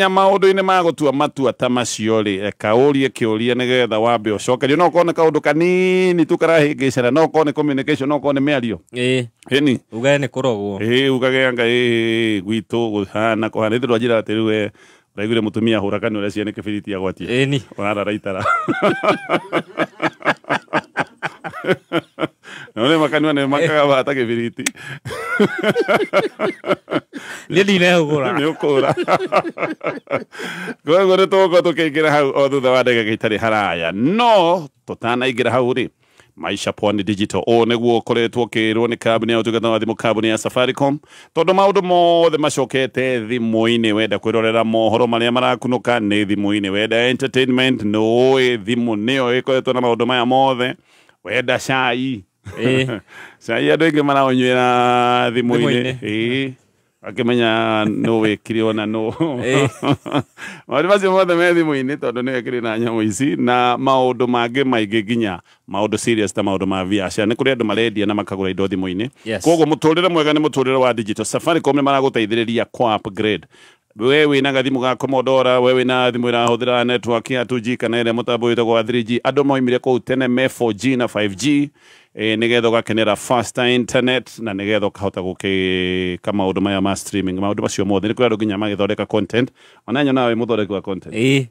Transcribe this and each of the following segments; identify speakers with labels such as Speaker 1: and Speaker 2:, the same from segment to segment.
Speaker 1: Maũndũ-inĩ ma gũtua matua ta macio rĩ, reka ũrie kĩũria nĩgetha wambe ũcokerio. No ũkorwo nĩ kaũndũ kanini tu karahĩngĩcana, no ũkorwo nĩ communication, no ũkorwo nĩ mĩario.
Speaker 2: Ĩĩ.
Speaker 1: Ĩni.
Speaker 2: Ugage nĩ kũrogwo.
Speaker 1: Ĩĩ, ugage anga ĩĩ gwitũ gũhana kũhana. Ithe ndwanjĩra atĩ rĩu we ũraiguire mũtumia ahũra kanua ũreciria nĩ kĩbiriti agwatia.
Speaker 2: Ĩni.
Speaker 1: Ũrarara itara. No nĩ makanua nĩ makaga ta kĩbiriti.
Speaker 2: Niĩ ndinehũgũra.
Speaker 1: Nĩ ũkũra. Koguo nĩ tũgũkorwo tũkĩingĩra hau o thutha wa ndagĩka itarĩ haraya. No tũtanaingĩra hau rĩ, Maisha Pwani Digital ũũ nĩguo ũkoretwo ũkĩrwo nĩ kambuni ya ũtungata wa thimũ, kambuni ya Safaricom, tondũ maũndũ mothe macokete thimũ-inĩ. Wenda kwĩrorera mohoro marĩa marakunũka nĩ thimũ-inĩ, wenda entertainment nĩ ũĩ thimũ nĩyo ĩkoretwo na maũndũ maya mothe, wenda cai.
Speaker 2: Ĩĩ.
Speaker 1: Cai andũ aingĩ maraũnyuĩra thimũ-inĩ.
Speaker 2: Thimũ-inĩ.
Speaker 1: Ĩĩ, akĩmenya nũ wĩkire ona nũ.
Speaker 2: Ĩĩ.
Speaker 1: Maũndũ macio mothe me thimũ-inĩ tondũ nĩyo ĩkĩrĩ na nyamũ ici na maũndũ mangĩ maingĩ, nginya maũndũ serious ta maũndũ ma biacara. Nĩ kũrĩ andũ marendia na makagũra indo thimũ-inĩ.
Speaker 2: Yes.
Speaker 1: Koguo mũtũrĩre mwega nĩ mũtũrĩre wa digital. Safaricom nĩ maragũteithĩrĩria kwa upgrade. We wĩna gathimũ ga Commodore, we wĩna thimũ ĩrahũthĩra network ya 2G kana ĩrĩa mũtambo wĩtagwo wa 3G. Andũ moimire kũu tene me 4G na 5G, nĩgetha ũgakenera faster internet na nĩgetha ũkahota gũkĩka maũndũ maya ma streaming, maũndũ macio mothe. Nĩ kũrĩ andũ nginya magĩthondeka content, ona nyonaga wĩ mũthondeki wa content.
Speaker 2: Ĩĩ.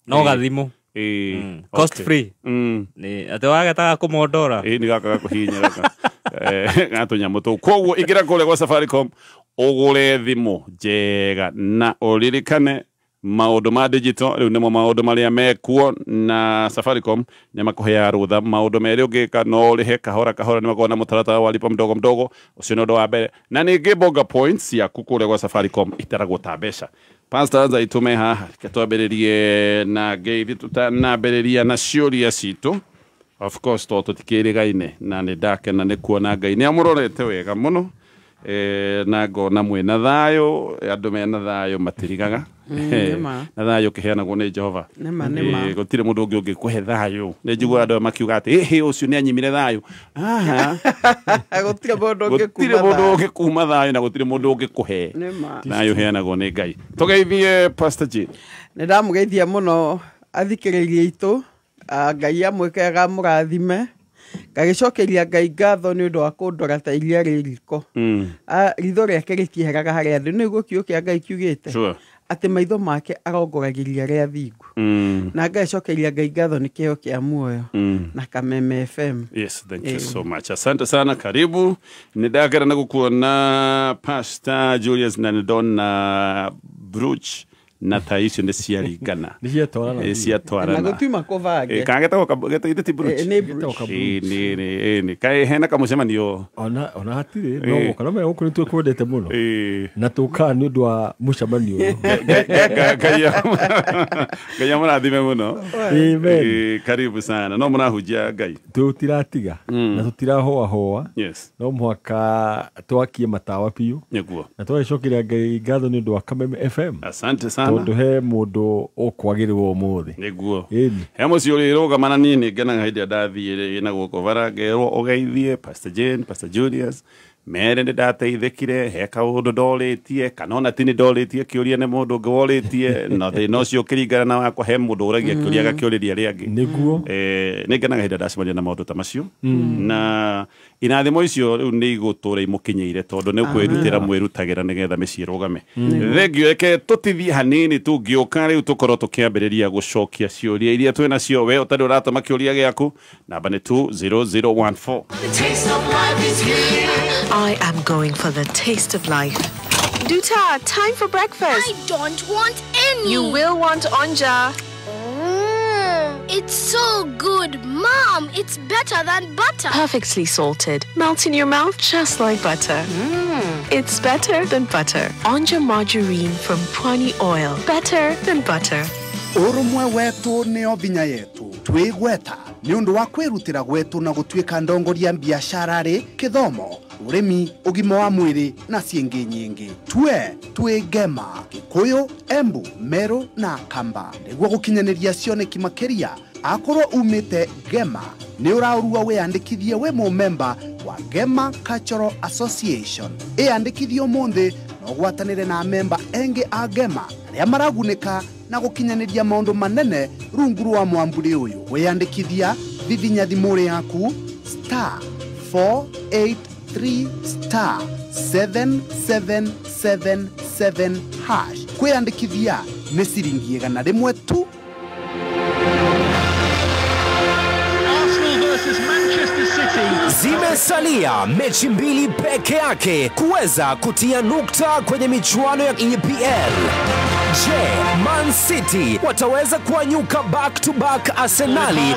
Speaker 2: No gathimũ.
Speaker 1: Ĩĩ.
Speaker 2: Cost
Speaker 1: Okay.
Speaker 2: free. Nĩ atĩ wagetaga kũmondora.
Speaker 1: Ĩĩ, nĩ gaka gakũhihinya gaka. Ga tũnyamũ tũu. Koguo ingĩra kũrĩa gwa Safaricom ũgũre thimũ njega na ũririkane maũndũ ma digital rĩu nĩmo maũndũ marĩa mekuo, na Safaricom nĩ makũheaga rũtha maũndũ merĩ ũngĩka, no ũrĩhe kahora kahora, nĩ makoragwo na mũtaratara wa lipa mdogo mdogo. Ũcio nĩ ũndũ wa mbere. Na ningĩ bonga points ciaku kũrĩa gwa Safaricom itaragwo ta mbeca. Pastors aitũ me haha, reke twambĩrĩrie na ngeithi tũtanambĩrĩria na ciũria citũ. Of course to tũtikĩrĩgaine na nĩ ndakena nĩ kuona Ngai nĩ amũrorete wega mũno, na ngona mwĩna thayũ. Andũ mena thayũ matirigaga.
Speaker 3: Nĩma.
Speaker 1: Na thayũ ũkĩheanagwo nĩ Jehova.
Speaker 3: Nĩma, nĩma.
Speaker 1: Gũtirĩ mũndũ ũngĩ ũngĩkũhe thayũ. Nĩ njiguaga andũ makiuga atĩ ĩhĩ ũcio nĩ anyimire thayũ. Aha.
Speaker 3: Gũtirĩ mũndũ
Speaker 1: Gũtirĩ
Speaker 3: ũngĩkuma
Speaker 1: mũndũ
Speaker 3: thayũ.
Speaker 1: ũngĩkuma thayũ na gũtirĩ mũndũ ũngĩkũhe.
Speaker 3: Nĩma.
Speaker 1: Thayũ ũheanagwo nĩ Ngai. Tũgeithie Pastor Jane.
Speaker 3: Nĩ ndamũgeithia mũno athikĩrĩria aitũ. Ngai amwĩke amũrathime. Ngagĩcokeria Ngai ngatho nĩ ũndũ wa kũndora ta iria rĩ riko. Ritho rĩake rĩtieheraga harĩa ndĩ. Nĩguo kiugo kĩa Ngai kiugĩte.
Speaker 1: Sure.
Speaker 3: Atĩ maitho make arongoragĩria arĩa athingu. Na ngagĩcokeria Ngai ngatho nĩ kĩheo kĩa muoyo. Na Kameme FM.
Speaker 1: Yes, thank you so much. Asante sana, karibu. Nĩ ndakena nĩ gũkuona Pastor Julius na nĩ ndona brooch na ta icio nĩ ciaringana.
Speaker 4: Nĩ ciatwarana.
Speaker 1: Ĩ, ciatwarana.
Speaker 3: Na gũtiuma kũbange.
Speaker 1: Kana getagwo getagwo ti brooch?
Speaker 3: Nĩ brooch.
Speaker 1: Ĩ, nĩ nĩ ĩ, nĩ. Kaĩ hena kamũcemanio?
Speaker 4: Ona hatirĩ no gũka no menya gũkũ nĩ twĩkwendete mũno.
Speaker 1: Ĩ.
Speaker 4: Na tũkaga nĩ ũndũ wa mũcemanio ũyũ.
Speaker 1: Ngai amũrathime mũno.
Speaker 4: Amen.
Speaker 1: Ĩ, karibu sana. No mũrahunjia Ngai.
Speaker 4: Tũtiratiga na tũtirahoahoa.
Speaker 1: Yes.
Speaker 4: No mũhaka twakie matawa biũ.
Speaker 1: Nĩguo.
Speaker 4: Na twagĩcokeria Ngai ngatho nĩ ũndũ wa Kameme FM.
Speaker 1: Asante sana.
Speaker 4: Tondũ he mũndũ ũkwagĩrĩrwo ũmũthĩ.
Speaker 1: Nĩguo.
Speaker 4: Ĩni.
Speaker 1: He mũciĩ ũrĩrũgama na niĩ nĩ ngenaga hĩndĩ ĩrĩa ndathiĩ na gũkũ bara ngerwo ũgeithie Pastor Jane, Pastor Julius, mere nĩ ndateithĩkire, he kaũndũ ndorĩtie kana ona ti nĩ ndorĩtie kĩũria nĩ mũndũ ũngĩ worĩtie, na thĩna ũcio ũkĩringana na wakwa he mũndũ ũragia kĩũria agakĩũrĩria arĩa angĩ.
Speaker 4: Nĩguo.
Speaker 1: Nĩ ngenaga hĩndĩ ĩrĩa ndacemania na maũndũ ta macio, na irathimo icio rĩu nĩ igũtũra imũkinyĩire tondũ nĩ kwĩrutĩra mwĩrutagĩra nĩgetha mĩciĩ ĩrũgame. Thengio, reke tũtithie hanini, tũngĩũka rĩu tũkorwo tũkĩambĩrĩria gũcokia ciũria iria twĩ nacio. We ũtarĩ ũratũma kĩũria gĩaku, namba nĩ 20014.
Speaker 5: The taste of life is here.
Speaker 6: I am going for the taste of life. Duta, time for breakfast.
Speaker 5: I don't want any.
Speaker 6: You will want onja.
Speaker 5: It's so good. Mom, it's better than butter.
Speaker 6: Perfectly salted. Melts in your mouth just like butter. It's better than butter. Onja margarine from Pwani Oil. Better than butter.
Speaker 7: Ũrũmwe wetu nĩo vinya yetu twĩgweta nĩ ũndũ wa kwĩrutĩra gwetu na gũtuĩka ndongoria biacara rĩ kĩthomo ũrĩmi ũgima wa mwĩrĩ na ciĩngĩ nyingĩ twe twĩ Ngema Gĩkũyũ Embu Meru na Kamba nĩguo gũkinyanĩria cioneki makĩria akorwo umĩte Ngema nĩ ũraũrua wĩyandĩkithie wĩ mũmemba wa Ngema Cultural Association ĩyandĩkithie ũmũthĩ Na ũgwatanĩre na memba engĩ a Gema arĩa maragunĩka na gũkinyanĩria maũndũ manene rungu rwa mwamburi ũyũ. Wĩyandĩkithia vivinya thimũ yaku star 483 star 7777 hash. Kwĩyandĩkithia nĩ ciringi 100 tu.
Speaker 8: Zimesalia mechi 2 peke yake kuweza kutia nukta kwenye michuano ya EPL. Je, Man City wataweza kuanyuka back to back Arsenali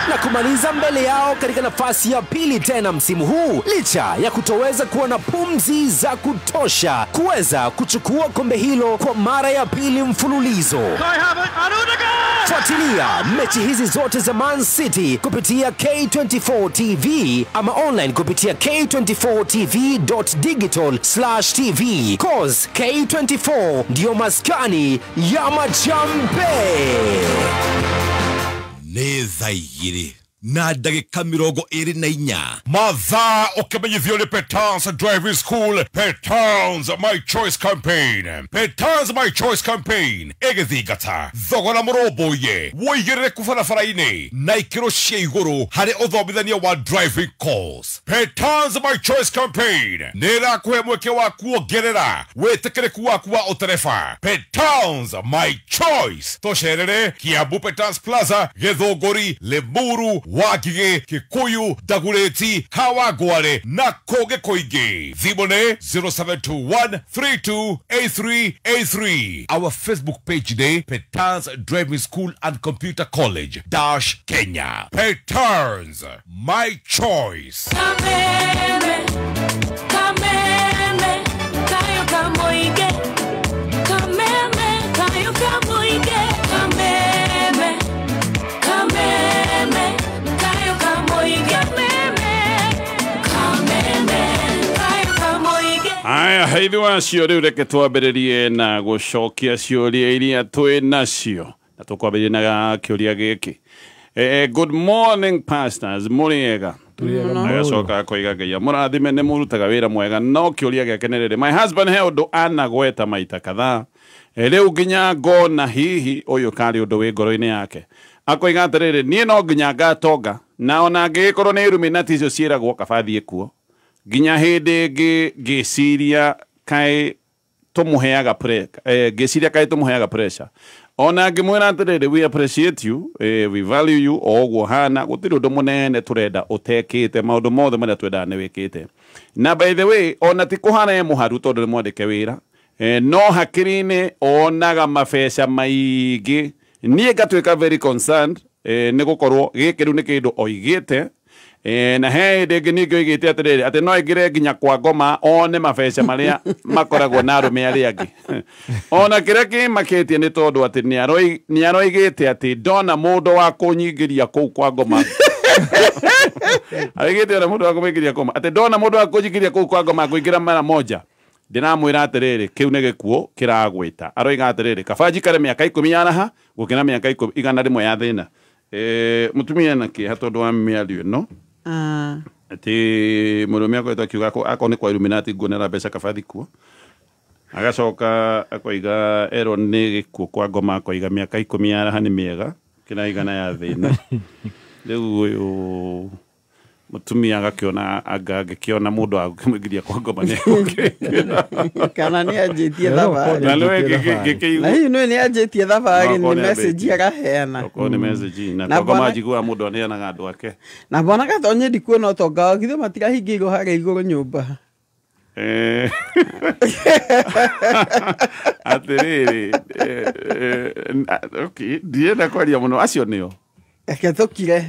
Speaker 8: na kumaliza mbele yao katika nafasi ya pili tena msimu huu, licha ya kutoweza kuwa na pumzi za kutosha kuweza kuchukua kombe hilo kwa mara ya pili mfululizo? Fuatilia mechi hizi zote za Man City kupitia K24 TV ama online kupitia k24tv.digital/tv. Cause K24 ndio maskani ya machampe.
Speaker 9: Nĩ thaa igĩrĩ na ndagĩka 24. Mathaa ũkĩmenyithio nĩ Petans Driving School, Petans My Choice Campaign. Petans My Choice Campaign ĩgĩthingata thogora mũrũmbũiye, wũigĩrĩrĩku barabara-inĩ na ikĩro cia igũrũ harĩ ũthomithania wa driving course. Petans My Choice Campaign nĩ ĩrakũhe mweke wa kuongerera wĩtĩkĩrĩku waku wa ũtereba. Petans My Choice, tũcerere Kiambu Petans Plaza, Gĩthũngũri, Limuru, Wangigĩ, Kikuyu, Dagoretti, Kawangware na kũngĩ kũingĩ. Thimũ nĩ 0721 328383. Our Facebook page nĩ Petans Driving School and Computer College dash Kenya. Petans My Choice.
Speaker 10: Kameme, kameme, kayo kamoige. Kameme, kayo kamoige. Kameme, kameme, kayo kamoige. Kameme, kayo kamoige.
Speaker 1: Aya, ithuĩ acio rĩu reke twambĩrĩrie na gũcokia ciũria iria twĩ nacio, na tũkwambĩrĩria na kĩũria gĩkĩ. Good morning pastors, mũrĩega? Agacoka akoiga Ngai amũrathime, nĩ mũrutaga wĩra mwega, no kĩũria gĩake nĩ rĩrĩ, my husband he ũndũ anagweta maita kadhaa, rĩu nginya ngona hihi ũyũ karĩ ũndũ wĩ ngoro-inĩ yake. Akoiga atĩrĩrĩ, niĩ no nginya ngatonga, na ona angĩgĩkorwo nĩ Illuminati icio ciĩragwo kaba thiĩ kuo. Nginya hĩndĩ ĩngĩ ngĩciria kaĩ tũmũheaga ngĩciria kaĩ tũmũheaga pressure. Ona ngĩmwĩra atĩrĩrĩ, we appreciate you, we value you o ũguo hana, gũtirĩ ũndũ mũnene tũrenda ũtekĩte, maũndũ mothe marĩa twendaga nĩ wĩkĩte. Na by the way, ona ti kũhana e mũharu tondũ nĩ mwandĩke wĩra, no hakiri-inĩ onaga mabeca maingĩ. Niĩ ngatuĩka very concerned, nĩ gũkorwo gĩkĩ rĩu nĩ kĩndũ oigĩte. Na he hĩndĩ ĩngĩ ningĩ oigĩte atĩrĩrĩ, atĩ no aingĩre nginya kwa ngoma one mabeca marĩa makoragwo na arũme arĩa angĩ. Ona kĩrĩa kĩmakĩtie nĩ tondũ atĩ nĩ aroigĩte atĩ ndona mũndũ wa kũnyingĩria kũu kwa ngoma. Aroigĩte ona mũndũ wa kũmũingĩria kũu, atĩ ndona mũndũ wa kũnyingĩria kũu kwa ngoma ngũingĩra mara moja. Ndĩramwĩra atĩrĩrĩ, kĩu nĩ gĩkuũ kĩragwĩta. Aroiga atĩrĩrĩ, kaba njikare mĩaka 10 ya raha gũkĩra mĩaka 100 ya thĩna. Mũtumia na kĩeha tondũ wa mĩario ĩno, atĩ mũrũme akoretwo akiuga akorwo nĩ kwa Illuminati nguonera mbeca kaba thiĩ kuo. Agacoka akoiga erwo nĩ gĩkuũ kwa ngoma, akoiga mĩaka 10 ya raha nĩ mĩega kĩra 100 ya thĩna. Rĩu ũyũ mũtumia agakĩona anga angĩkĩona mũndũ wa kũmũingĩria kwa ngoma nĩ egũkĩingĩra.
Speaker 3: Kana nĩ anjĩtie thabarĩ.
Speaker 1: Na nĩwe
Speaker 3: Na hihi nĩwe nĩ anjĩtie thabarĩ, nĩ message araheana.
Speaker 1: Okorwo nĩ message, na kwa ngoma njiguaga mũndũ aneanaga andũ ake.
Speaker 3: Na bwana Gatonye ndikuona ũtonga wao, githĩ matirahingĩirwo harĩa igũrũ nyũmba.
Speaker 1: Atĩrĩrĩ, okay, ndienda kwaria mũno, acio nĩo.
Speaker 3: Reke tũkire.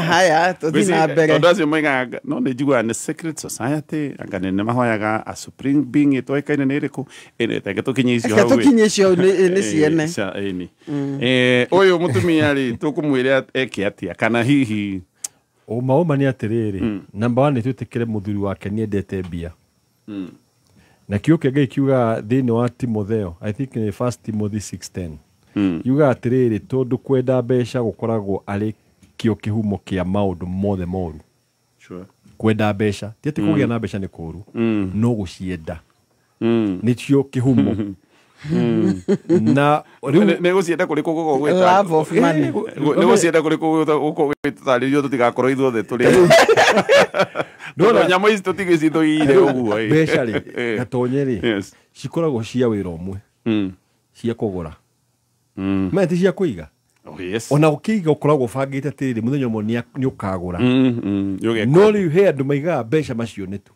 Speaker 3: Haya, tũthiĩ na mbere.
Speaker 1: Tondũ acio moigaga, no nĩ njiguaga nĩ secret society, anga nĩ mahoyaga a supreme being ĩtoĩkaine nĩ ĩrĩkũ. Reke tũkinye icio
Speaker 3: Reke
Speaker 1: hau ĩ.
Speaker 3: tũkinye icio nĩ ciene.
Speaker 1: Ĩni. Ũyũ mũtumia rĩ, tũkũmwĩra eke atĩa, kana hihi
Speaker 4: Ũma nĩ atĩrĩrĩ, number 1 nĩ twĩtĩkĩre mũthuri wake nĩendete mbia. Na kiugo kĩa Ngai kiugaga thĩinĩ wa Timotheo, I think nĩ 1 Timothy 6:10. Yugaga atĩrĩrĩ, tondũ kwenda mbeca gũkoragwo arĩ kĩo kĩhumo kĩa maũndũ mothe moru.
Speaker 1: Sure.
Speaker 4: Kwenda mbeca ti atĩ kũgĩa na mbeca nĩ kũũru, no gũcienda nĩcio kĩhumo. Na rĩu
Speaker 1: Nĩ gũcienda kũrĩkũ gũkũ
Speaker 3: Love of money.
Speaker 1: Nĩ gũcienda kũrĩkũ gũkũ gwĩtarĩrio tũtigakorwo ithuothe tũrĩ
Speaker 4: Ndona-
Speaker 1: nyamũ ici tũtigĩcithũire ũguo ĩ.
Speaker 4: Mbeca rĩ, gatonye rĩ,
Speaker 1: Yes.
Speaker 4: cikoragwo cia wĩra ũmwe, cia kũgũra, maya ti cia kũiga.
Speaker 1: Oh, yes.
Speaker 4: Ona ũkĩiga ũkoragwo ũbangĩte atĩrĩrĩ, mũthenya ũmwe nĩ ũkagũra.
Speaker 1: Nĩ ũgeka.
Speaker 4: No rĩu he andũ maigaga mbeca macio nĩ tu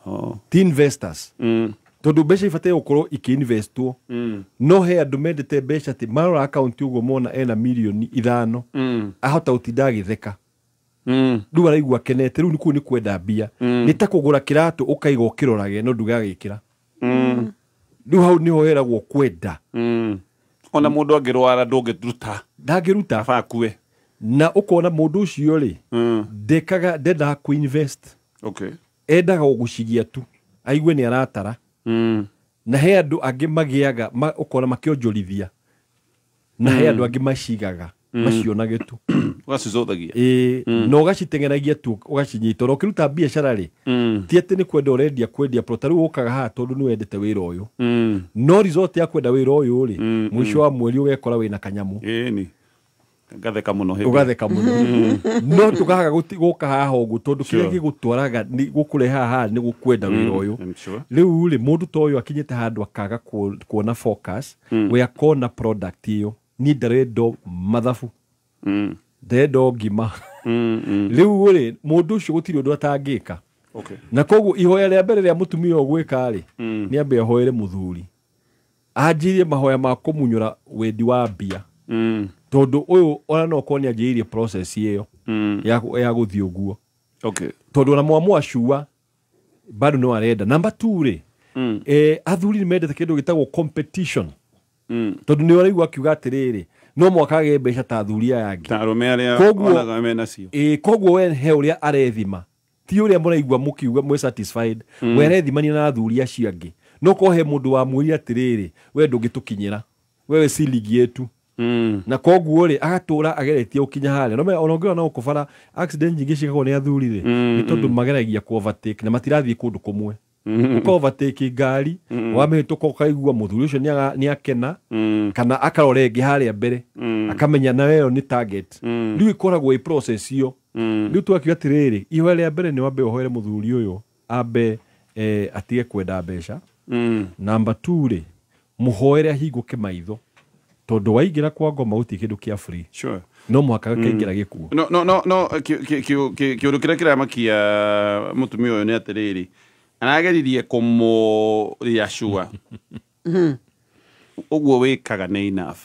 Speaker 1: Oh.
Speaker 4: ti investors, tondũ mbeca ibataire gũkorwo ikĩinvestwo. No he andũ mendete mbeca atĩ marora akaunti ũguo mona ena mirioni 5, ahota gũtinda agĩtheka, rĩu araigua akenete. Rĩu kũu nĩ kwenda mbia. Nĩ ta kũgũra kĩratũ ũkaiga ũkĩrorage no ndũgagĩkĩra. Rĩu hau nĩho heragwo kwenda.
Speaker 1: Ona mũndũ angĩrwara ndũngĩruta.
Speaker 4: Ndangĩruta.
Speaker 1: Aba akue.
Speaker 4: Na ũkona mũndũ ũcio rĩ, ndekaga, ndendaga kũinvest. Endaga gũcigia tu aigue nĩ aratara. Na he andũ angĩ magĩaga ũkona makĩonjorithia, na he andũ angĩ macigaga macionage tu.
Speaker 1: Ũgacicũthagia.
Speaker 4: Ĩĩ, na ũgaciteng'eragia tu ũgacinyita. Ona ũkĩruta biacara rĩ, ti atĩ nĩ kwenda ũrendia kwendia plot. Rĩu ũkaga haha tondũ nĩ wendete wĩra ũyũ, no result ya kwenda wĩra ũyũ rĩ, mũico wa mweri ũgekora wĩna kanyamũ.
Speaker 1: Ĩni ngatheka mũno hĩndĩ.
Speaker 4: Ũgatheka mũno, no ndũkaga gũka haha ũguo tondũ kĩrĩa gĩgũtwaraga nĩ gũkũreha haha nĩ gũkwenda wĩra ũyũ.
Speaker 1: I'm sure.
Speaker 4: Rĩu rĩ, mũndũ ta ũyũ akinyĩte handũ akaga kuona focus, we akona product ĩyo, niĩ ndarendo mathabu, ndarendo ngima. Rĩu rĩ, mũndũ ũcio gũtirĩ ũndũ atangĩka. Na koguo ihoya rĩa mbere rĩa mũtumia ũyũ gwĩka rĩ, nĩ ambe ahoere mũthuri anjirie mahoya ma kũmunyũra wendi wa mbia, tondũ ũyũ ona no korwo nĩ anjĩrĩirie process ĩyo ya gũthiĩ ũguo. Tondũ ona mwamwacua bado no arenda. Number 2 rĩ, athuri nĩ mendete kĩndũ gĩtagwo competition, tondũ nĩ ũraigua akiuga atĩrĩrĩ, no mwaka agĩe mbeca ta athuri aya angĩ.
Speaker 1: Ta arũme arĩa onaga mena cio.
Speaker 4: Ĩĩ, koguo we he ũrĩa arethima, ti ũrĩa mũraigua mũkiuga mwĩ satisfied. We arethimania na athuri acio angĩ, no korwo he mũndũ wamwĩrire atĩrĩrĩ, we ndũngĩtũkinyĩra, wewe si ligi yetu. Na koguo rĩ, agatũra ageretie gũkinya harĩa. No ona ũngĩrora no gũkũ bara accident nyingĩ ciĩkagwo nĩ athuri rĩ, nĩ tondũ mageragia ku overtake na matirathiĩ kũndũ kũmwe. Ũka overtake ngari, wamĩhĩtũka ũkaigua mũthuri ũcio nĩ akena, kana akarora ĩngĩ harĩa mbere, akamenya na ĩyo nĩ target. Rĩu ĩkoragwo ĩ process ĩyo. Rĩu twakiuga atĩrĩrĩ, ihoya rĩa mbere nĩ wambe ũhoere mũthuri ũyũ ambe atige kwenda mbeca. Number 2 rĩ, mũhoere ahingũke maitho, tondũ waingĩra kwa ngoma gũtirĩ kĩndũ kĩa free. No mũhaka gĩkaingĩra gĩkuo.
Speaker 1: No kĩũndũ kĩrĩa kĩramakia mũtumia ũyũ nĩ atĩrĩrĩ, arageririe kũmũriacua ũguo wĩkaga nĩ enough.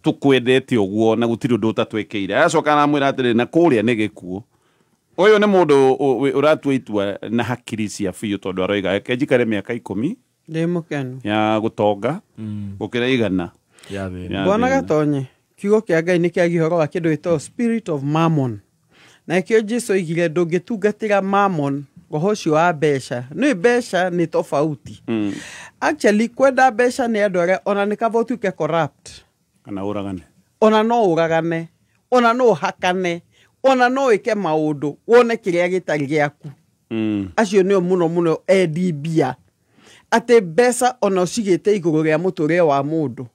Speaker 1: Tũkwendete ũguo na gũtirĩ ũndũ ũtatwĩkĩire. Aracoka aramwĩra atĩrĩrĩ, na kũrĩa nĩ gĩkuũ. Ũyũ nĩ mũndũ ũratua itua na hakiri cia biũ, tondũ aroiga reke njikare mĩaka 10
Speaker 3: ndĩ mũkenu
Speaker 1: ya gũtonga gũkĩra 100
Speaker 4: ya thĩna.
Speaker 1: Ya
Speaker 3: Bwana
Speaker 1: thĩna.
Speaker 3: Gatonye, kiugo kĩa Ngai nĩ kĩagia ũhoro wa kĩndũ gĩtagwo spirit of mammon, na nĩkĩo Jesu oigire ndũngĩtungatĩra mammon, roho ũcio wa mbeca. Nĩ mbeca nĩ tofauti. Actually kwenda mbeca nĩ andũ arĩa ona nĩ kaba ũtuĩke corrupt,
Speaker 1: kana ũragane,
Speaker 3: ona no ũragane, ona no ũhakane, ona no wĩke maũndũ wone kĩrĩa gĩtarĩ gĩaku. Acio nĩo mũno mũno endi mbia, atĩ mbeca ona ũcigĩte igũrũ rĩa mũtũrĩre wa mũndũ,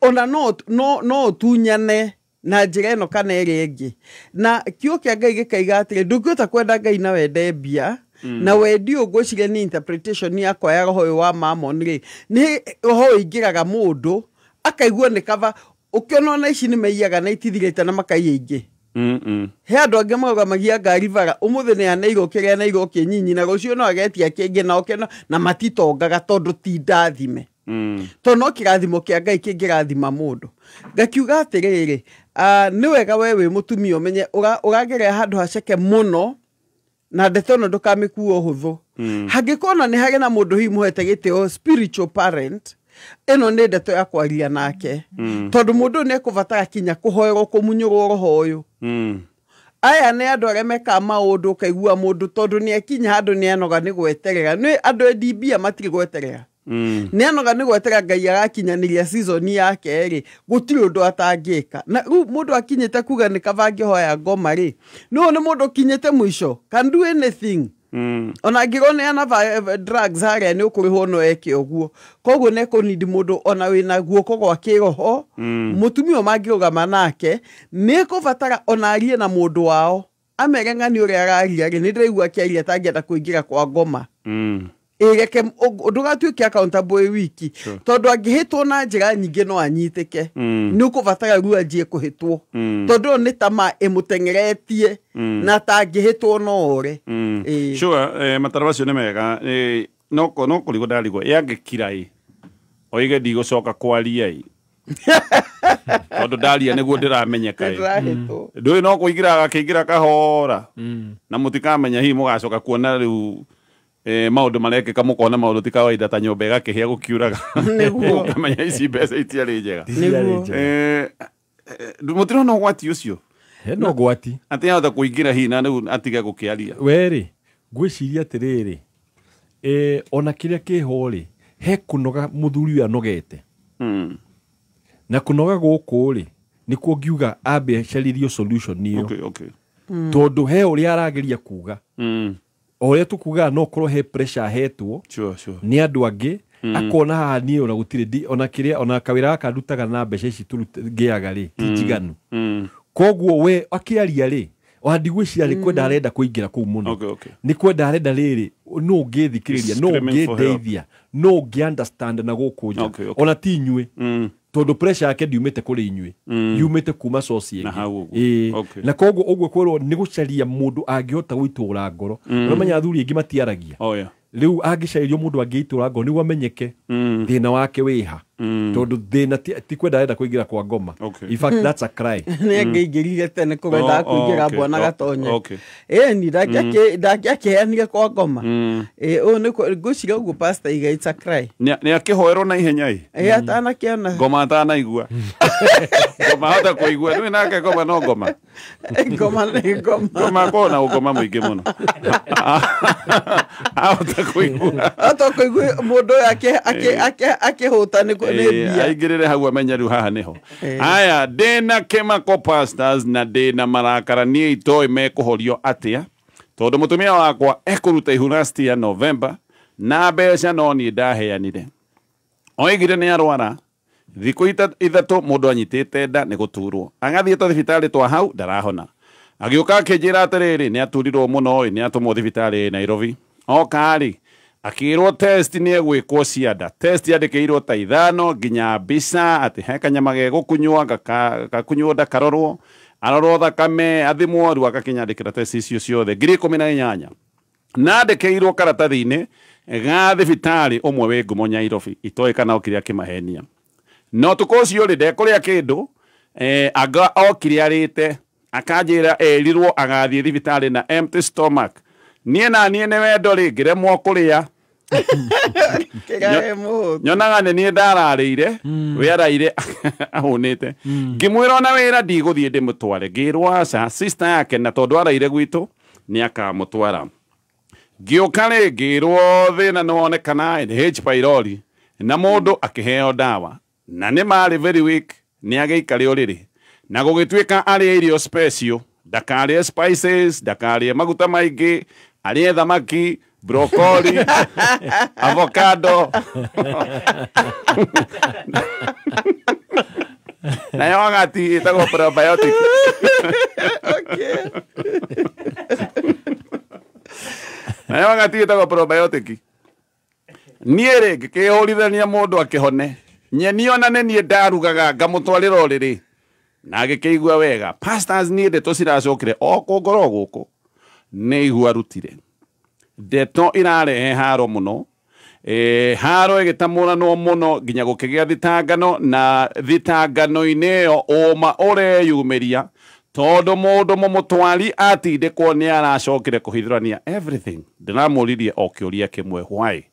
Speaker 3: ona no ũtunyane na njĩra ĩno kana ĩrĩa ĩngĩ. Na kiugo kĩa Ngai gĩkaiga atĩrĩ, ndũngĩhota kwenda Ngai na wende mbia. Na wendi ũyũ ngwĩciria nĩ interpretation yakwa ya roho ũyũ wa mammon rĩ, nĩ roho ũingĩraga mũndũ akaigua nĩ kaba. Ũkĩona ona ici nĩ maiyaga na itithirĩte na makaiya ingĩ. He andũ angĩ marũgamagia ngari bara, ũmũthĩ nĩ aneirwo kĩrĩa aneirwo kĩnyinyi, na rũciũ no agetia kĩngĩ na oke na matitongaga tondũ ti ndathime. Tondũ no kĩrathimo kĩa Ngai kĩngĩrathima mũndũ. Ngakiuga atĩrĩrĩ, nĩ wega we wĩ mũtumia ũmenye ũragerera handũ haceke mũno, na ndeto ĩno ndũkamĩkue ũhũthũ. Hangĩkorwo na nĩ harĩ na mũndũ hihi mũhete gĩtĩo spiritual parent, ĩno nĩ ndeto ya kwaria nake. Tondũ mũndũ ũyũ nĩ ekũbatara kinya kũhoerwo kũmunyũrwo roho ũyũ. Aya nĩ andũ arĩa mekaga maũndũ ũkaigua mũndũ tondũ nĩ akinya handũ nĩ anoga nĩ gweterera. Nĩ andũ endi mbia matirĩ gweterera. Nĩ anoga nĩ gwetera Ngai agakinyanĩria season yake rĩ, gũtirĩ ũndũ atangĩka. Na rĩu mũndũ akinyĩte kuga nĩ kaba angĩhoya ngoma rĩ, no nĩ mũndũ ũkinyĩte mũico, can do anything. Ona angĩkorwo nĩ ana drugs harĩa nĩ ũkũrĩhwo no eke ũguo. Koguo nĩ ekũnindi mũndũ ona wĩna guoko gwa kĩroho, mũtumia ũyũ mangĩrũgama nake nĩ ekũbatara ona arie na mũndũ wao, amere ng'ani ũrĩa araria rĩ, nĩ ndĩraigua akĩaria ta angĩenda kũingĩra kwa ngoma. Ĩreke ndũgatuĩke accountable wĩ wiki, tondũ angĩhĩtwo na njĩra nyingĩ no anyitĩke. Nĩ ũkũbatara rĩu anjie kũhĩtwo, tondũ ĩyo nĩ tamaa ĩmũteng'eretie, na ta angĩhĩtwo no ore.
Speaker 1: Sure, mataro macio nĩ mega. No kũrigwo ndarigwo ĩ angĩkira ĩ oige ndigũcoka kwaria ĩ, tondũ ndaria nĩguo ndĩramenyeka ĩ.
Speaker 3: Ndĩrahĩtwo.
Speaker 1: Ndũĩ no kũingĩra agakĩingĩra kahora, na mũtikamenya hihi mũgacoka kuona rĩu maũndũ marekĩka, mũkona maũndũ ti kawaida ta nyũmba ĩgakĩhĩa gũkiuraga.
Speaker 3: Nĩguo.
Speaker 1: Ũkamenya ici mbeca itiarĩ njega.
Speaker 3: Nĩguo.
Speaker 1: Mũtirona ũgwati ũcio?
Speaker 4: Hena ũgwati.
Speaker 1: Atĩ ahota kũingĩra hihi na rĩu atige gũkĩaria.
Speaker 4: Werĩ, ngwĩciria atĩrĩrĩ, ona kĩrĩa kĩho rĩ, he kũnoga mũthuri ũyũ anogete. Na kũnoga gũkũ rĩ, nĩkuo ngiuga ambe acaririo solution ĩyo.
Speaker 1: Okay, okay.
Speaker 4: Tondũ he ũrĩa arageria kuga. O ũrĩa tũkugaga no korwo he pressure ahetwo
Speaker 1: Sure, sure.
Speaker 4: nĩ andũ angĩ, akona haha niĩ ona gũtirĩ ona kĩrĩa ona kawĩra gaka ndutaga na mbeca ici ngĩaga rĩ, ti njiganu. Koguo we akĩaria rĩ, ona ndigwĩciria nĩ kwenda arenda kũingĩra kũu mũno.
Speaker 1: Okay, okay.
Speaker 4: Nĩ kwenda arenda rĩrĩ, no ũngĩthikĩrĩria, no
Speaker 1: Screaming for help.
Speaker 4: ũngĩndeithia, no ũngĩ understand na gũkũ nja.
Speaker 1: Okay, okay.
Speaker 4: Ona ti inyuĩ. Tondũ pressure yake ndiumĩte kũrĩ inyuĩ, yumĩte kuma source ĩngĩ.
Speaker 1: Na hau ũguo.
Speaker 4: Ĩĩ.
Speaker 1: Okay.
Speaker 4: Na koguo ũguo kwĩrwo nĩ gũcaria mũndũ angĩhota gũitũra ngoro. Ũramenya athuri aingĩ matiaragia.
Speaker 1: Oh, yeah.
Speaker 4: Rĩu angĩcarĩrio mũndũ angĩitũra ngoro nĩguo amenyeke thĩna wake wĩha. Tondũ thĩna ti kwenda arenda kũingĩra kwa ngoma.
Speaker 1: Okay.
Speaker 4: In fact, that's a cry.
Speaker 3: Nĩ angĩingĩrire tene kũrenda kũingĩra bwana Gatonye.
Speaker 1: Okay.
Speaker 3: Ĩni ndangĩakĩheanire kwa ngoma. Ũyũ nĩ ngwĩciria ũguo pastor iga it's a cry.
Speaker 1: Nĩ akĩhoerwo na ihenya ĩ.
Speaker 3: Ĩ atanakĩona.
Speaker 1: Ngoma atanaigua. Ngoma ahota kũigua. Nĩũĩ nake ngoma no ngoma.
Speaker 3: Ngoma nĩ ngoma.
Speaker 1: Ngoma akoragwo na ũngoma mũingĩ mũno. Ahota kũigua.
Speaker 3: Ahota kũigua mũndũ ũyũ akĩhũta nĩ mbia.
Speaker 1: Aingĩrĩre hau amenye rĩu haha nĩho. Aya, ndĩna kĩmako pastors na ndĩna marakara niĩ itoĩ mekũhorio atĩa, tondũ mũtumia wakwa ekũruta ihu last year November na mbeca no niĩ ndaheanire. Oigire nĩ arwara thikũ ithatũ mũndũ anyitĩte nda nĩ gũturwo, agathiĩte thibitarĩ twa hau ndarahona. Agĩũka akĩnjĩra atĩrĩrĩ, nĩ aturirwo mũno ĩ, nĩ atũmwo thibitarĩ Nairobi. Oka rĩ, akĩrwo test nĩ egwĩkwo cia nda. Test yandĩkĩirwo ta 5 nginya mbica atĩ he kanyama gegũkunywo, gakunywo nda karorwo, arorwo thakame, athimwo, rĩu agakĩnyandĩkĩra test icio ciothe 18,000. Na andĩkĩirwo karatathi-inĩ ga thibitarĩ ũmwe wĩ ngumo Nairobi, itoĩ kana okire akĩmahenia. No ũtukũ ũcio rĩ, ndekũrĩa kĩndũ, anga okire arĩte, akanjĩra erirwo agathiĩ thibitarĩ na empty stomach. Niĩ na niĩ nĩ wendo rĩ, ngĩremwo kũrĩa. Nyonaga nĩ niĩ ndararĩire, we araire ahũnĩte. Ngĩmwĩra ona wĩra ndigũthiĩ ndĩmũtware, ngĩrwo aca, sister yake na tondũ araire gwitũ nĩ akamũtwara. Ngĩũka rĩ, ngĩrwo thĩna nĩ wonekana nĩ H pylori, na mũndũ akĩheo ndawa. Na nĩ marĩ very weak, nĩ agĩikare ũrĩrĩ. Na gũgĩtuĩka arĩe irio special, ndakarĩe spices, ndakarĩe maguta maingĩ, arĩe thamaki, broccoli, avocado. Na yogati ĩtagwo probiotic.
Speaker 3: Okay.
Speaker 1: Na yogati ĩtagwo probiotic. Niĩ rĩ, ngĩkĩhũrithania mũndũ akĩhone. Nyeni ona nĩ niĩ ndarugaga ngamũtwarĩra ũrĩrĩ. Na agĩkĩigua wega. Pastors niĩ ndeto ciracokire o kũngoro gũkũ. Nĩ ihu arutire. Ndeto irarehe haro mũno. Haro ĩgĩtamũranwo mũno nginya gũkĩgĩa thitangano, na thitangano-inĩ ĩyo ũma ũreyumĩria tondũ mũndũ mũmũtwari atindĩkwo nĩ aracokire kũhithũrania everything. Ndĩramũririe o kĩũria kĩmwe, why?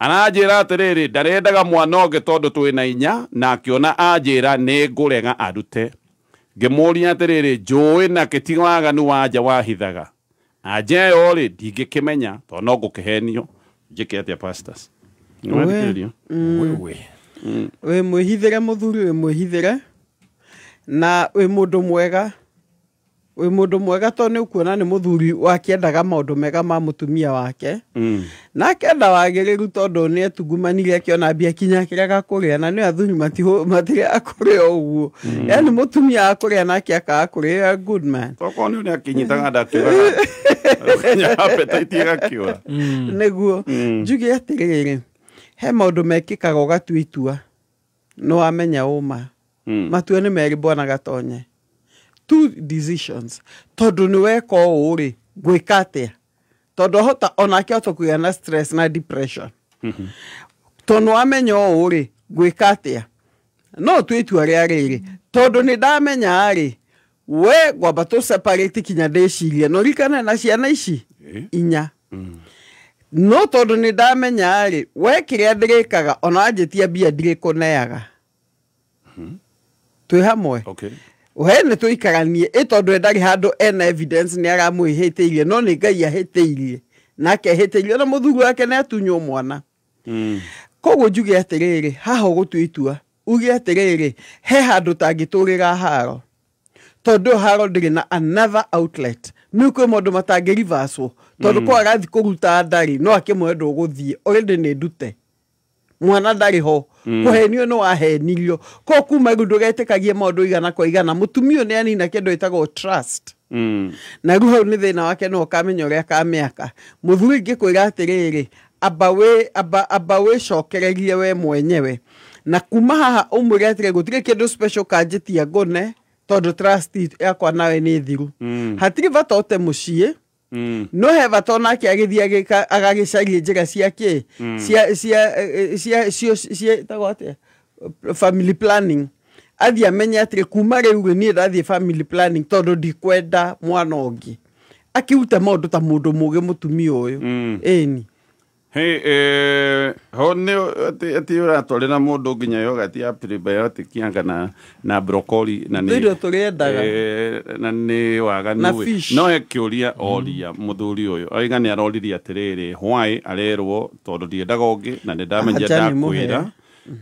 Speaker 1: Aranjĩra atĩrĩrĩ, ndarendaga mwana ũngĩ tondũ twĩna inya, na akĩona anjĩra nĩ ngũrega arute. Ngĩmũria atĩrĩrĩ, njũĩ nakĩ ti waganu wa nja wahithaga? Anja ĩyo rĩ, ndingĩkĩmenya tondũ no ngũkĩhenio. Njĩke atĩa pastors? Nĩwathikĩrĩria?
Speaker 4: Wewe.
Speaker 3: Wĩ mwĩhithĩre mũthuri, wĩ mwĩhithĩre na wĩ mũndũ mwega, wĩ mũndũ mwega tondũ nĩ ũkuona nĩ mũthuri wakĩendaga maũndũ mega ma mũtumia wake, na akenda wagĩrĩru tondũ nĩ etungumanirie akĩona mbia kinya akĩrega kũrĩa, na nĩ athuri matirĩ akũrĩa ũguo, yani mũtumia akũrĩa nake akaga kũrĩa, good man.
Speaker 1: Tokorwo nĩ ũrĩa akĩnyitaga nda akiugaga appetite ĩgakĩũra.
Speaker 3: Nĩguo njuge atĩrĩrĩ, he maũndũ mekĩkaga ũgatua itua nĩ wamenya ũma. Matua nĩ merĩ bwana Gatonye, two decisions, tondũ nĩ weka ũũ rĩ, ngwĩka atĩa, tondũ hota onake ahota kũgĩa na stress na depression, tondũ wamenya ũũ rĩ, ngwĩka atĩa, no ũtue itua rĩa rĩrĩ, tondũ nĩ ndamenya rĩ, we ngwamba tũ separate kinya ndĩcirie, na ũririkane na ciana ici inya, no tondũ nĩ ndamenya rĩ, we kĩrĩa ndĩrĩkaga ona wanjĩtia mbia ndirĩkũneaga, twĩ hamwe.
Speaker 1: Okay.
Speaker 3: We nĩ tũikaranie ĩ tondũ ndarĩ handũ ena evidence nĩ aramwĩhĩtĩirie, no nĩ Ngai ahĩtĩirie nake ahĩtĩirie na mũthuri wake nĩ atunywo mwana. Koguo njuge atĩrĩrĩ, haha ũgũtua itua uge atĩrĩrĩ, he handũ tangĩtũrĩra haro, tondũ haro ndĩrĩ na another outlet, nĩ kwĩ maũndũ matangĩrivacwo, tondũ kwa arathiĩ kũruta ndarĩ no akĩmwe ndũgũthiĩ already nĩ ndute mwana ndarĩ ho, kũhenio nĩ wahenirio, ko kuma rĩu ndũgetĩkagie maũndũ igana kwa igana, mũtumia ũyũ nĩ anina kĩndũ ĩtagwo trust, na rĩu hau nĩ thĩna wake, no ũkamenya ũrĩa akamĩaka. Mũthuri ingĩkwĩra atĩrĩrĩ, amba wĩcokererie we mwenyewe, na kuma haha ũmwĩre atĩrĩ, gũtirĩ kĩndũ special kanjĩtia ngũne, tondũ trust yakwa nawe nĩ thiru, hatirĩ bata ũte mũciĩ, no he bata onake agĩthiĩ agagĩcaria njĩra cia kĩ cia cia cia cia ĩtagwo atĩa, family planning, athiĩ amenye atĩrĩ, kuma rĩu rĩ, niĩ ndathiĩ family planning tondũ ndikwenda mwana ũngĩ, akĩrute maũndũ ta mũndũ mũgĩ mũtumia ũyũ. Ĩni.
Speaker 1: Hey, ho nĩ atĩ ũratwarĩra mũndũ nginya yogurt ya prebiotic anga na broccoli na
Speaker 3: nĩ irio tũrĩendaga
Speaker 1: na nĩ waganu.
Speaker 3: Na fish.
Speaker 1: No he kĩũria oria mũthuri ũyũ oiga nĩ aroririe atĩrĩrĩ, why arerwo tondũ ndiendaga ũngĩ na nĩ ndamenya
Speaker 3: Anja nĩ mũhera.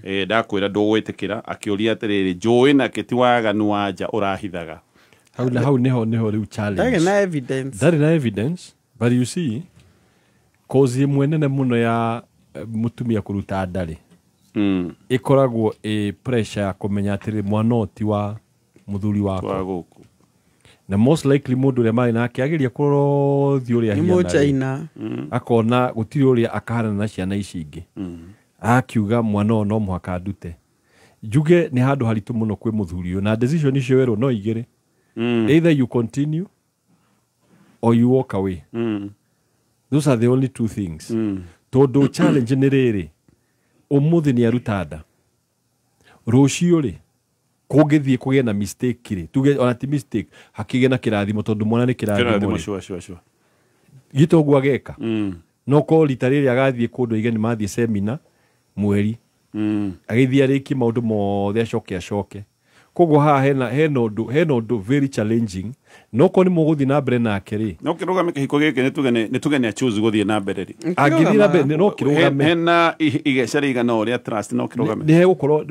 Speaker 1: ndakwĩra ndakwĩra ndũgwĩtĩkĩra, akĩũria atĩrĩrĩ, njũĩ nakĩ ti waganu wa nja ũrahithaga.
Speaker 4: Hau na hau niho niho rĩu challenge.
Speaker 3: Ndarĩ na evidence.
Speaker 4: Ndarĩ na evidence, but you see cause ĩmwe nene mũno ya mũtumia kũruta ndarĩ ĩkoragwo ĩ pressure ya kũmenya atĩrĩ mwana ũyũ ti wa mũthuri wakwa
Speaker 1: wa gũkũ,
Speaker 4: na most likely mũndũ ũrĩa marĩ nake ageria kũrora ũthiũ ũrĩa
Speaker 3: Nĩ
Speaker 4: ahiana rĩ,
Speaker 3: mũchaina.
Speaker 4: akona gũtirĩ ũrĩa akahanana na ciana ici ingĩ, akiuga mwana ũyũ no mũhaka ndute. Njuge nĩ handũ haritũ mũno kwĩ mũthuri ũyũ, na decision icio werwo no igĩrĩ, either you continue or you walk away. Those are the only two things. Tondũ challenge nĩ rĩrĩ, ũmũthĩ nĩ aruta nda, rũciũ rĩ kũngĩthiĩ kũgĩe na mistake rĩ, tuge ona ti mistake, hakĩgĩe na kĩrathimo tondũ mwana nĩ kĩrathimo
Speaker 1: Kĩrathimo,
Speaker 4: rĩ,
Speaker 1: sure, sure, sure.
Speaker 4: gĩte ũguo ageka, no korwo rita rĩrĩ agathiĩ kũndũ aige nĩ mathiĩ semina mweri, agĩthiĩ arĩkie maũndũ mothe acoke acoke. Koguo haha hena ũndũ very challenging, no korwo nĩ mũgũthiĩ na mbere nake rĩ,
Speaker 1: No kĩrũgame kĩhiko gĩkĩ, nĩ tuge nĩ choose gũthiĩ na mbere rĩ,
Speaker 4: angĩthiĩ na mbere no kĩrũgame.
Speaker 1: Hena igeca rĩigana ũrĩa trust no kĩrũgame.
Speaker 4: Nĩ hegũkorwo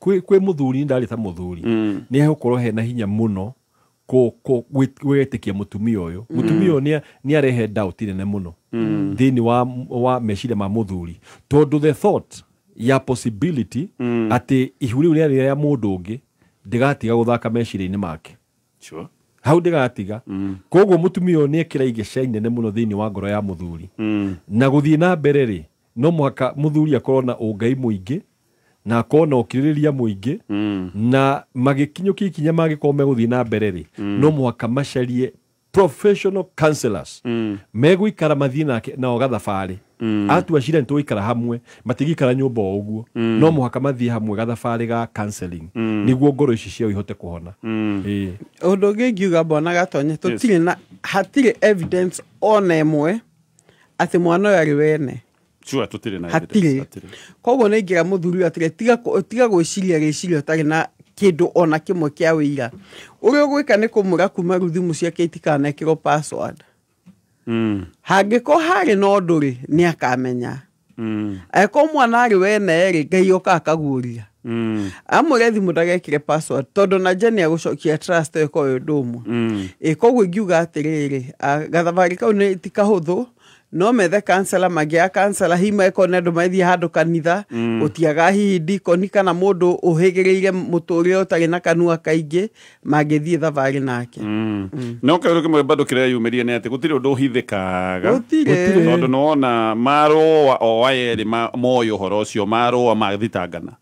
Speaker 4: kwĩ mũthuri, ndarĩ ta mũthuri, nĩ hegũkorwo hena hinya mũno gwĩtĩkia mũtumia ũyũ. Mũtumia ũyũ nĩ arehe doubt nene mũno thĩinĩ wa meciria ma mũthuri, tondũ the thought ya possibility atĩ ihu rĩu rĩarĩ rĩa mũndũ ũngĩ ndĩgatiga gũthaka meciria-inĩ make.
Speaker 1: Sure.
Speaker 4: Hau ndĩgatiga. Koguo mũtumia ũyũ nĩ ekĩra igeca inene mũno thĩinĩ wa ngoro ya mũthuri, na gũthiĩ na mbere rĩ, no mũhaka mũthuri akorwo na ũngai mũingĩ na akorwo na ũkirĩrĩria mũingĩ, na magĩkinyũkia ikinya mangĩkorwo megũthiĩ na mbere rĩ, no mũhaka macarie professional counselors megũikara mathiĩ nake nao gathabarĩ, atua cira nĩ tũgũikara hamwe, matigĩikara nyũmba o ũguo, no mũhaka mathiĩ hamwe gathabarĩ ga counseling nĩguo ngoro ici ciao ihote kũhona.
Speaker 3: Ũndũ ũngĩ ingiuga bwana Gatonye, tũtirĩ na hatirĩ evidence ona ĩmwe atĩ mwana ũyũ arĩ wene.
Speaker 1: Sure, tũtirĩ na
Speaker 3: hatirĩ.
Speaker 1: evidence.
Speaker 3: Koguo nĩ ingĩra mũthuri ũyũ atĩrĩ, tiga gwĩciria rĩciria ũtarĩ na kĩndũ ona kĩmwe kĩa wĩira. Ũrĩa ũgwĩka nĩ kũmwĩra kuma rĩu thimũ ciake itikanekĩrwo password. Hangĩkorwo harĩ na ũndũ rĩ, nĩ akamenya. Angĩkorwo mwana arĩ wene rĩ, Ngai oka akaguũria. Amũre thimũ ndagekĩre password tondũ na Jane agũcokia trust ĩyo ĩkorwo ĩ ũndũ ũmwe. Ĩ koguo ingiuga atĩrĩrĩ, gathabarĩ kau nĩ ti kahũthũ, no methe kansela, mangĩaga kansela hihi magĩkorwo nĩ andũ mathiĩ handũ kanitha, gũtiaga hihi dikoni kana mũndũ ũhĩgĩrĩire mũtũrĩre ũtarĩ na kanua kaingĩ mangĩthiĩ thabarĩ nake.
Speaker 1: No kaũndũ kĩmwe bado kĩreyumĩria nĩ atĩ gũtirĩ ũndũ ũhithĩkaga.
Speaker 3: Gũtirĩ.
Speaker 1: Tondũ nĩwona marũa o aya erĩ moĩ ũhoro ũcio, marũa mathitangana.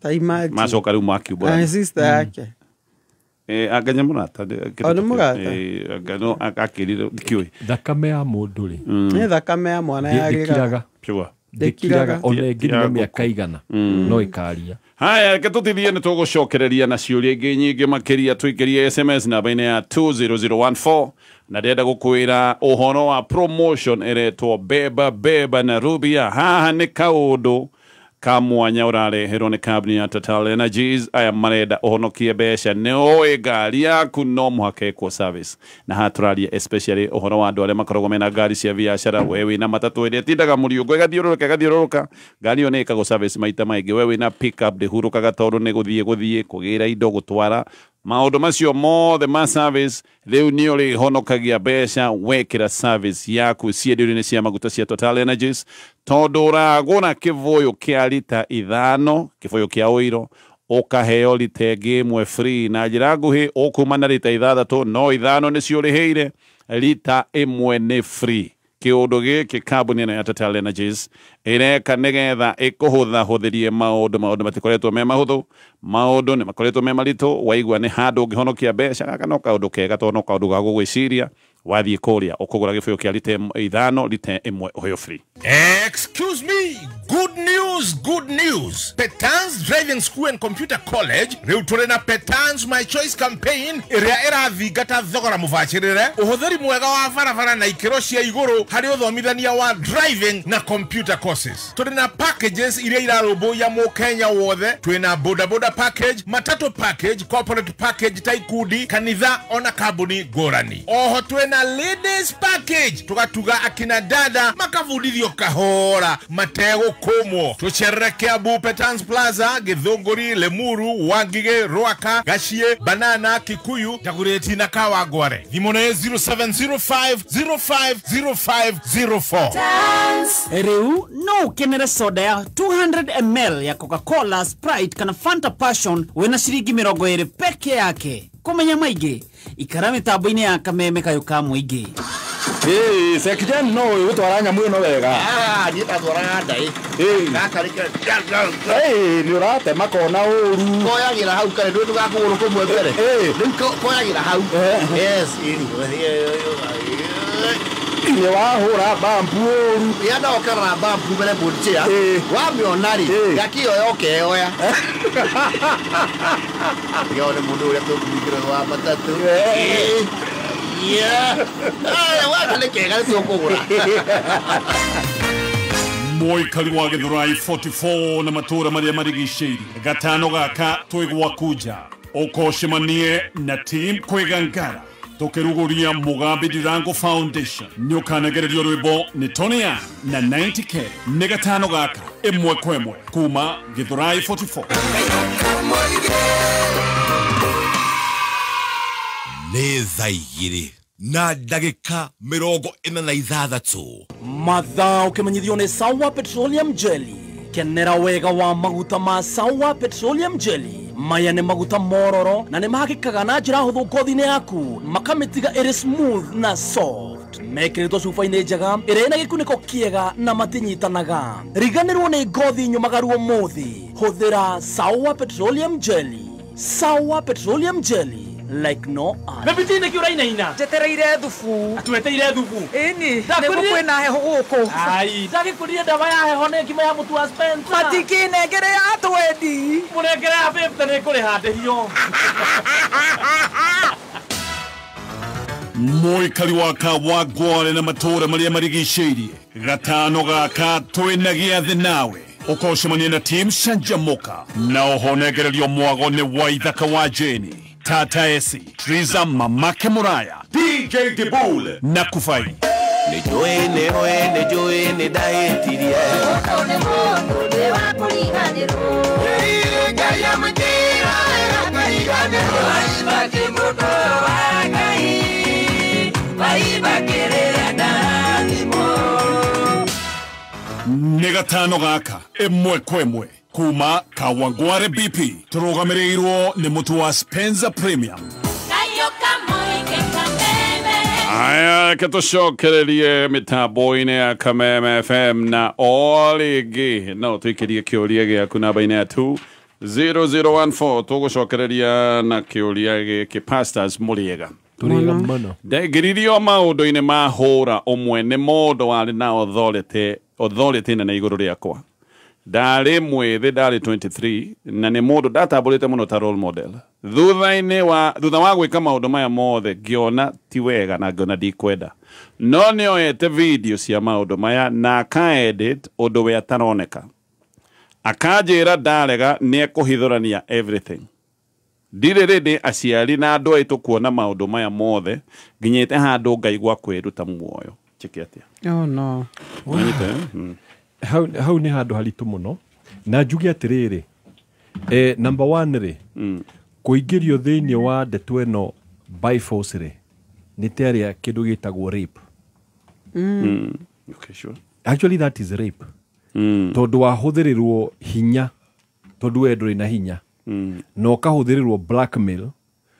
Speaker 3: Ta imagine.
Speaker 1: Macoka rĩu makiumbũrana.
Speaker 3: Na sister yake.
Speaker 1: Anga nĩ mũrata.
Speaker 3: O nĩ mũrata?
Speaker 1: Anga no akĩrire ndikĩũĩ.
Speaker 4: Thakame ya mũndũ rĩ.
Speaker 3: Nĩ thakame ya mwana yarĩraga.
Speaker 4: Ndĩkiraga.
Speaker 1: Sure.
Speaker 4: Ndĩkiraga ona ĩngĩ na mĩaka igana no ĩkaria.
Speaker 1: Haya, reke tũtithie nĩ tũgũcokereria na ciũria ingĩ nyingĩ makĩria tũikĩrie SMS namba-inĩ ya 20014 na ndĩrenda gũkwĩra ũhoro wa promotion ĩretwo Beba Beba na Rubia. Haha nĩ kaũndũ ka mwanya ũrareherwo nĩ kambuni ya Total Energies. Aya marenda ũhonokie mbeca, nĩ ũĩ ngari yaku no mũhaka ĩkwo service, na haha tũraria especially ũhoro wa andũ arĩa makoragwo mena ngari cia biacara. We wĩna matatũ ĩrĩa ĩtindaga mũriũngũ ĩgathiũrũrũka ĩgathiũrũrũka, ngari ĩyo nĩ ĩkagwo service maita maingĩ. We wĩna pickup ndĩhurũkaga tondũ nĩ gũthiĩ kũgĩra indo, gũtwara maũndũ macio mothe ma service. Rĩu nĩ ũrĩhonokagia mbeca wekĩra service yaku cienderio-inĩ cia maguta cia Total Energies, tondũ ũragũra kĩbũyũ kĩa rita 5, kĩbũyũ kĩa ũiro, ũkaheo rita ĩngĩ ĩmwe free. Na njĩra nguhĩ ũkuma na rita 6, no 5 nĩcio ũrĩhĩire, rita 1 nĩ free. Kĩũndũ gĩkĩ kambuni ĩno ya Total Energies ĩreka nĩgetha ĩkũhũthahũthĩrie maũndũ. Maũndũ matikoretwo me mahũthũ, maũndũ nĩ makoretwo me maritũ. Waigua nĩ handũ ũngĩhonokia mbeca, gaka no kaũndũ kega tondũ no kaũndũ ga gũgwĩciria. Wathiĩ kũrĩa ũkũgũra gĩbũyũ kĩa rita 5, rita 1 ũheo free.
Speaker 9: Excuse me, good news, good news. Petans Driving School and Computer College rĩu tũrĩ na Petans My Choice campaign ĩrĩa ĩrathingata thogora mũbacĩrĩre, ũhũthĩri mwega wa barabara na ikĩro cia igũrũ harĩ ũthomithania wa driving na computer courses. Tũrĩ na packages iria irarũmbũiya mũkenya wothe. Twĩna boda boda package, matatu package, corporate package ta ikundi, kanitha ona kambuni ngũrani. Oho twĩna ladies package, tũgatuga akina dada makabundithio kahora mategũkũmwo. Tũcerere Kiambu Petans Plaza, Githũngũri, Limuru, Wangige, Ruaka, Gachie, Banana, Kikuyu, Dagoretti na Kawangware. Thimũ nĩ 0705 050504.
Speaker 11: Rĩu no ũkenere soda ya 200 ml ya Coca-Cola, Sprite kana Fanta Passion wĩna ciringi 20 peke yake. Kũmenya maingĩ ikara mĩtambo-inĩ ya kameme kayũ ka mũingĩ.
Speaker 12: Sekijen no ũgũtwara nyamũ ĩno wega.
Speaker 13: Niĩ ndatwaraga ndaĩ. Gaka nĩ
Speaker 12: nĩ ũratema kona ũru.
Speaker 13: Koyagĩra hau kare ndũĩ ndũgakũgũrũ kũmwe mbere. Rĩu koyagĩra hau. Yes,
Speaker 12: nĩ wahũra bambu ũru.
Speaker 13: Ĩa ndokerera bambu mbere bũnchĩa. Wamĩona rĩ, gakĩoya ũkeoya. Tiga nĩ mũndũ ũrĩa tũkũringĩra wa matatũ. Waka nĩ kega nĩ tũkũgũra.
Speaker 1: Mũikari wa Githurai 44 na matũũra marĩa marigicĩirie, gatano gaka twĩ gwaku nja, ũkocemanie na team Kwĩgangara tũkĩrugũria Mugambi Ndirango Foundation. Nĩ ũkanagererio rwĩmbo nĩ Tony Young na 90K. Nĩ gatano gaka ĩmwe kwa ĩmwe kuma Githurai 44.
Speaker 9: Nĩ thaa 2 na ndagĩka 46.
Speaker 14: Mathaa ũkĩmenyithio nĩ Sawa Petroleum Jelly. Kenera wega wa maguta ma Sawa Petroleum Jelly. Maya nĩ maguta mororo na nĩ mahakĩkaga na njĩra hũthũ ngothi-inĩ yaku, makamĩtiga ĩrĩ smooth na soft. Mekĩrĩtwo cuba-inĩ njega ĩrĩa ĩna gĩkunĩko kĩega na matinyitanaga. Riganĩrwo nĩ ngothi nyũmagaru ũmũthĩ. Hũthĩra Sawa Petroleum Jelly. Sawa Petroleum Jelly like no other.
Speaker 15: Bebiti nä kä å rainaina
Speaker 16: njetereire thubu.
Speaker 15: Tweteire thubu.
Speaker 16: Ĩni nĩguo kwĩna heho gũkũ.
Speaker 15: Ai ndagĩkũrire ndawa ya heho nĩ ngima ya mũtu wa Spencer.
Speaker 16: Matikĩnengere ya twendi.
Speaker 15: Mũnengere ya 50 nĩ kũrĩha ndĩhio.
Speaker 1: Mũikari wa Kawangware na matũũra marĩa marigicĩirie, gatano gaka twĩna gĩathĩ nawe ũkocemania na team Canjamũka na ũhonegererio mwago nĩ Waithaka wa Jeni, Tata Esi, Triza Mamake Muraya, DJ Dibul na Kufai.
Speaker 17: Nĩ njũĩ nĩ ũĩ nĩ njũĩ nĩ ndahĩtirie.
Speaker 10: Mũndũ nĩ mũndũ nĩ wa kũriganĩrwo.
Speaker 17: Ngai amũnjĩra akariganĩrwo.
Speaker 10: Waibaki mũndũ wa Ngai, waibaki rĩrĩa ndarathimwo.
Speaker 9: Nĩ gatano gaka ĩmwe kwa ĩmwe kuma Kawangware BP tũrũgamĩrĩirwo nĩ mũtu wa Spencer Premium.
Speaker 1: Aya, reke tũcokererie mĩtambo-inĩ ya Kameme FM na o rĩngĩ no tũikĩrie kĩũria gĩaku namba-inĩ ya 20014. Tũgũcokereria na kĩũria gĩkĩ, pastors mũrĩega?
Speaker 4: Tũrĩega mũno.
Speaker 1: Ndaingĩririo maũndũ-inĩ ma hũra ũmwe nĩ mũndũ warĩ na authority nene igũrũ rĩakwa. Ndarĩ mwĩthĩ, ndarĩ 23, na nĩ mũndũ ndatambũrĩte mũno ta role model. Thutha wa gwĩka maũndũ maya mothe ngĩona ti wega na ngĩona ndikwenda, no nĩoete video cia maũndũ maya na akaedit ũndũ we ataroneka, akanjĩra ndarega nĩekũhithũrania everything. Ndirĩ rĩndĩ aciari na andũ aitũ kuona maũndũ maya mothe nginyĩte handũ ngaigua kwĩruta muoyo. Njĩke atĩa?
Speaker 3: Oh no.
Speaker 1: Wanyita, eh?
Speaker 4: Hau nĩ handũ haritũ mũno na njuge atĩrĩrĩ, number one rĩ, kũingĩrio thĩinĩ wa ndeto ĩno by force rĩ, nĩ ta ĩrĩa kĩndũ gĩtagwo rape.
Speaker 1: Okay, sure.
Speaker 4: Actually that is rape. Tondũ wahũthĩrĩrwo hinya, tondũ we ndũrĩ na hinya, na ũkahũthĩrĩrwo blackmail,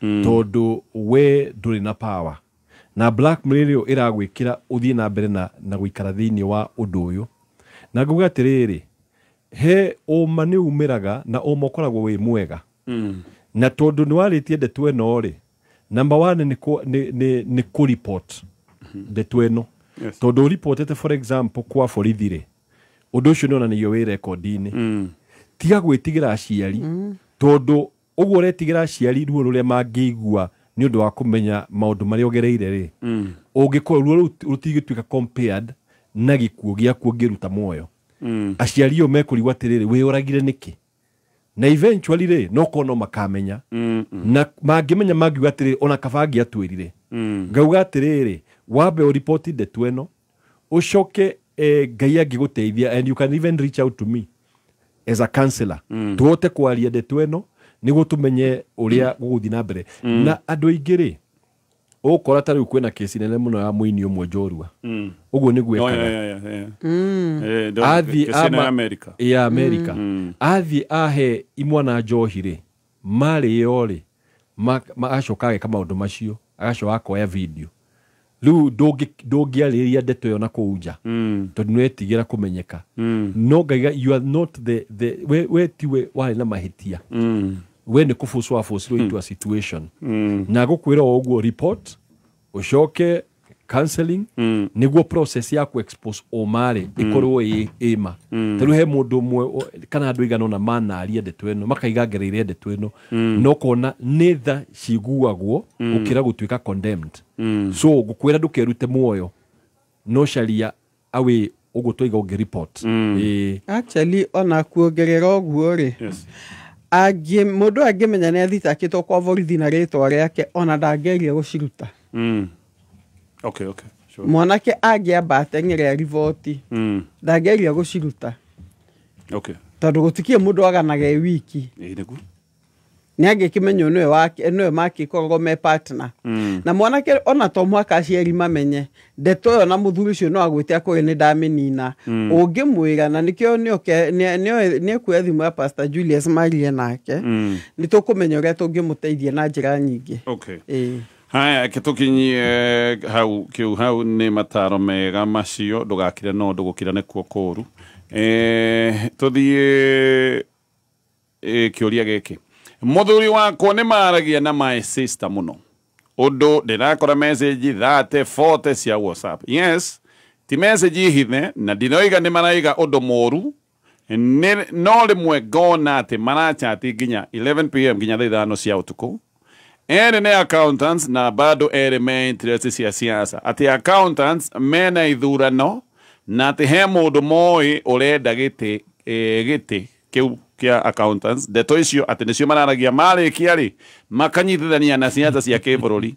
Speaker 4: tondũ we ndũrĩ na power, na blackmail ĩyo ĩragwĩkĩra ũthiĩ na mbere na gũikara thĩinĩ wa ũndũ ũyũ. Na nguga atĩrĩrĩ, he ũma nĩ umĩraga na ũma ũkoragwo wĩ mwega. Na tondũ nĩ warĩtie ndeto ĩno rĩ, number one nĩ kũ-report ndeto ĩno. Tondũ ũripotete for example kwa borithi rĩ, ũndũ ũcio nĩ onanagio wĩ rekondi-inĩ. Tiga gwĩtigĩra aciari, tondũ ũguo ũretigĩra aciari ruo rũrĩa mangĩigua nĩ ũndũ wa kũmenya maũndũ marĩa ũgereire rĩ, ũngĩkorwo ruo rũu rũtigĩtuĩka compared na gĩkuũ gĩaku ũngĩruta muoyo. Aciari o mekũrigwo atĩrĩrĩ, wĩyũragire nĩkĩ? Na eventually rĩ, no korwo no makamenya. Na mangĩmenya mangiuga atĩrĩrĩ, ona kaba angĩatwĩrire. Ngauga atĩrĩrĩ, wambe ũripoti ndeto ĩno, ũcoke Ngai angĩgũteithia, and you can even reach out to me as a counselor. Tũhote kwaria ndeto ĩno nĩguo tũmenye ũrĩa gũgũthiĩ na mbere. Na andũ aingĩ rĩ, ũgũkora ta rĩu kwĩna kesi nene mũno ya mũini ũmwe njorua. Ũguo nĩguo ekaga. Athiĩ
Speaker 1: America.
Speaker 4: Ya America. Athiĩ ahe imwana njohi rĩ, marĩo rĩ, agacoka ageka maũndũ macio, agacoka akoya video. Rĩu ndũngĩarĩrĩria ndeto ĩyo na kũu nja, tondũ nĩwetigĩra kũmenyeka. No ngaiga you are not the we tiwe warĩ na mahĩtia. We nĩ kũbũcwo wabũcirwo into a situation. Na gũkwĩra o ũguo report, ũcoke counseling, nĩguo process ya ku expose ũma rĩ ĩkorwo ĩma. Ta rĩu he mũndũ ũmwe kana andũ aigana ũna manaria ndeto ĩno, makaiga ngereire ndeto ĩno, no kona nĩ tha ciguagwo gũkĩra gũtuĩka condemned. So ngũkwĩra ndũkerute muoyo, no caria away ũguo twaiga ũngĩ report.
Speaker 3: Actually ona kuongerera ũguo rĩ, mũndũ angĩmenya nĩ athitakĩtwo kwa borithi na rĩtwa rĩake, ona ndangĩgeria gũciruta.
Speaker 1: Okay, okay. Sure.
Speaker 3: Mwanake angĩamba ateng'ere riboti, ndangĩgeria gũciruta.
Speaker 1: Okay.
Speaker 3: Tondũ gũtikiĩ mũndũ aganaga e wiki.
Speaker 1: Nĩguo.
Speaker 3: Nĩ angĩkĩmenywo nĩwe wake, nĩwe makĩkoragwo me partner. Na mwanake ona to mũhaka aciari mamenye ndeto ĩyo na mũthuri ũcio no agwĩte akwĩre nĩ ndamĩnina. Ũngĩmwĩra na nĩkĩo nĩekuoya thimũ ya Pastor Julius marie nake, nĩ tũkũmenya ũrĩa tũngĩmũteithia na njĩra nyingĩ.
Speaker 1: Okay. Haya, reke tũkinyie hau kĩu hau nĩ mataro mega macio, ndũgakire no ndũgũkira nĩkuo kũũru. Tũthiĩ kĩũria gĩkĩ. Mũthuri wakwa nĩ maragia na my sister mũno, ũndũ ndĩrakora message 30 40 cia WhatsApp. Yes, ti message hithe na ndinoiga nĩ maraiga ũndũ mũũru, no rĩmwe ngona atĩ marachati nginya 11 pm nginya thaa 5 cia ũtukũ. Ere nĩ accountants na bado ere me interest cia siasa, atĩ accountants mena ithurano na atĩ he mũndũ moĩ ũrenda gĩtĩ gĩtĩ kĩu kĩa accountants. Ndeto icio atĩ nĩcio mararagia, marĩkia rĩ makanyitithania na siasa cia kĩbũrũri.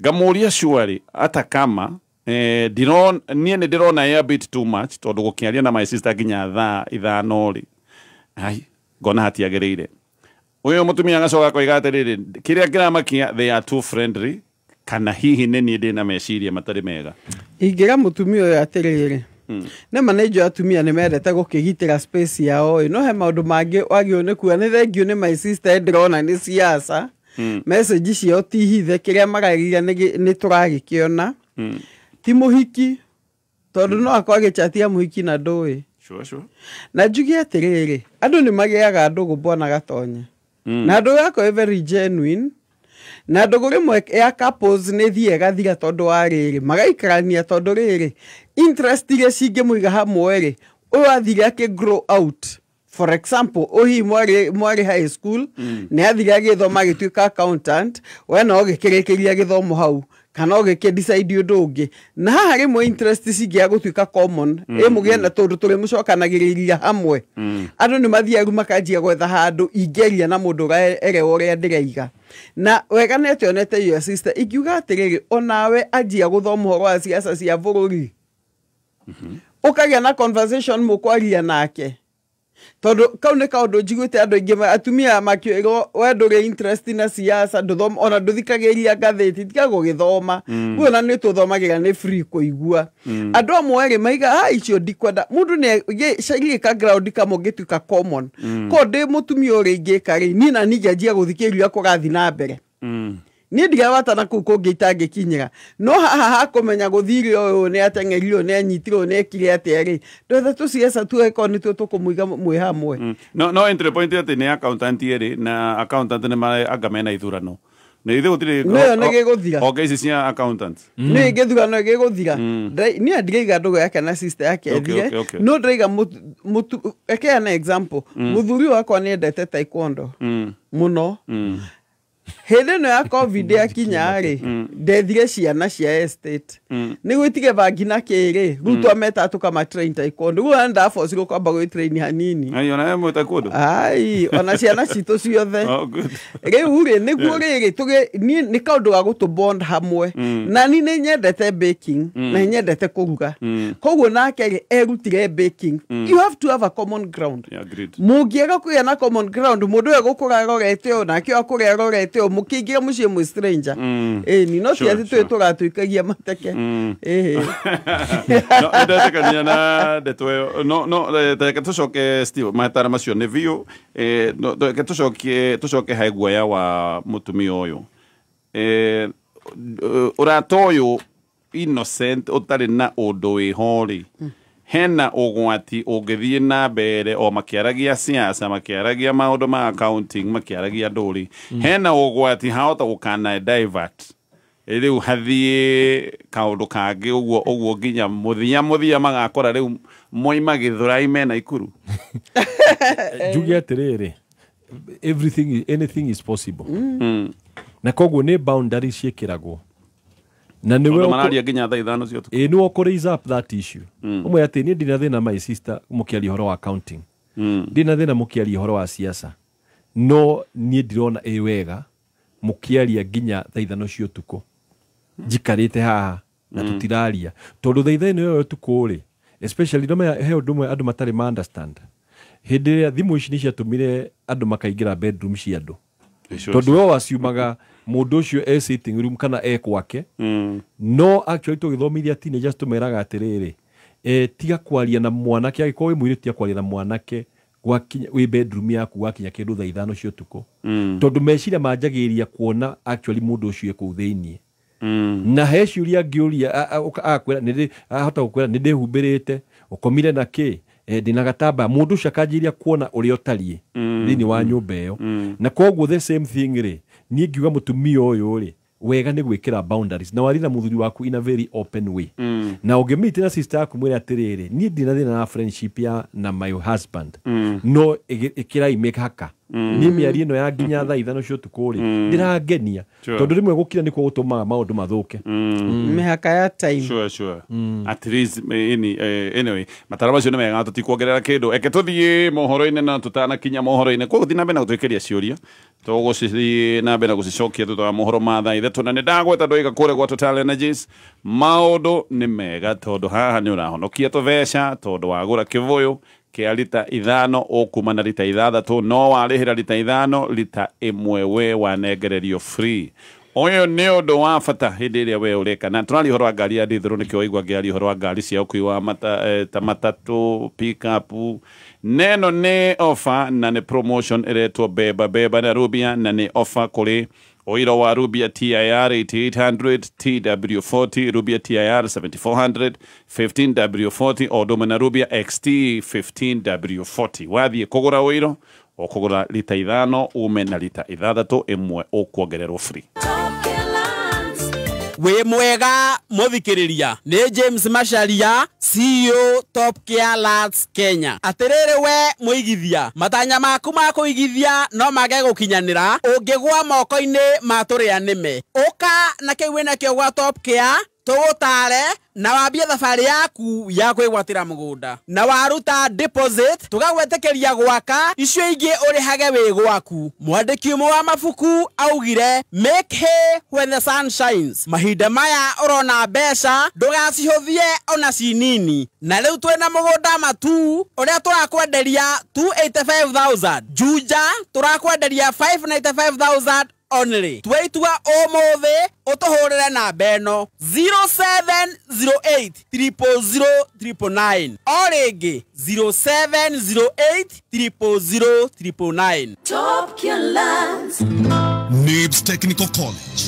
Speaker 1: Ngamũria surely hata kama Niĩ nĩ ndĩrona a bit too much tondũ gũkĩaria na my sister nginya thaa 5 rĩ, ai ngona hatiagĩrĩire. Ũyũ mũtumia agacoka akoiga atĩrĩrĩ, kĩrĩa kĩramakia, they are too friendly, kana hihi nĩ niĩ ndĩna meciria matarĩ mega.
Speaker 3: Ingĩra mũtumia ũyũ atĩrĩrĩ, nĩma nĩ njũĩ atumia nĩ mendete gũkĩgitĩra space yao ĩ, no he maũndũ mangĩ wagĩrĩirwo nĩ kuga. Nĩ thengiũ nĩ my sister, ndĩrona nĩ siasa, message ciao ti hithe, kĩrĩa maraiga nĩ tũragĩkĩona. Ti mũhiki, tondũ no akorwo agĩchatia mũhiki na ndũĩ.
Speaker 1: Sure, sure.
Speaker 3: Na njuge atĩrĩrĩ, andũ nĩ magĩaga ndũgũ, bwana Gatonye, na ndũgũ yakwa ĩ very genuine, na ndũgũ rĩmwe ya couples nĩ thiĩ ĩgathira tondũ wa rĩrĩ magaikarania, tondũ rĩrĩ interest iria cingĩmũiga hamwe rĩ, ũyũ athire akĩ grow out. For example, ũhihi mwarĩ high school, nĩ athire agĩthoma agĩtuĩka accountant, we no ũgĩkĩrĩkĩria gĩthomo hau kana ũgĩkĩ decide ũndũ ũngĩ, na haha rĩmwe interest cingĩaga gũtuĩka common, ĩ mũgĩe na tũndũ tũrĩ mũcokanagĩrĩria hamwe. Andũ nĩ mathiaga rĩu makanjia gwetha handũ ingĩaria na mũndũ ũraerewa ũrĩa ndĩraiga na wega nĩ atĩ your sister. Ingiuga atĩrĩrĩ, onawe anjia gũthoma ũhoro wa siasa cia bũrũri, ũkagĩa na conversation mũkwaria nake, tondũ kau nĩ kaũndũ njiguĩte andũ aingĩ atumia makĩrwo, we ndũrĩ interest na siasa, ndũthoma ona ndũthikagĩrĩria ngathĩti, tiga gũgĩthoma. Rĩu ona nĩ tũthomagĩra nĩ free kũigua. Andũ amwe rĩ maiga a icio ndikwenda mũndũ nĩ carie ka ground kamwe ũngĩtuĩka common. Ko ndĩ mũtumia ũrĩa ingĩka rĩ, niĩ na niĩ ngĩanjia gũthikĩrĩria kũrathiĩ na mbere, niĩ ndigawata na kũu kũngĩ itangĩkinyĩra, no haha hakũmenya gũthire ũyũ nĩ ateng'erire, ũyũ nĩ anyitire, ũyũ nĩ ekire atĩa rĩ, ndwethe tũciaca tueko nĩtuo tũkũmũiga mwĩ hamwe.
Speaker 1: No entry point atĩ nĩ accountant ĩrĩ na accountant nĩ anga mena ithurano nĩ ithuĩ gũtirĩ.
Speaker 3: Nĩyo nĩ gĩgũthira.
Speaker 1: Honge ici cia accountant.
Speaker 3: Nĩ gĩthurano gĩgũthira. Niĩ ndiraiga ndũgũ yake na sister yake ĩthire, no ndĩraiga ekeana example. Mũthuri wakwa nĩ endete taekwondo mũno. Hĩndĩ ĩno ya COVID yakinya rĩ, ndethire ciana cia estate nĩguo itige bangi na kĩrĩ, rĩu twameta tũkamatrain taekwondo. Rĩu ona ndabocirwo kwamba gwĩtrain hanini.
Speaker 1: Ai, ona we taekwondo?
Speaker 3: Ai, ona ciana citũ ciothe.
Speaker 1: Oh, good.
Speaker 3: Rĩu rĩ, nĩguo rĩrĩ tũgĩ niĩ nĩ kaũndũ ga gũtũ bond hamwe. Na niĩ nĩ nyendete baking na nĩ nyendete kũruga, koguo nake rĩ erutire baking. You have to have a common ground.
Speaker 1: Yeah, agreed.
Speaker 3: Mũngĩaga kũgĩa na common ground, mũndũ ũyũ egũkũra arorete ũũ nake ũyũ akũre arorete ũũ, mũkĩingĩra mũciĩ mwĩ stranger. Ĩni no ti atĩ tũĩ tũratuĩkagia mateke. Ĩhĩ.
Speaker 1: No ndetĩkania na ndeto ĩyo, no reke tũcoke, Steve, matara macio nĩ biũ. No, reke tũcoke he guoya wa mũtumia ũyũ. Ũrata ũyũ innocent ũtarĩ na ũndũ wĩho rĩ, hena ũgwati ũngĩthiĩ na mbere o makĩaragia siasa, makĩaragia maũndũ ma accounting, makĩaragia ndũrĩ, hena ũgwati hahota gũkana divert rĩu hathiĩ kaũndũ kangĩ ũguo ũguo nginya mũthia magakora rĩu moima Gĩthũrai mena Ikuru.
Speaker 4: Njuge atĩrĩrĩ, everything, anything is possible, na koguo nĩ boundary ciĩkĩragwo na nĩwe
Speaker 1: Tondũ mararia nginya thaa 5 cia ũtukũ.
Speaker 4: Ĩ, nĩwe ũkũ raise up that issue. Ũmwe atĩ niĩ ndina thĩna my sister mũkĩaria ũhoro wa accounting, ndina thĩna mũkĩaria ũhoro wa siasa, no niĩ ndirona ĩ wega mũkĩaria nginya thaa 5 cia ũtukũ njikarĩte haha na tũtiraria, tondũ thaa 5 ĩyo ũtukũ rĩ, especially no he ũndũ ũmwe andũ matarĩ ma understand, hĩndĩ ĩrĩa thimũ ici nĩ ciatũmire andũ makaingĩra bedroom cia andũ, tondũ we waciumaga mũndũ ũcio e sitting room kana e kwake. No actually tũgĩthomithia teenagers tũmeraga atĩrĩrĩ, tiga kwaria na mwanake, angĩkorwo wĩ mũirĩtu, tiga kwaria na mwanake gwakinya wĩ bedroom yaku gwakinya kĩndũ thaa 5 cia ũtukũ, tondũ meciria manjagĩrĩria kuona actually mũndũ ũcio e kũu thĩiniĩ. Na he ciũria angĩũria, agakwĩra ahota gũkwĩra nĩ ndĩhumbĩrĩte, ũkomire na kĩ, ndĩna gatambaya, mũndũ ũcio akanjĩrĩria kuona ũrĩa ũtariĩ thĩinĩ wa nyũmba ĩyo. Na koguo the same thing rĩ, niĩ ngiuga mũtumia ũyũ rĩ, wega nĩ gwĩkĩra boundaries na warie na mũthuri waku in a very open way. Na ũngĩmeet na sister yaku, mwĩre atĩrĩrĩ, niĩ ndina thĩna na friendship ya na my husband, no ĩkĩrai mĩhaka. Niĩ mĩario ĩno ya nginya thaa 5 cia ũtukũ rĩ ndĩrangenia, tondũ rĩmwe gũkira nĩkuo gũtũmaga maũndũ mathũke.
Speaker 3: Mĩhaka ya time.
Speaker 1: Sure. At least anyway, mataro macio nĩ mega, tũtikuongerera kĩndũ. Eke tũthiĩ mohoro-inĩ, na tũtanakinya mohoro-inĩ koguo thiĩ na mbere na gũtwĩkĩria ciũria, tũgũcithiĩ na mbere na gũcicokia thutha wa mohoro ma thaa 3. Na nĩ ndagweta ndoiga kũrĩa gwa Total Energies maũndũ nĩ mega, tondũ haha nĩ ũrahonokia tũbeca, tondũ wagũra kĩbũyũ kĩa rita 5 ũkuma na rita 6, no warĩhĩra rita 5, rita 1 we wanengererio free. Ũyũ nĩ ũndũ wa bata hĩndĩ ĩrĩa we ũreka. Na tũraria ũhoro wa ngari ya ndithũrũ, nĩkĩo waigua ngĩaria ũhoro wa ngari cia ũkui wa ta matatũ, pick-up. Neno nĩ offer na nĩ promotion ĩretwo Beba Beba na Rubia, na nĩ offer kũrĩ ũiro wa Rubia TIR 8800, TW40, Rubia TIR 7400, 15W40, o ũndũ ũmwe na Rubia XT 15W40. Wathiĩ kũgũra ũiro ũkũgũra rita 5 ume na rita 6, ĩmwe ũkuongererwo free.
Speaker 18: Wĩ mwega mũthikĩrĩria, nĩ James Macharia, CEO Top Care Lands Kenya. Atĩrĩrĩ we mũigithia, matanya maku ma kũigithia no mage gũkinyanĩra ũngĩgwa moko-inĩ ma tũrĩa nĩme. Ũka na kĩu wĩnakĩo gwa Top Care tũgũtare na wambie thabarĩ yaku ya kwĩgwatĩra mũgũnda, na waruta deposit tũgagwĩtĩkĩria gwaka icio ingĩ ũrĩhage wĩ gwaku. Mwandĩki ũmwe wa mabuku augire, make hay when the sun shines. Mahinda maya ũrona mbeca ndũgacihũthie ona ci nini. Na rĩu twĩna mũgũnda Matu ũrĩa tũrakwenderia 285,000, Juja tũrakwenderia 595,000 only. Tweitua ũmũthĩ ũtũhũrĩre namba ĩno 0708 000 999, o rĩngĩ 0708 000 999.
Speaker 10: Top Care Lands.
Speaker 9: Nibs Technical College.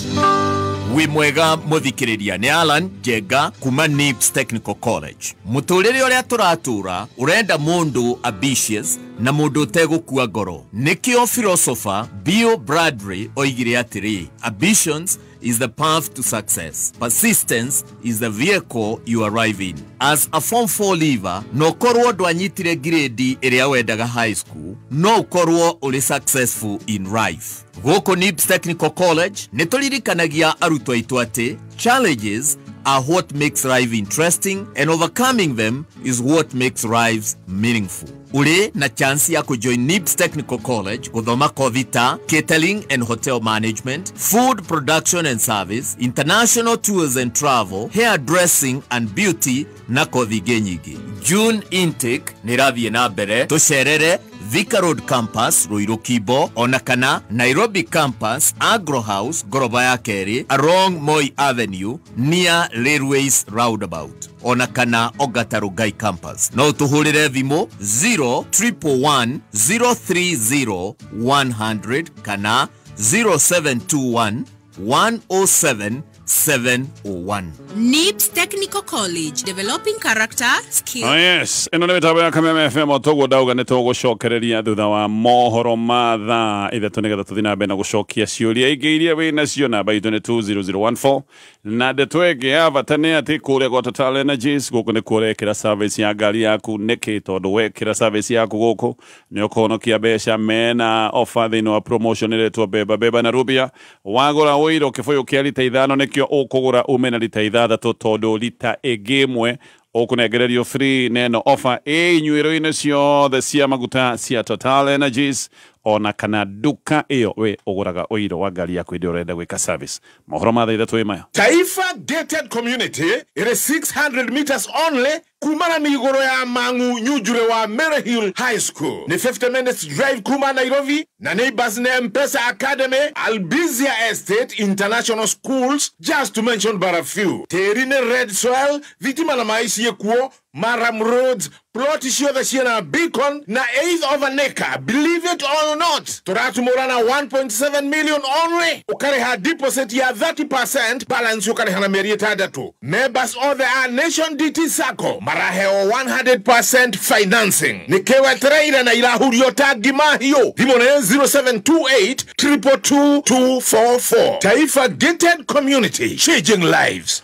Speaker 19: Wĩ mwega mũthikĩrĩria, nĩ Alan Njenga kuma Nibs Technical College. Mũtũrĩre ũrĩa tũratũra ũrenda mũndũ ambitious na mũndũ ũtegũkua ngoro. Nĩkĩo philosopher Bill Bradley oigire atĩrĩ, ambitions is the path to success. Persistence is the vehicle you arrive in. As a Form 4 leaver, no korwo ndwanyitire grade ĩrĩa wendaga high school, no ũkorwo ũrĩ successful in life. Gũkũ Nibs Technical College nĩ tũririkanagia arutwo aitũ atĩ challenges are what makes life interesting and overcoming them is what makes lives meaningful. Uri na chance ya kujoin Nibs Technical College guthoma kothi ta catering and hotel management, food production and service, international tours and travel, hairdressing and beauty na kothi ingĩ nyingĩ. June intake nĩ ĩrathiĩ na mbere. Tũcerere Thika Road Campus, Ruiru Kibo, ona kana Nairobi Campus, Agro House, ngoroba ya kerĩ, along Moi Avenue, near Railways Roundabout, ona kana Ongata Rongai Campus. No tũhũrĩre thimũ 0111 030 100 kana 0721 107 701.
Speaker 20: Nibs Technical College, developing character, skill.
Speaker 1: Oh yes, ĩno nĩ mĩtambo ya Kameme FM. Toguo ndauga nĩ tũgũcokereria thutha wa mohoro ma thaa 3 nĩgetha tũthiĩ na mbere na gũcokia ciũria ingĩ iria wĩ nacio. Namba itũ nĩ 20014, na ndeto ĩngĩ ya bata nĩ atĩ kũrĩa gwa Total Energies gũkũ nĩ kũrekĩra service ya ngari yaku. Nĩkĩ? Tondũ wekĩra service yaku gũkũ nĩ ũkũhonokia mbeca. Mena offer thĩinĩ wa promotion ĩretwo Beba Beba na Rubia. Wagũra ũiro kĩbũyũ kĩa rita 5 nĩkĩo ũkũgũra ume na rita 6, tondũ rita ĩngĩ ĩmwe ũkũnengererio free. Neno offer ĩ inyuĩro-inĩ ciothe cia maguta cia Total Energies ona kana duka ĩyo we ũgũraga ũiro wa ngari yaku ĩndĩ ũrenda gwĩka service. Mohoro ma thaa 3 ĩ maya.
Speaker 21: Taifa gated community ĩrĩ 600 meters only kumana na igũrũ ya Mang'u Nyunjure wa Maryhill High School. Ni 50 minutes drive kuma Nairobi na neighbors ne M-Pesa Academy, Albizia Estate, International Schools, just to mention but a few. Tĩri nĩ red soil, thitima na maĩ ciĩkuo, Maram Roads, plot ciothe ciĩna beacon na eighth of an acre. Believe it or not, tũratumũra na 1.7 million only. Ũkarĩha deposit ya 30%, balance ũkarĩha na mĩeri 6. Members othe a Nation DT Sacco maraheo 100% financing. Nĩkĩwetereire na irahurio ta ngima hiũ. Thimũ nĩ 0728 222 244. Taifa Gated Community, changing lives.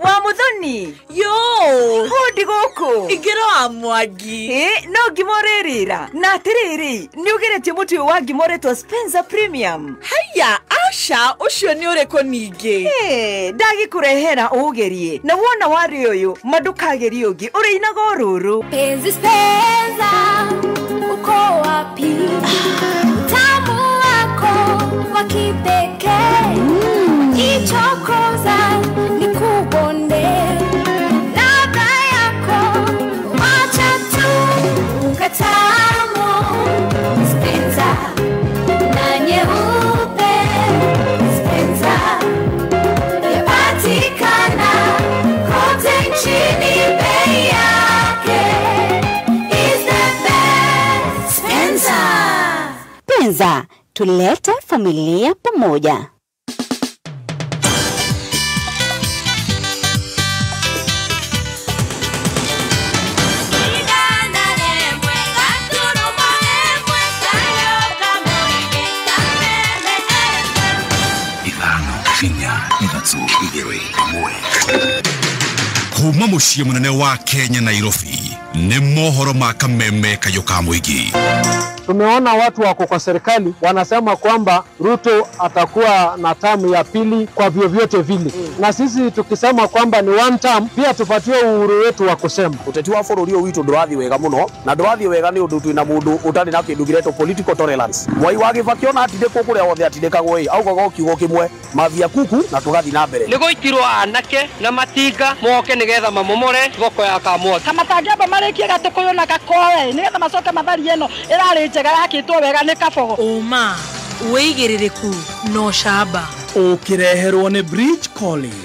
Speaker 2: Wa Muthoni.
Speaker 22: Yo.
Speaker 2: Hodi guku.
Speaker 22: Ingĩra wa Mwangi.
Speaker 2: Ĩ, no ngima ũrĩrĩra. Na atĩrĩrĩ, nĩ ũgeretie mũtu ũyũ wa ngima ũretwo Spencer Premium?
Speaker 22: Haiya, aca, ũcio nĩ ũrĩkũ ningĩ?
Speaker 2: Ĩ, ndagĩkũrehera ũũgerie. Na wona warĩ ũyũ, ma ndũkagerie ũngĩ, ũrĩinaga o rũrũ.
Speaker 5: Penzi Spencer, uko wapi? Utamu wako wa kipekee. Ichokoza nikubonde. Ladha yako wacha tu ukatamu. Spencer na nyeupe. Spencer yapatikana kote nchini, bei yake is the best. Spencer.
Speaker 23: Penza, tulete familia pamoja.
Speaker 9: Kuma muciĩ mũnene wa Kenya Nairobi nĩ mohoro ma kameme kayũ ka mũingĩ.
Speaker 24: Tumeona watu wako kwa serikali wanasema kwamba Ruto atakuwa na tamu ya pili kwa vyovyote vile. Na sisi tukisema kwamba ni one term, pia tupatiwe uhuru wetu wa kusema.
Speaker 25: Uteti wa bũrũri ũyũ witũ ndũrathiĩ wega mũno, na ndũrathiĩ wega nĩ ũndũ twĩna mũndũ ũtarĩ na kĩndũ kĩretwo political tolerance. Mwai wa Kibaki ona atindĩkwo kũrĩa wothe atindĩkagwo ĩ, augaga o kiugo kĩmwe, mavia kuku, na tũgathiĩ na mbere.
Speaker 26: Nĩ gũitirwo anake na matinga moke nĩgetha mamomore thoko ya Kamwaki.
Speaker 16: Kamatangĩamba marĩkie gatũkũyũ na gakoe nĩgetha macoke matharie ĩno ĩrarĩ njega yakĩtwo wega nĩ kabogo.
Speaker 22: Ũma, wĩigĩrĩrĩku na ũcamba.
Speaker 14: Ũkĩreherwo nĩ Bridge College.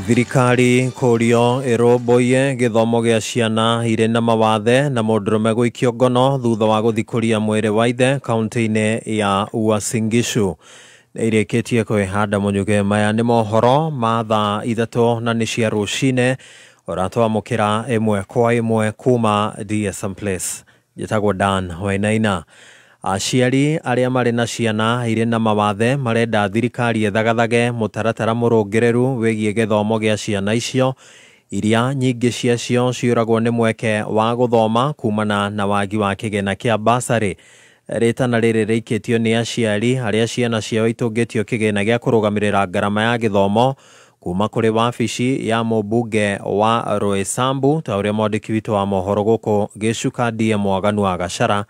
Speaker 27: Thirikari kũrio ĩrũmbũiye gĩthomo gĩa ciana irĩ na mawathe na mũndũrũme gũikio ngono thutha wa gũthikũria mwĩrĩ wa ithe kaunti-inĩ ya Uasin Gishu. Nĩirĩkĩtie kwĩhanda mũnyuge. Maya nĩ mohoro ma thaa 3 na nĩ cia rũcinĩ ũratwamũkĩra ĩmwe kwa ĩmwe kuma DSM Place. Njĩtagwo Dan Wainaina. Aciari arĩa marĩ na ciana irĩ na mawathe marenda thirikari ĩthagathage mũtaratara mũrũngĩrĩru wĩgiĩ gĩthomo gĩa ciana icio iria nyingĩ ciacio ciũragwo nĩ mweke wa gũthoma kumana na wagi wa kĩgĩna kĩa basarĩ. Rĩtana rĩrĩ rĩikĩtio nĩ aciari arĩa ciana ciao itũngĩtio kĩgĩna gĩa kũrũgamĩrĩra ngarama ya gĩthomo kuma kũrĩ wabici ya mũmbunge wa Roysambu, ta ũrĩa mwandĩki witũ wa mohoro gũkũ Gĩcuka DM Mwaganu wa Gachara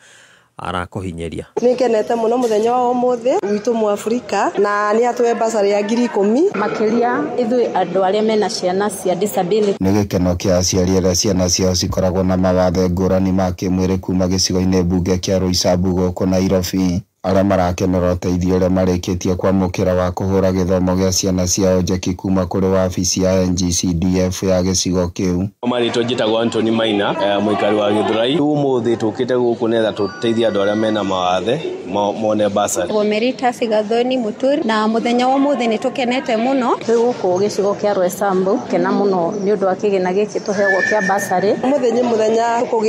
Speaker 27: arakũhinyĩria.
Speaker 28: Nĩngenete mũno mũthenya wa ũmũthĩ witũ Mũafrika, na nĩ atũhe basarĩ ya 10,000.
Speaker 29: Makĩria ithuĩ andũ arĩa mena ciana cia disability.
Speaker 30: Nĩ gĩkeno kĩa aciari arĩa ciana ciao cikoragwo na mawathe ngũrani ma kĩmwĩrĩ kuma gĩcigo-inĩ mbunge kĩa Roysambu gũkũ Nairobi, arĩa marakenera ũteithio ũrĩa marĩkĩtie kwamũkĩra wa kũhũra gĩthomo gĩa ciana ciao njeki kuma kũrĩ wabici ya NGCDF ya gĩcigo kĩu.
Speaker 31: Marĩtwa njĩtagwo Anthony Maina, mũikari wa Gĩthũrai. Ũmũthĩ tũkĩte gũkũ nĩgetha tũteithie andũ arĩa mena mawathe mone basarĩ.
Speaker 32: Gomerita Sigathoni Muturi, na mũthenya wa ũmũthĩ nĩ tũkenete mũno.
Speaker 29: Twĩ gũkũ gĩcigo kĩa Roysambu, kena mũno nĩ ũndũ wa kĩgĩna gĩkĩ tũheagwo kĩa basarĩ.
Speaker 28: Ũmũthĩ nĩ mũthenya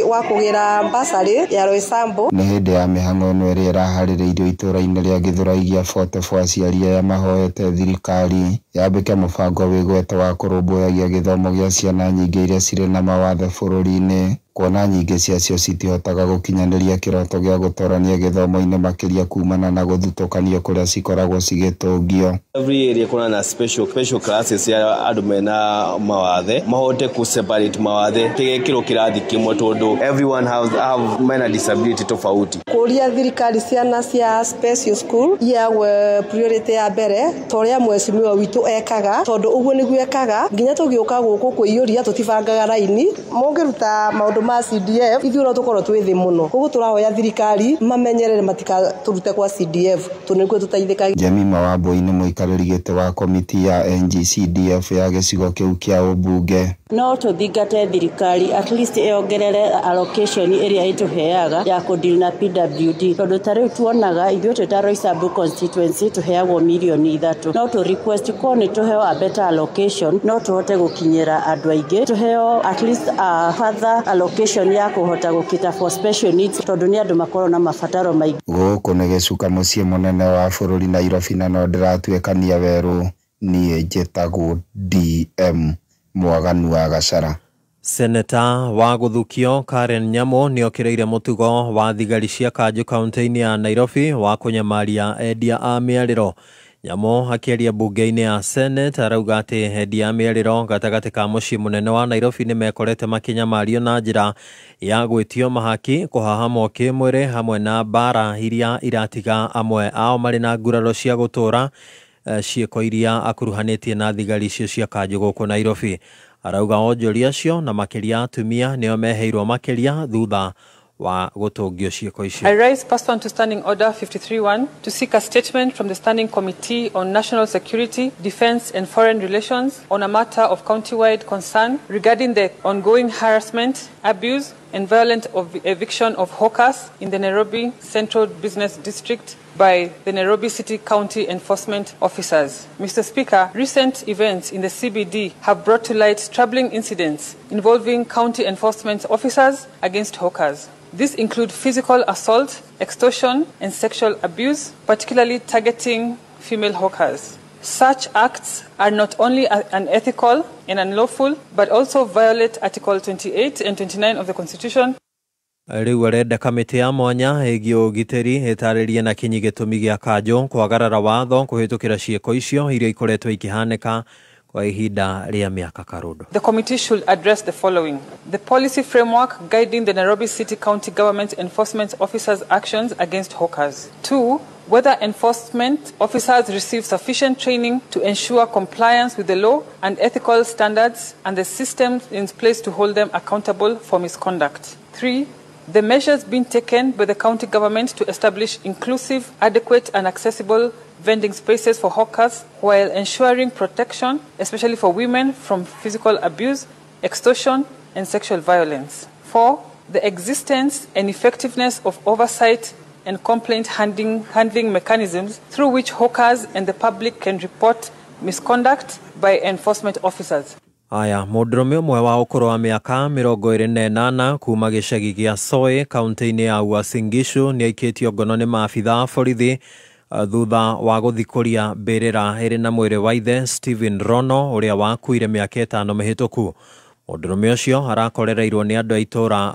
Speaker 28: wa kũgĩra basarĩ ya Roysambu.
Speaker 30: Nĩ hĩndĩ ya mĩhang'o ĩno ĩrĩa ĩraharĩrĩirio itũra-inĩ rĩa Gĩthũrai gĩa 44 aciari aya mahoete thirikari yambĩke mũbango wĩgwete wa kũrũmbũyagia gĩthomo gĩa ciana nyingĩ iria cirĩ na mawathe bũrũri-inĩ, kuona nyingĩ ciacio citihotaga gũkinyanĩria kĩroto gĩa gũtorania gĩthomo-inĩ makĩria kumana na gũthutũkanio kũrĩa cikoragwo cigĩtũngio.
Speaker 31: Every area kuna na special classes ya andũ mena mawathe mahote ku separate mawathe tigekirwo kĩrathi kĩmwe tondũ everyone have mena disability tofauti.
Speaker 28: Kũria thirikari ciana cia special school iagwe priority ya mbere ta ũrĩa mheshimiwa witũ ekaga, tondũ ũguo nĩguo ekaga nginya tũgĩũka gũkũ kwĩiyũria tũtibangaga raini. Mũngĩruta maũndũ ma CDF ithuĩ no tũkorwo twĩ thĩ mũno, koguo tũrahoya thirikari mamenyerere matikatũrute kwa CDF tondũ nĩkuo tũteithĩkaga.
Speaker 30: Jemima Wambui nĩ mũikarĩri gĩtĩ wa komiti ya NGCDF ya gĩcigo kĩu kĩa ũmbunge.
Speaker 29: No tũthingate thirikari at least ĩongerere allocation ĩrĩa ĩtũheaga ya kũdeal na PWD, tondũ ta rĩu tuonaga ithuĩ twĩ ta Roysambu constituency tũheagwo mirioni 3. No tũ request ko nĩ tũheo a better allocation, no tũhote gũkinyĩra andũ aingĩ, tũheo at least a further allocation ya kũhota gũkita for special needs, tondũ nĩ andũ makorwo na mabataro maingĩ.
Speaker 30: Gũkũ nĩ gĩcuka mũciĩ mũnene wa bũrũri Nairobi, na no ndĩratuĩkania werũ. Niĩ njĩtagwo DM Mwaganu wa Gacara.
Speaker 27: Seneta wa gũthukio Karen Nyamu nĩokĩrĩire mũtugo wa thigari cia kanjũ kaunti-inĩ ya Nairobi wa kũnyamaria endia a mĩarĩro. Nyamu akĩaria mbunge-inĩ ya Senate arauga atĩ endia a mĩarĩro gatagatĩ ka mũciĩ mũnene wa Nairobi nĩmekorete makĩnyamario na njĩra ya gwĩtio mahaki, kũhahamwo kĩmwĩrĩ hamwe na mbara iria iratiga amwe ao marĩ na nguraro cia gũtũra ciĩko iria akuruhanĩtie na thigari icio cia kanjũ gũkũ Nairobi. Arauga onjoria acio na makĩria atumia nĩo meheirwo makĩria thutha wa gũtũngio ciĩko icio.
Speaker 3: I rise pursuant to Standing Order 53.1 to seek a statement from the Standing Committee on National Security, Defence and Foreign Relations on a matter of county-wide concern regarding the ongoing harassment, abuse and violent eviction of hawkers in the Nairobi Central Business District by the Nairobi City County Enforcement Officers. Mr. Speaker, recent events in the CBD have brought to light troubling incidents involving county enforcement officers against hawkers. These include physical assault, extortion, and sexual abuse, particularly targeting female hawkers. Such acts are not only unethical and unlawful, but also violate Article 28 and 29 of the Constitution.
Speaker 27: Rĩu arenda kamĩtĩ ya mwanya ĩgiĩ ũgitĩri ĩtarĩrie na kinyi gĩtũmi gĩa kanjũ kwagarara watho kũhĩtũkĩra ciĩko icio iria ikoretwo ikĩhanĩka kwa ihinda rĩa mĩaka karũndũ.
Speaker 3: The committee should address the following: the policy framework guiding the Nairobi City County Government Enforcement Officers' actions against hawkers. 2, whether enforcement officers receive sufficient training to ensure compliance with the law and ethical standards and the systems in place to hold them accountable for misconduct. 3, the measures being taken by the county government to establish inclusive, adequate and accessible vending spaces for hawkers while ensuring protection, especially for women, from physical abuse, extortion and sexual violence. 4, the existence and effectiveness of oversight and complaint handling mechanisms through which hawkers and the public can report misconduct by enforcement officers.
Speaker 27: Aya, mũndũrũme ũmwe wa ũkũrũ wa mĩaka 28 kuma gĩcagi gĩa Soy kaunti-inĩ ya Uasin Gishu nĩaikĩtio ngono nĩ maabitha a borithi thutha wa gũthikũria mbĩrĩra ĩrĩ na mwĩrĩ wa ithe Stephen Rono ũrĩa wakuire mĩaka 5 mĩhĩtũku. Mũndũrũme ũcio arakorereirwo nĩ andũ a itũũra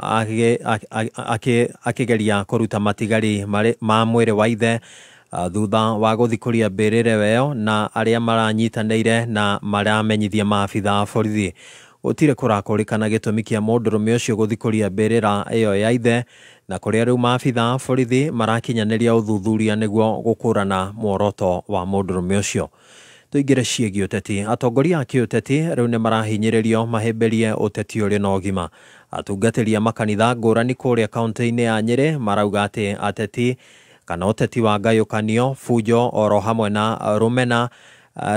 Speaker 27: akĩgeria kũruta matigari ma mwĩrĩ wa ithe thutha wa gũthikũria mbĩrĩra ĩyo na arĩa maranyitanĩire na maramenyithia maabitha a borithi. Gũtirĩ kũrakũrĩkana gĩtũmi kĩa mũndũrũme ũcio gũthikũria mbĩrĩra ĩyo ya ithe na kũrĩa rĩu maabitha a borithi marakinyanĩria ũthuthuria nĩguo gũkũrana muoroto wa mũndũrũme ũcio. Tũingĩre ciĩgiĩ ũteti. Atongoria a kĩũteti rĩu nĩ marahinyĩrĩrio mahĩmbĩrie ũteti ũrĩ na ũgima. Atungatĩri a makanitha ngũrani kũrĩa kaunti-inĩ ya Nyĩrĩ marauga atĩ ateti kana ũteti wa ngayũkanio, bunjo oro hamwe na rũmena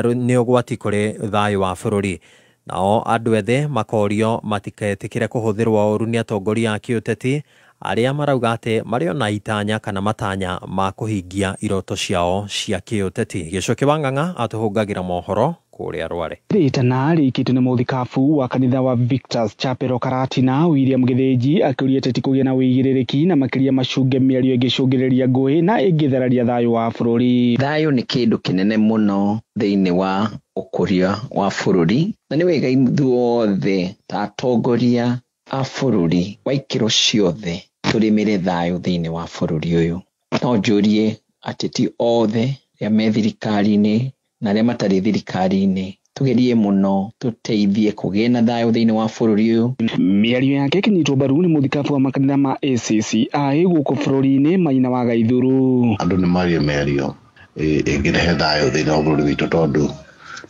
Speaker 27: nĩ ũgwati kũrĩ thayũ wa bũrũri. Nao andũ ethĩ makorio matiketĩkĩre kũhũthĩrwo ũru nĩ atongoria a kĩũteti arĩa marauga atĩ marĩ ona itanya kana matanya ma kũhingia iroto ciao cia kĩũteti. Gĩcoki wa Ng'ang'a atũhũngagĩra mohoro kũrĩa Rware.
Speaker 4: Rĩtana rĩikĩtio nĩ mũthikabu wa kanitha wa Victors Chapel Karatina William Gĩthĩnji akĩũria ateti kũgĩa na ũigĩrĩrĩki na makĩria macunge mĩario ĩngĩcũngĩrĩria ngũĩ na ĩngĩthararia thayũ wa bũrũri.
Speaker 6: Thayũ nĩ kĩndũ kĩnene mũno thĩinĩ wa ũkũria wa bũrũri na nĩ wega ithuothe ta atongoria a bũrũri wa ikĩro ciothe tũrĩmĩre thayũ thĩinĩ wa bũrũri ũyũ. No njũrie ateti othe arĩa me thirikari-inĩ na arĩa matarĩ thirikari-inĩ tũgerie mũno tũteithie kũgĩe na thayũ thĩinĩ wa bũrũri ũyũ.
Speaker 4: Mĩario yake ĩkĩnyitwo mbaru nĩ mũthikabu wa makanitha ma ACCI gũkũ bũrũri-inĩ Maina wa Gaithuru.
Speaker 7: Andũ nĩ marie mĩario ĩngĩrehe thayũ thĩinĩ wa bũrũri witũ tondũ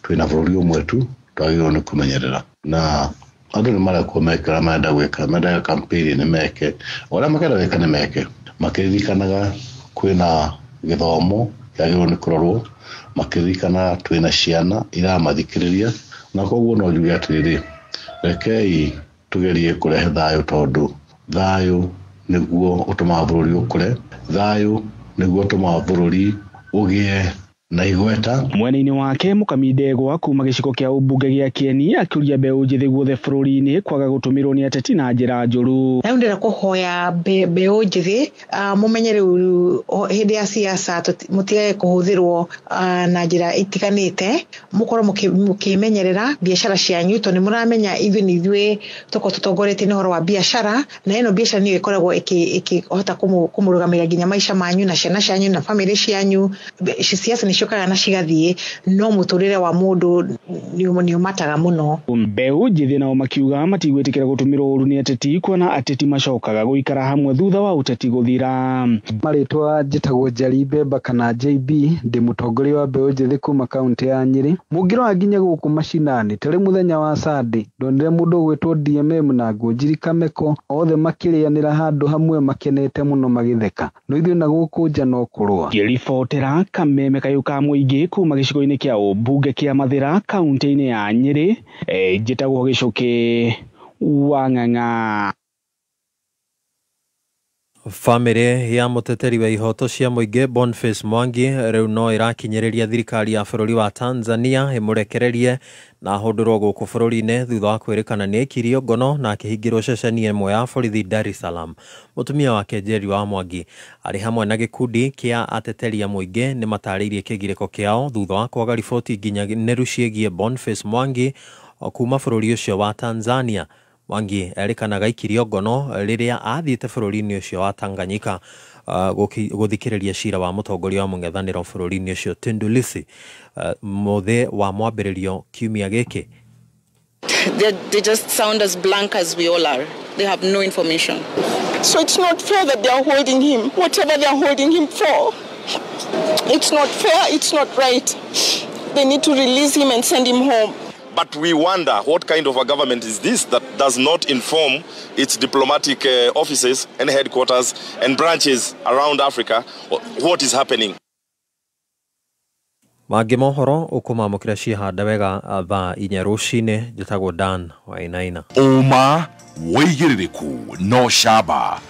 Speaker 7: twĩna bũrũri ũmwe tu twagĩrĩirwo nĩ kũmenyerera na andũ nĩ marekwo meke ũrĩa marenda gwĩka, mendaga campaign nĩ meke ũrĩa makenda gwĩka nĩ meke, makĩririkanaga kwĩna gĩthomo kĩagĩrĩirwo nĩ kũrorwo, makĩririkana twĩna ciana iramathikĩrĩria, na koguo no njuge atĩrĩrĩ, rekei tũgerie kũrehe thayũ tondũ thayũ nĩguo ũtũmaga bũrũri ũkũre, thayũ nĩguo ũtũmaga bũrũri ũgĩe Na igweta.
Speaker 4: Mwena-inĩ wake Mũkami Ndegwa kuma gĩcigo kĩa ũmbunge gĩa Kieni akĩũria mbeũ njĩthĩ guothe bũrũri-inĩ kwaga gũtũmĩrwo nĩ ateti na njĩra njũru.
Speaker 1: Rĩu ndĩrenda kũhoya mbeũ njĩthĩ mũmenye rĩu hĩndĩ ya siasa mũtigage kũhũthĩrwo na njĩra itiganĩte, mũkorwo mũkĩmenyerera biacara cianyu tondũ nĩ mũramenya ithuĩ nĩ ithuĩ tũkorwo tũtongoretie nĩ ũhoro wa biacara, na ĩno biacara nĩyo ĩkoragwo ĩkĩhota kũmũrũgamĩrĩra nginya maica manyu na ciana cianyu na bamĩrĩ cianyu. Siasa nĩ ciũkaga na cigathiĩ, no mũtũrĩre wa mũndũ nĩ ũmataga mũno.
Speaker 4: Mbeũ njĩthĩ nao makiuga matigwĩtĩkĩra gũtũmĩrwo ũru nĩ ateti kuona ateti macokaga gũikara hamwe thutha wa ũteti gũthira.
Speaker 8: Marĩtwa njĩtagwo Njeri Mbemba kana JB, ndĩ mũtongoria wa mbeũ njĩthĩ kuma kaunti ya Nyĩrĩ. Mũngĩrora nginya gũkũ macinani tarĩ mũthenya wa Sunday ndonire mũndũ ũgwĩtwo DMM na Ngũnjiri Kameko othe makĩrĩanĩra handũ hamwe makenete mũno magĩtheka, no ithuĩ na gũkũ nja no kũrũa.
Speaker 4: Ngĩribotera Kameme Kayũ ka Mũingĩ kuma gĩcigo-inĩ kĩa ũmbunge kĩa Mathĩra kaunti-inĩ ya Nyĩrĩ, njĩtagwo Gĩcũkĩ wa Ng'ang'a.
Speaker 27: Bamĩrĩ ya mũteteri wa ihoto cia mũingĩ Boniface Mwangi rĩu no ĩrakinyĩrĩria thirikari ya bũrũri wa Tanzania ĩmũrekererie na ahũndũrwo gũkũ bũrũri-inĩ thutha wa kwĩrĩkana nĩ aikirio ngono na akĩhingĩrwo ceceni ĩmwe ya borithi Dar es Salaam. Mũtumia wake Njeri wa Mwangi arĩ hamwe na gĩkundi kĩa ateteri a mũingĩ nĩ matarĩirie kĩgirĩko kĩao thutha wa kwaga riboti nginyanĩru ciĩgiĩ Boniface Mwangi kuma bũrũri ũcio wa Tanzania. Mwangi erĩkanaga aikirio ngono rĩrĩa athiĩte bũrũri-inĩ ũcio wa Tanganyika gũthikĩrĩria cira wa mũtongoria wa mũng'ethanĩro bũrũri-inĩ ũcio Tundu Lissu mũthĩ wa mwambĩrĩrio kiumia gĩkĩ.
Speaker 10: They just sound as blank as we all are. They have no information.
Speaker 11: So it's not fair that they are holding him, whatever they are holding him for. It's not fair, it's not right. They need to release him and send him home.
Speaker 12: But we wonder what kind of a government is this that does not inform its diplomatic offices and headquarters and branches around Africa what is happening.
Speaker 27: Mangĩ mohoro ũkũmamũkĩra ciĩhanda wega thaa inya rũcinĩ. Njĩtagwo Dan Wainaina.
Speaker 9: Ũma wĩigĩrĩrĩku no camba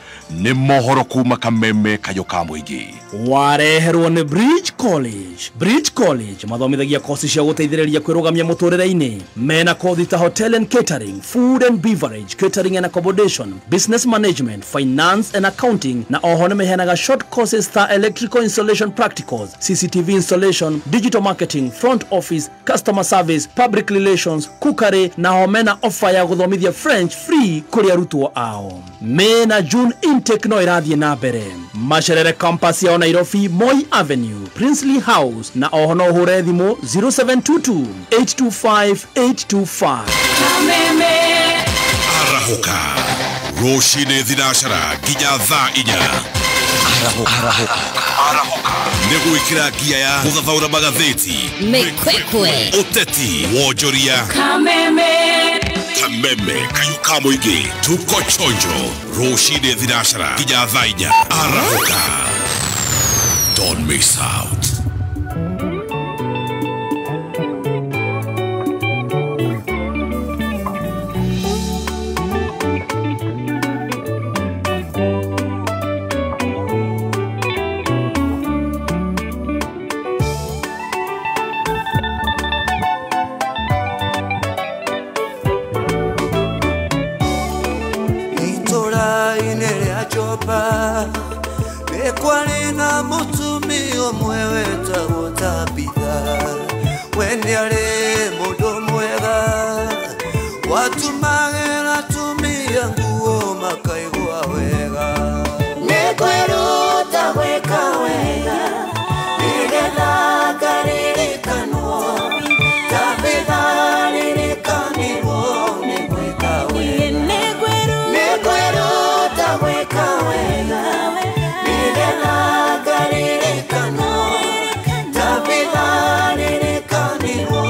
Speaker 9: nĩ mohoro kuma Kameme Kayũ ka Mũingĩ.
Speaker 14: Wareherwo nĩ Bridge College. Bridge College mathomithagia kosi cia gũteithĩrĩria kwĩrũgamia mũtũrĩre-inĩ. Mena kothi ta hotel and catering, food and beverage, catering and accommodation, business management, finance and accounting, na oho nĩmeheanaga short courses ta electrical installation practicals, CCTV installation, digital marketing, front office, customer service, public relations, cookery, na ho mena offer ya gũthomithia French free kũrĩ arutwo ao. Mena June intake no ĩrathiĩ na mbere. Macerere campus yao Nairobi, Moi Avenue, Princely House, na oho no ũhũre thimũ 0722 825 825.
Speaker 9: Arahũka rũcinĩ thinacara nginya thaa inya. Arahũka nĩ gwĩkĩra ngia ya gũthathaũra magathĩti,
Speaker 13: mĩkwekwe,
Speaker 9: ũteti, wonjoria.
Speaker 13: Kameme
Speaker 9: Kameme Kayũ ka Mũingĩ, tuko chonjo rũcinĩ thinacara nginya thaa inya. Arahũka, don't miss out.
Speaker 15: Kwari na mũtumia ũmwe wetagwo Tabitha, we nĩarĩ mũndũ mwega, watumagĩra atumia nguo makaigua wega.
Speaker 17: Nĩngwĩruta gwĩka wega nĩgetha ngaririkanwo, Tabitha ririkanirwo nĩ gwĩka wega. Nĩngwĩruta gwĩka wega nĩgetha ngaririkanwo, Tabitha ririkanirwo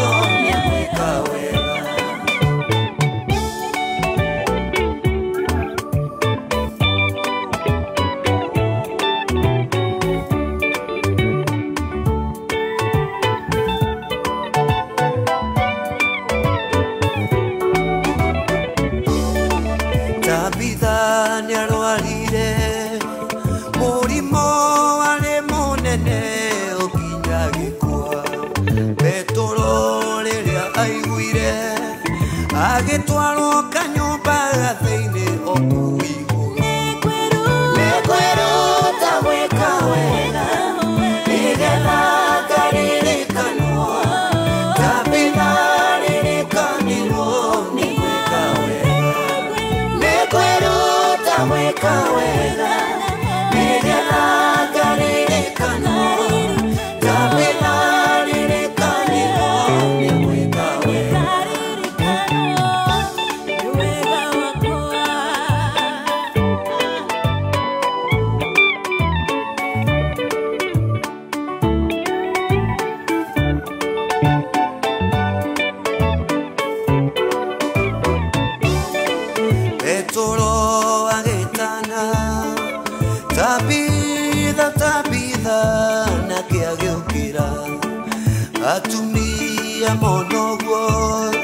Speaker 15: Atumia monoguo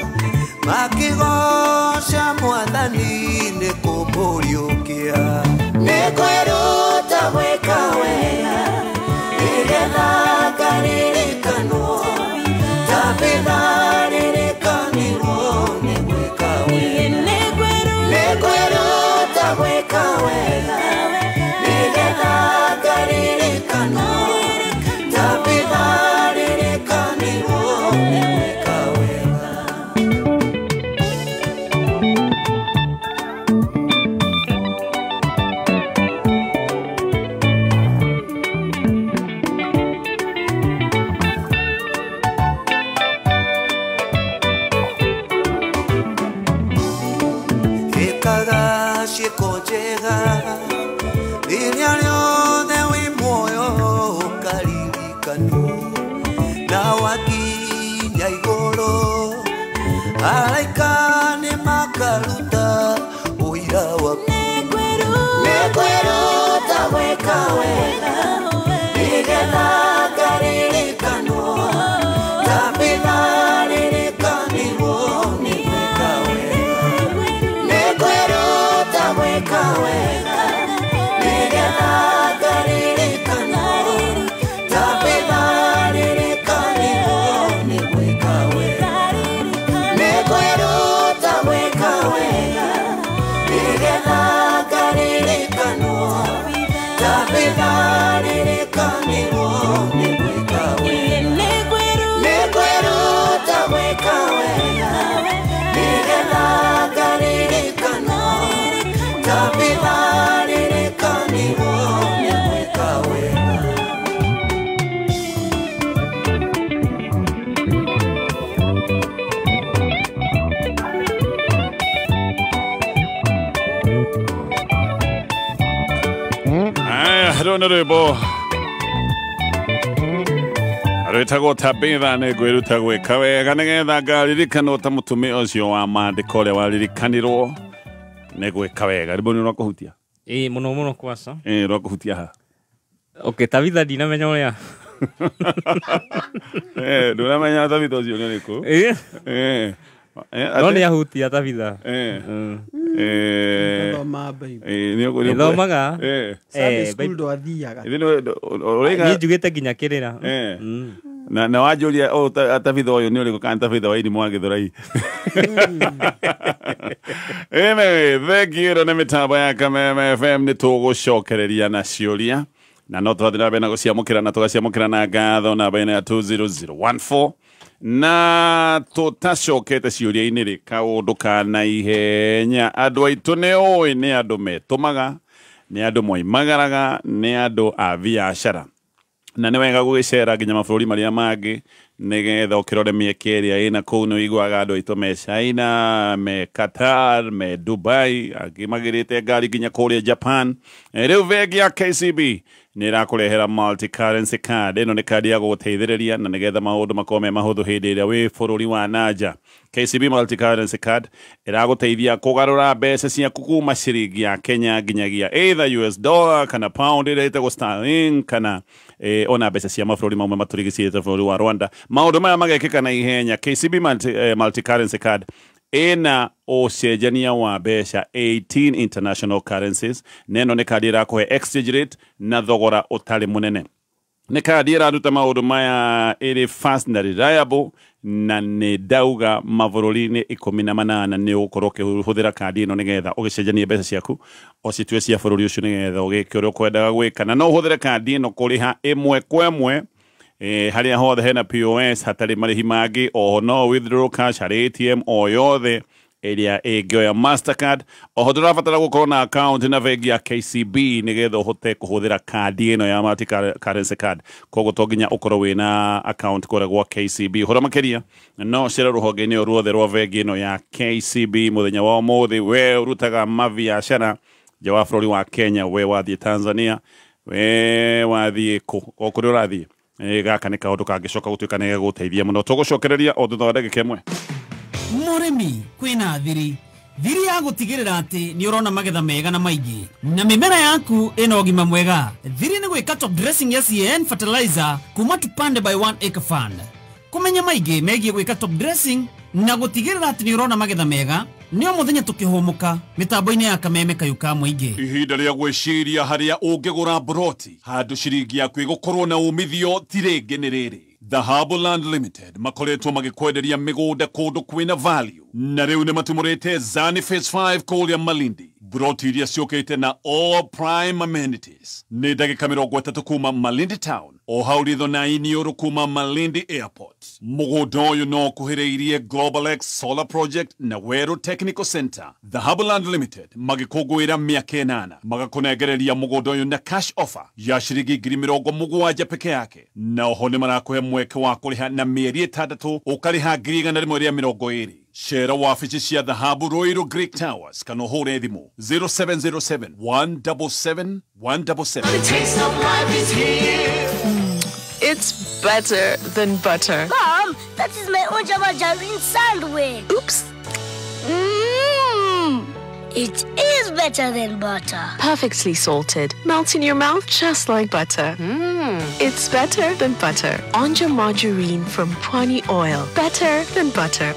Speaker 15: Makigoca mwathani nĩ kũmũriũkia. Nĩngwĩruta gwĩka wega nĩgetha ngaririkanwo Tabitha ririkanirwo nĩ gwĩka wega. Nĩngwĩruta gwĩka wega nĩgetha ngaririkanwo Tabitha ririkanirwo nĩ gwĩka wega. Ĩkaga ciĩko njega rĩrĩa rĩothe wĩ muoyo ũkaririkanwo na wakinya igũrũ araika nĩmakaruta ũira waku. Nĩngwĩruta gwĩka wega nĩgetha ngaririkanwo Tabitha ririkanirwo nĩ gwĩka wega. Nĩngwĩruta gwĩka wega nĩgetha ngaririkanwo Tabitha ririkanirwo nĩ gwĩka wega. Nĩngwĩruta gwĩka wega nĩgetha ngaririkanwo Tabitha ririkanirwo nĩ gwĩka wega. Nĩngwĩruta gwĩka wega nĩgetha ngaririkanwo Tabitha ririkanirwo nĩ gwĩka wega.
Speaker 2: Aya, rũu nĩ rwĩmbo rwĩtagwo Tabitha nĩngwĩruta gwĩka wega nĩgetha ngaririkanwo ta mũtumia ũcio wa maandĩko ũrĩa waririkanirwo nĩ gwĩka wega. Rwĩmbo nĩ rwakũhutia?
Speaker 5: Ĩĩ mũno mũno kwaca.
Speaker 2: Ĩĩ rwakũhutia ha?
Speaker 5: Okay, Tabitha ndinamenya ũrĩa.
Speaker 2: Ndũramenya Tabitha ũcio nĩ ũrĩkũ?
Speaker 5: Ĩĩ.
Speaker 2: Ĩĩ.
Speaker 5: No nĩ ahutia Tabitha. Nĩthomaga.
Speaker 16: Sunday school ndwathiaga.
Speaker 5: Niĩ njugĩte nginya kĩrĩra.
Speaker 2: Na wanjũria Tabitha ũyũ nĩ ũrĩkũ kana Tabitha wa Irimũ wa Gĩthũrai. Anyway, thengiũ ĩno nĩ mĩtambo ya Kameme FM nĩ tũgũcokereria na ciũria na no tũrathiĩ na mbere na gũciamũkĩra na tũgaciamũkĩra na ngatho namba ĩno ya 20014 na tũtacokete ciũria-inĩ rĩ kaũndũ ka naihenya andũ aitũ nĩ ũĩ nĩ andũ metũmaga nĩ andũ moimagaraga nĩ andũ a biacara na nĩ wega gũgĩcera nginya mabũrũri marĩa mangĩ nĩgetha ũkĩrore mĩeke ĩrĩa ĩna kũu. Nĩ ũiguaga andũ aitũ me China, me Qatar, me Dubai, angĩ magĩrĩte ngari nginya kũrĩa Japan. Rĩu bengi ya KCB nĩ ĩrakũrehera multi currency card. Ĩno nĩ kandi ya gũgũteithĩrĩria na nĩgetha maũndũ makorwo me mahũthũ hĩndĩ ĩrĩa wĩ bũrũri wa nanja. KCB multi currency card ĩragũteithia kũgarũra mbeca ciaku kuma ciringi ya Kenya nginyagia either US dollar kana pound ĩrĩa ĩtagwo sterling kana ona mbeca cia mabũrũri mamwe matũrigicĩte bũrũri wa Rwanda. Maũndũ maya magekĩka na ihenya. KCB multi currency card ĩna ũcenjania wa mbeca 18 international currencies na ĩno nĩ kandi ĩrakũhe exchange rate na thogora ũtarĩ mũnene. Nĩ kandi ĩraruta maũndũ maya ĩrĩ fast na reliable na nĩ ndauga mabũrũri-inĩ 18 nĩ ũgũkorwo ũkĩhũthĩra kandi ĩno nĩgetha ũgĩcenjanie mbeca ciaku ũcitue cia bũrũri ũcio nĩgetha ũgĩke ũrĩa ũkwendaga gwĩka. Na no ũhũthĩre kandi ĩno kũrĩha ĩmwe kwa ĩmwe harĩa hothe hena POS hatarĩ marĩhi mangĩ. Oho no withdraw cash harĩ ATM o yothe ĩrĩa ĩngĩoya Mastercard. Oho ndũrabatara gũkorwo na account na bengi ya KCB nĩgetha ũhote kũhũthĩra kandi ĩno ya multi currency card. Koguo to nginya ũkorwo wĩna account kũrĩa gwa KCB. Ũhoro makĩria no ũcere rũhonge-inĩ o ruothe rwa bengi ĩno ya KCB mũthenya wa ũmũthĩ. We ũrutaga mabiacara nja wa bũrũri wa Kenya, we wathiĩ Tanzania, we wathiĩ kũ, o kũrĩa ũrathiĩ, gaka nĩ kaũndũ kangĩcoka gũtuĩka nĩ gegũteithia mũno. Tũgũcokereria o thutha wa ndagĩka ĩmwe.
Speaker 18: Mũrĩmi kwĩna thiri thiri ya gũtigĩrĩra atĩ nĩ ũrona magetha mega na maingĩ na mĩmera yaku ĩna ũgima mwega. Thiri nĩ gwĩka top dressing ya CAN fertilizer kuma Tupande by 1 Acre Fund. Kũmenya maingĩ megiĩ gwĩka top dressing na gũtigĩrĩra atĩ nĩ ũrona magetha mega nĩ o mũthenya tũkĩhũmũka mĩtambo-inĩ ya Kameme Kayũ ka Mũingĩ.
Speaker 2: Ihinda rĩa gwĩciria harĩa ũngĩgũra broti handũ ciringi yaku ĩgũkorwo na umithio ti rĩngĩ nĩ rĩrĩ. Dhahabu Land Limited makoretwo magĩkwenderia mĩgũnda kũndũ kwĩna value na rĩu nĩ matumũrĩte Zani Phase 5 kũrĩa Malindi, broti iria ciũkĩte na all prime amenities. Nĩ ndagĩka 30 kuma Malindi Town o hau ritho na iniũrũ kuma Malindi Airport. Mũgũnda ũyũ no ũkuhĩrĩirie Global X Solar Project na Weru Technical Center. Dhahabu Land Limited magĩkũngũĩra mĩaka 8 magakũnengereria mũgũnda ũyũ na cash offer ya ciringi 70,000 peke yake, na oho nĩ marakũhe mweke wa kũrĩha na mĩeri 6 ũkarĩha 120,000. Cera wabici cia Dhahabu Ruiru Greek Towers kana ũhũre thimũ 0707 177 177.
Speaker 13: The taste of life is here.
Speaker 19: It's better than butter.
Speaker 20: Mom, that is my own margarine sandwich.
Speaker 19: Oops.
Speaker 20: Mmm. It is better than butter.
Speaker 19: Perfectly salted. Melts in your mouth just like butter. Mmm. It's better than butter. Onja margarine from Pwani Oil. Better than butter.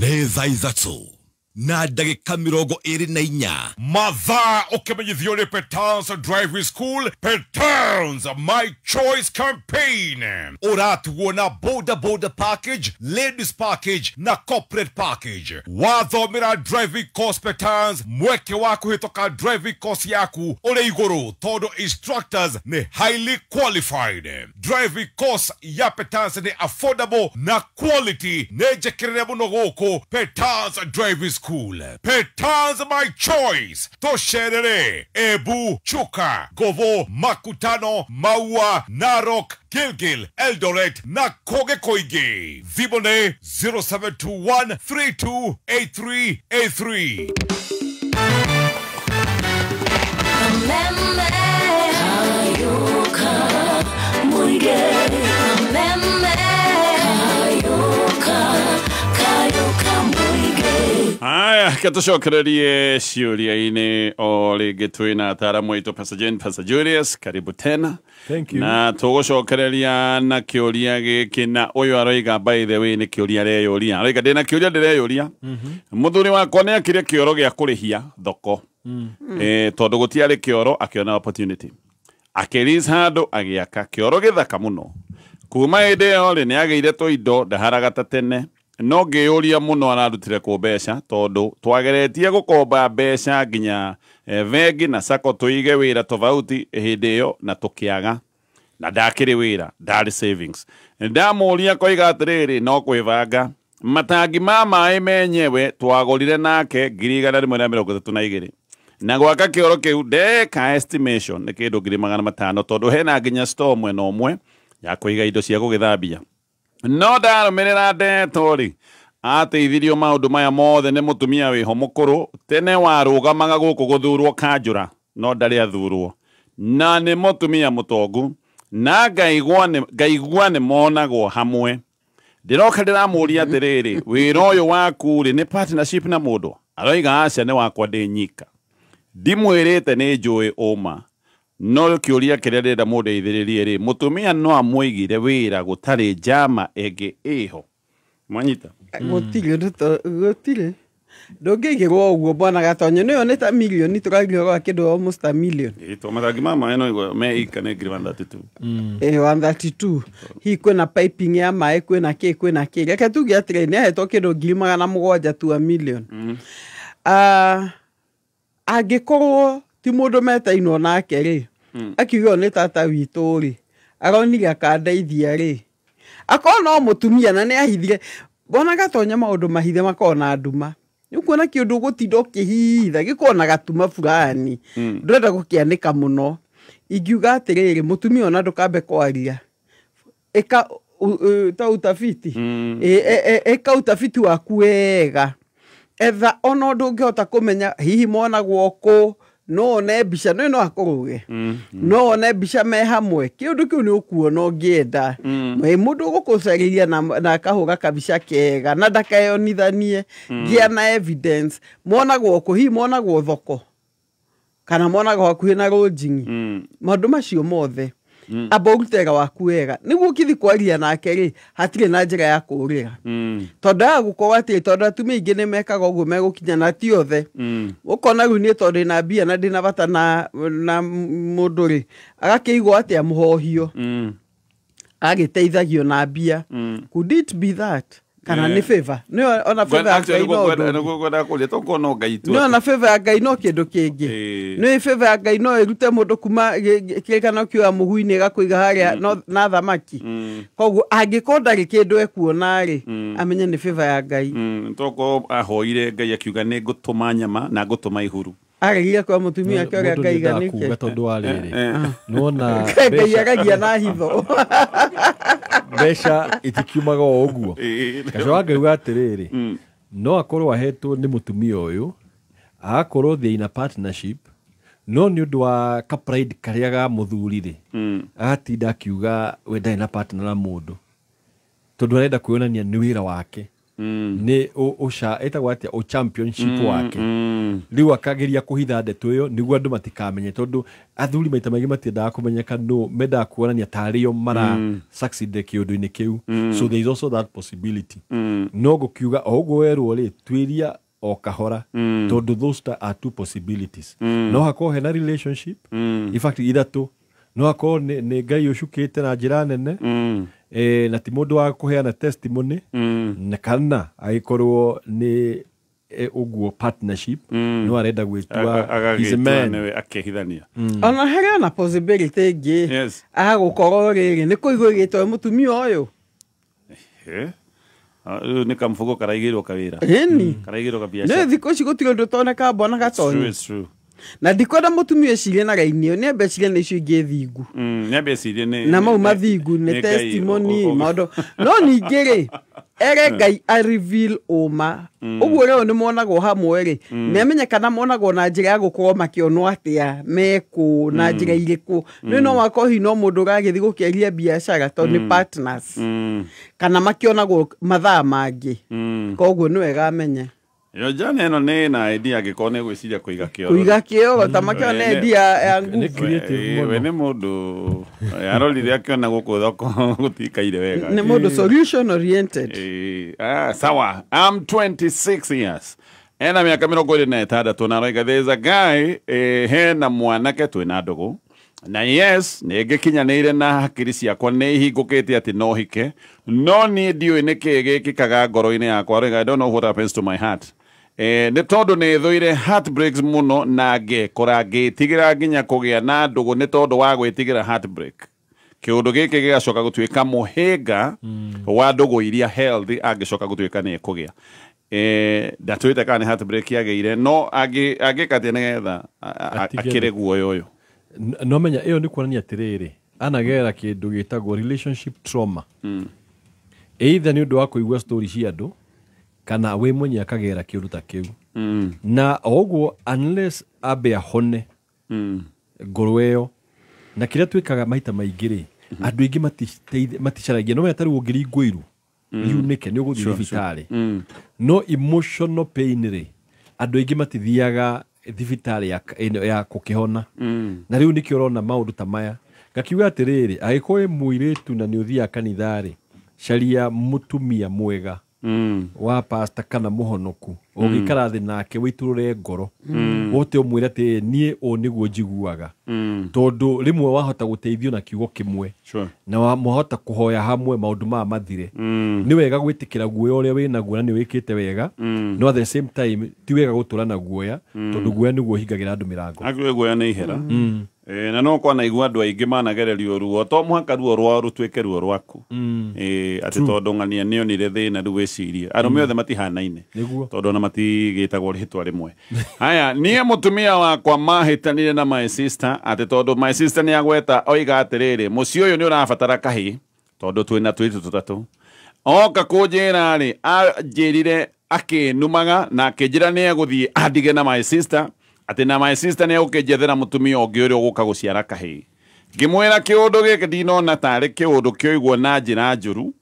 Speaker 9: Nĩ thaa 3 na ndagĩka 24. Mathaa ũkĩmenyithio nĩ Petans Driving School, Petans My Choice Campaign. Ũratuo na boda boda package, ladies package na corporate package. Wathomera driving course Petans, mweke wa kũhĩtũka driving course yaku ũrĩ igũrũ tondũ instructors nĩ highly qualified. Driving course ya Petans nĩ affordable na quality nĩ njĩkĩrĩre mũno gũkũ Petans Driving School. Petans My Choice. Tosherere, Ebu, Chuka, Govo, Makutano, Maua, Narok, Gilgil, Eldoret na Koge Koigi. Vibone 0721 328383.
Speaker 2: Aya, katucokererie ciũria-inĩ o rĩngĩ twĩna ataaramu aitũ Pastor Jane, Pastor Julius, karibu tena.
Speaker 21: Thank you.
Speaker 2: Na tũgũcokereria na kĩũria gĩkĩ, na ũyũ aroiga by the way nĩ kĩũria areyũria. Aroiga ndĩna kĩũria ndĩreyũria. Mũthuri wakwa nĩ akire kĩoro gĩa kũrĩhia thoko. Tondũ gũtiarĩ kĩoro akĩona opportunity. Akĩrelease handũ agĩaka kĩoro gĩthaka mũno. Kuma hĩndĩ ĩyo rĩ nĩ agĩire tũindo ndaharaga ta tene. No ngĩyũria mũno ararutire kũ mbeca tondũ twageretie gũkomba mbeca nginya bengi na sacco tũige wĩra tofauti hĩndĩ ĩyo na tũkĩaga, na ndakĩrĩ wĩra ndarĩ savings. Ndamũria koiga atĩrĩrĩ no kwĩbanga matangi ma maĩ menyewe twagũrire nake 132 na gwaka kĩoro kĩu ndeka estimation nĩ kĩndũ 500,000 tondũ hena nginya store mwena ũmwe ya kũiga indo cia gũgĩthambia. No ndarũmĩrĩra ndeto rĩ ateithirio maũndũ maya mothe nĩ mũtumia wĩho mũkũrũ tene warũgamaga gũkũ gũthurwo kanjũra no ndarĩ athurwo, na nĩ mũtumia mũtongu na ngaigua nĩ monagwo hamwe. Ndĩroka ndĩramũria atĩrĩrĩ, wĩra ũyũ waku rĩ nĩ partnership na mũndũ? Aroiga aca nĩ wakwa ndĩ nyika. Ndimwĩrĩte nĩ njũĩ ũma, no kĩũria kĩrĩa ndĩrenda mũndeithĩrĩrie rĩ, mũtumia no amũigire wĩra gũtarĩ njama ĩngĩ ĩho? Mwanyita?
Speaker 16: Gũtirĩ, gũtirĩ. Ndũngĩigĩrwo ũguo bwana Gatonyo, nĩyo nĩ ta milioni tũragia gwa kĩndũ almost a million.
Speaker 2: Ĩ to matangi ma maĩ no igua me ika nĩ 132.
Speaker 16: Ĩ 132. Hihi kwĩna piping ya maĩ, kwĩna kĩ, kwĩna kĩ. Reke tuge atĩrĩ nĩ ahetwo kĩndũ 700,000 tu a million. Angĩkorwo ti mũndũ metainwo nake rĩ, akiuga nĩ tata witũ rĩ, aronire akandeithia rĩ, akorwo no mũtumia na nĩ ahithire. Bwana Gatonya maũndũ mahithe makoragwo na nduma. Nĩ ũkuona kĩũndũ ũgũtinda ũkĩhitha gĩkoragwo na gatuma fulani, ndũrenda gũkĩanĩka mũno. Ingiuga atĩrĩrĩ, mũtumia ona ndũkambe kwaria, ĩka ta utafiti, ĩka utafiti waku wega, etha ona ũndũ ũngĩhota kũmenya hihi monagwo kũ, no one mbica no no akũrũge, no one mbica me hamwe, kĩũndũ kĩu nĩ ũkuona ũngĩenda. Mũndũ ũgũkũcarĩria na akahũra kabica kega na ndakeyonithanie, ngĩa na evidence. Monagwo kũ? Hihi monagwo thoko kana monagwo hakuhĩ na rũnjing'i? Maũndũ macio mothe. Amba ũrute wĩra waku wega nĩguo ũkĩthi kwaria nake rĩ hatirĩ na njĩra ya kũũrĩra tondũ aya gũkorwo atĩ tondũ atumia aingĩ nĩ mekaga ũguo megũkinya na ti othe ũkona rĩu niĩ tondũ ndĩna mbia na ndĩna bata na mũndũ rĩ agakĩigua atĩa mũhohio agĩteithagio na mbia. Could it be that kana nĩ favor nĩ ona favor ya Ngai no nĩ ona favor ya Ngai no kĩndũ kĩngĩ nĩ favor ya Ngai no ĩrute mũndũ kuma kĩrĩkano kĩoya mũhu-inĩ ĩgakũiga harĩa na thamaki koguo angĩkorwo ndarĩ kĩndũ ekuona rĩ amenye nĩ favor ya Ngai.
Speaker 2: Toko ahoire Ngai akiuga nĩ ngũtũma nyama na ngũtũma ihuru
Speaker 16: aregire kwa mutumia ake ũrĩa Ngai iganĩke
Speaker 3: tondũ wa rĩrĩ nĩwona
Speaker 16: Ngai aragia na hitho
Speaker 3: mbeca itikiumaga o ũguo gacoka ngauga atĩrĩrĩ no akorwo ahetwo nĩ mũtumia ũyũ agakorwo they in a partnership no nĩ ũndũ wa ka pride karĩa ga mũthuri rĩ agatinda akiuga we ndarĩ na partner na mũndũ tondũ arenda kwĩonania nĩ wĩra wake nĩ ũca ĩtagwo atĩa o championship wake rĩu akageria kũhitha ndeto ĩyo nĩguo andũ matikamenye tondũ athuri maita maingĩ matiendaga kũmenyeka no mendaga kuonania tarĩo mara succeed kĩũndũ-inĩ kĩu. So there is also that possibility. No ngũkiuga o ũguo werwo rĩ tuĩria o kahora tondũ those are two possibilities. No hakorwo hena relationship in fact ithatũ no hakorwo nĩ Ngai ũcukĩte na njĩra nene na ti mũndũ wa kũheana testimony na kana agĩkorwo nĩ ũguo partnership no arenda gwĩtua he's a man
Speaker 2: akĩhithania.
Speaker 16: Ona harĩ ona possibility ĩngĩ agũkorwo rĩrĩ nĩ kũigwo ĩgĩtwo mũtumia ũyũ
Speaker 2: rĩu nĩ kamũbuko karaigĩrwo kawĩra karaigĩrwo kabiacara
Speaker 16: nĩ thikũ ici gũtirĩ ũndũ ũtoneka mbona gatonya. Na ndikwenda mũtumia ecirie na raini ĩyo nĩambe ecirie na icio ingĩ thingu
Speaker 2: nĩambe ecirie nĩ
Speaker 16: na mau mathingu nĩ testimony maũndũ no ningĩ rĩ ere Ngai a reveal ũma ũguo rĩu nĩ monagwo hamwe rĩ nĩamenye kana monagwo na njĩra ya gũkorwo makĩonwo atĩa mekũ na njĩra irĩkũ nĩ no wakorwo hihi no mũndũ ũragĩthiĩ gũkĩaria biacara tondũ nĩ partners kana makĩonagwo mathaa mangĩ koguo nĩ wega amenye.
Speaker 2: Yo jana ĩno nĩ na idea angĩkorwo nĩ gwĩciria kũiga kĩoro
Speaker 16: kũiga kĩoro ta makĩona idea ya nguvu
Speaker 2: we nĩ mũndũ arorire akĩona gũkũ thoko gũtikaire wega
Speaker 16: nĩ mũndũ solution oriented.
Speaker 2: Sawa. I'm 26 years ena mĩaka 26 na aroiga there is a guy hena mwanake twĩna ndũgũ na yes nĩ ngĩkinyanĩire na hakiri ciakwa nĩ ihingũkĩte atĩ no hike no niĩ ndiũĩ nĩkĩĩ gĩkĩkaga ngoro-inĩ yakwa aroiga I don't know what happens to my heart. Nĩ tondũ nĩ thũire heartbreaks mũno na ngekora ngĩtigĩra nginya kũgĩa na ndũgũ nĩ tondũ wa gwĩtigĩra heartbreak kĩũndũ gĩkĩ gĩgacoka gũtuĩka mũhĩnga wa ndũgũ iria healthy angĩcoka gũtuĩka nĩ ekũgĩa. Ndatũĩte kana nĩ heartbreak yagĩire no angĩka atĩa nĩgetha akĩre guoya ũyũ.
Speaker 3: No menya ĩyo nĩ kuonania atĩrĩrĩ anagera kĩndũ gĩtagwo relationship trauma either nĩ ũndũ wa kũigua story cia andũ kana we mwenye akagera kĩũndũ ta kĩu na o ũguo unless ambe ahone ngoro ĩyo na kĩrĩa twĩkaga maita maingĩ rĩ andũ aingĩ maticaragia no menya ta rĩu ũngĩringwo iru riunĩke nĩ ũgũthiĩ thibitarĩ no emotional pain rĩ andũ aingĩ matithiaga thibitarĩ ya kũkĩhona na rĩu nĩkĩo ũrona maũndũ ta maya ngakiuga atĩrĩrĩ angĩkorwo wĩ mũirĩtu na nĩ ũthiaga kanitha rĩ caria mũtumia mwega wa pastor kana mũhonoku ũngĩikara thĩ nake wĩitũrũre ngoro wote ũmwĩre atĩ niĩ ũũ nĩguo njiguaga tondũ rĩmwe wahota gũteithio na kiugo kĩmwe na mwahota kũhoya hamwe maũndũ maya mathire. Nĩ wega gwĩtĩkĩra guoya ũrĩa wĩnaguo na nĩ wĩkĩte wega no at the same time ti wega gũtũra na guoya tondũ guoya nĩguo ũhingagĩra andũ mĩrango.
Speaker 2: Actually guoya nĩ ihera na no kwana igua andũ aingĩ managererio ruo to mũhaka ruo rwao rũtuĩke ruo rwaku atĩ tondũ ng'ania nĩonire thĩna rĩu wĩcirie arũme othe matihanaine tondũ ona matigĩtagwo rĩtwa rĩmwe. Haya niĩ mũtumia wakwa mahĩtanire na my sister atĩ tondũ my sister nĩ agweta oiga atĩrĩrĩ mũciĩ ũyũ nĩ ũrabatara kahĩ tondũ twĩna tũirĩtu tũtatũ oka kũnjĩra rĩ anjĩrire akĩnumaga na akĩnjĩra nĩ egũthiĩ andige na my sister atĩ na my sister nĩ egũkĩnjethera mũtumia ũngĩ ũrĩa ũgũka gũciara kahĩĩ. Ngĩmwĩra kĩũndũ gĩkĩ ndinona tarĩ kĩũndũ kĩoigwo na njĩra njũru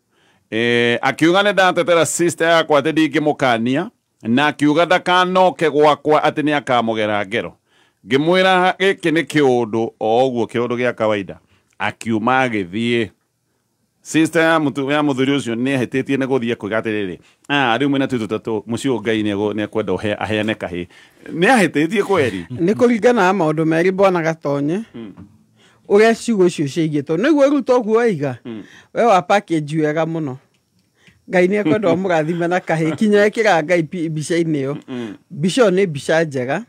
Speaker 2: akiuga nĩ ndatetera sister yakwa atĩ ndingĩmũkania na akiuga ndakanoke gwakwa atĩ nĩ akamũgera ngero. Ngĩmwĩra gĩkĩ nĩ kĩũndũ o ũguo kĩũndũ gĩa kawaida. Akiuma agĩthiĩ. Sister ya mũthuri ũcio nĩ ahĩtĩtie nĩ gũthiĩ kuiga atĩrĩrĩ, rĩu mwĩna tũitũ tũtatũ mũciĩ ũyũ Ngai nĩ ekwenda aheane kahĩĩ. Nĩ ahĩtĩtie kweri.
Speaker 16: Nĩ kũringana na maũndũ merĩ Bwana Gatonye. Ũrĩa ciugo icio ciaigĩtwo nĩguo rĩu toguo waiga we wa package wega mũno. Ngai nĩ ekwenda ũmũrathime na kahĩĩ kinya ĩkĩra Ngai mbica-inĩ ĩyo. Mbica ĩyo nĩ mbica njega.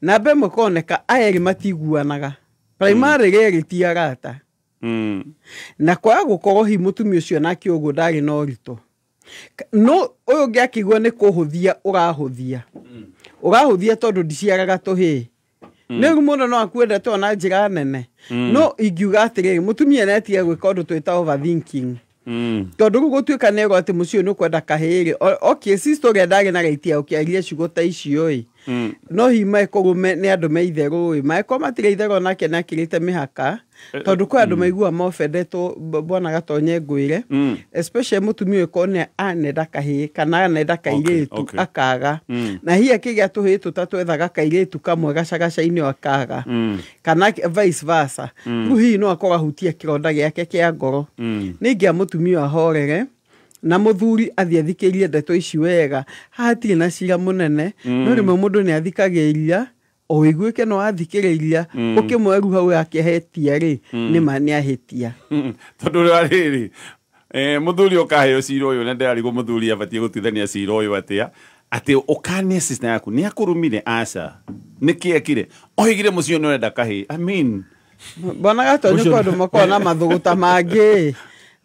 Speaker 16: Namba ĩmwe koneka aya erĩ matiguanaga. Primary rĩrĩ ti arata. Na kwaga gũkorwo hihi mũtumia ũcio nake ũguo ndarĩ na ũritũ. No ũyũ ũngĩ akĩigua nĩ kũhũthia ũrahũthia. Ũrahũthia tondũ ndiciaraga tũhĩĩ. Nĩ rĩu mũndũ no akuendete ona njĩra nene. No ingiuga atĩrĩrĩ, mũtumia nĩ atige gwĩka ũndũ twĩta overthinking. Tondũ rĩu gũtuĩka nĩ erwo atĩ mũciĩ ũyũ nĩ ũkwenda kahĩĩ rĩ, okay, sister ũrĩa ndarĩ na right ya gũkĩaria ciugo ta icio ĩ. No hihi maĩkorwo nĩ andũ me itherũ ĩ, maĩkorwo matirĩ itherũ nake nĩ akĩrĩte mĩhaka. Tondũ kwĩ andũ maiguaga mofendetwo Bwana Gatonye ngwĩre. Especially mũtumia ũyũ korwo nĩ anenda kahĩĩ kana anenda kairĩtu akaga. Na hihi akĩgĩa tũhĩĩ tũtatũ ethaga kairĩtu kamwe gacagaca-inĩ akaga. Kana vice versa. Rĩu hihi no akorwo ahutia kĩronda gĩake kĩa ngoro. Nĩ ingĩa mũtumia ahorere na mũthuri athiĩ athikĩrie ndeto ici wega. Haha hatirĩ na cira mũnene. No rĩmwe mũndũ nĩ athikagĩrĩria o ũiguĩke no athikĩrĩria ũkĩmweru hau akĩhĩtia rĩ, nĩ ma nĩ ahĩtia.
Speaker 2: Tondũ rĩrĩ mũthuri ũkaheo cira ũyũ na ndĩrarigwo mũthuri abatiĩ gũtuithania cira ũyũ atĩa, atĩ ũkanie sister yaku nĩ akũrumire aca, nĩkĩ ekire oigire mũciĩ ũyũ nĩ ũrenda kahĩĩ. I mean,
Speaker 16: Bwana Gatonye kwĩ andũ makoragwo na mathũgũta mangĩ.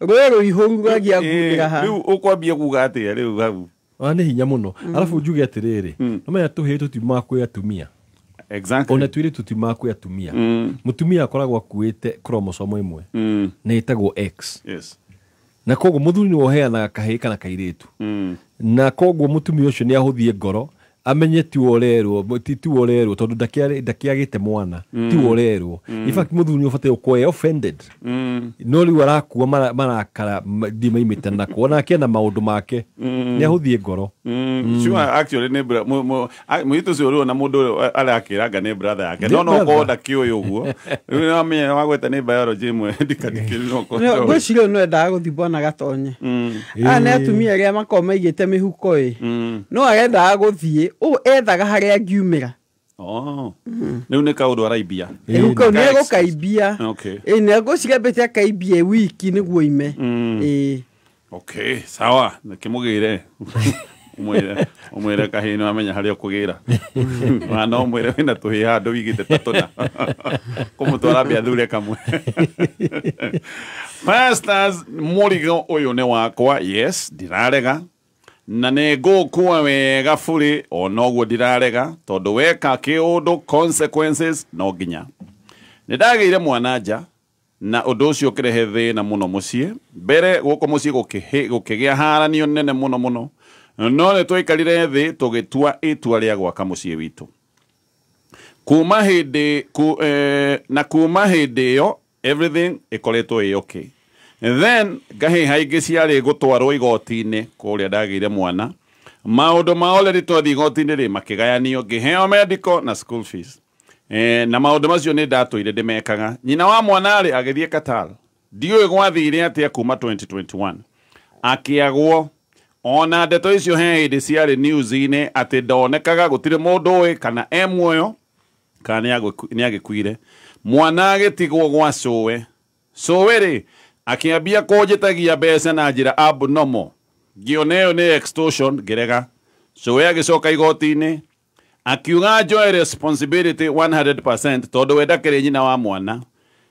Speaker 16: Rũĩ rũihũru rwagia ngundĩra ha.
Speaker 2: Rĩu ũkwambia kuga atĩa rĩu hau?
Speaker 3: Nĩ hinya mũno. Arabu njuge atĩrĩrĩ, no menya tũhĩĩ tũtiumaga kwĩ atumia.
Speaker 2: Exactly.
Speaker 3: Ona tuire tũtiumaga kwĩ atumia. Mũtumia akoragwo akuĩte chromosome ĩmwe. Na ĩtagwo X.
Speaker 2: Yes.
Speaker 3: Na koguo mũthuri nĩwe ũheanaga kahĩĩ kana kairĩtu. Na koguo mũtumia ũcio nĩ ahũthie ngoro amenye tiwe ũrerwo, tiwe ũrerwo tondũ ndakĩagĩte mwana, tiwe ũrerwo. In fact mũthuri nĩ ũbataire gũkorwo e offended. No rĩu arakua marakara ndiĩ maimĩte nako, onake ena maũndũ make. Nĩ ahũthie ngoro.
Speaker 2: Sure, actually nĩ mũirĩtu ũcio rĩu ona mũndũ ũyũ arakĩranga nĩ brother yake. No no korwo ndakĩũĩ ũguo. Rĩu nĩ wamenya wagweta nĩ biology ĩmwe ndikandikĩrĩ no korwo ndoĩ.
Speaker 16: Ngwĩciria ũyũ no endaga gũthiĩ Bwana Gatonye. Aya nĩ atumia arĩa makoragwo maigĩte mĩhuko ĩ. No arendaga gũthiĩ, ũũ ethaga harĩa angiumĩra.
Speaker 2: Rĩu nĩ kaũndũ araibia.
Speaker 16: Rĩu kau nĩ egũkaibia.
Speaker 2: Okay.
Speaker 16: Ĩ, nĩ ngwĩciria ambĩte akaibie wiki nĩguo ime. Ĩ.
Speaker 2: Okay, sawa, nakĩmũgĩre. Ũmwĩre kahĩĩ nĩ wamenya harĩa ũkũgĩra. Na no ũmwĩre wĩna tũhĩĩ handũ wigĩte ta tũna. Kũmũtwara mbia athure kamwe. Pastors, mũrigo ũyũ nĩ wakwa, yes, ndirarega. Na nĩ ngũkua wega bũrĩ, o noguo ndirarega, tondũ weka kĩũndũ consequences no nginya. Nĩ ndagĩire mwana nja, na ũndũ ũcio ũkĩrehe thĩna mũno mũciĩ. Mbere gũkũ mũciĩ gũkĩgĩa haranio nene mũno mũno. No nĩ twaikarire thĩ tũgĩtua itua rĩa gwaka mũciĩ witũ. Kuma hĩndĩ na kuma hĩndĩ ĩyo everything ĩkoretwo ĩ okay. Then ngahĩha ingĩ ciarĩ gũtwarwo igoti-inĩ kũrĩa ndagĩire mwana. Maũndũ ma already twathiĩ igoti-inĩ rĩ makĩgayanio, ngĩheo medical na school fees. Na maũndũ macio nĩ ndatũire ndĩmekaga. Nyina wa mwana rĩ agĩthiĩ Qatar. Ndiũĩ gwathire atĩa kuma 2021. Akĩagwo ona ndeto icio he hĩndĩ ciarĩ news-inĩ atĩ ndonekaga gũtirĩ mũndũ ũĩ kana e muoyo kana nĩ agĩkuire. Mwana agĩtigwo gwa cũwe. Cũwe rĩ akĩambia kũnjĩtagia mbeca na njĩra abnormal. Ngĩona ĩyo nĩ extortion ngĩrega. Cũwe agĩcoka igoti-inĩ akiuga njoe responsibility 100% tondũ we ndakĩrĩ nyina wa mwana.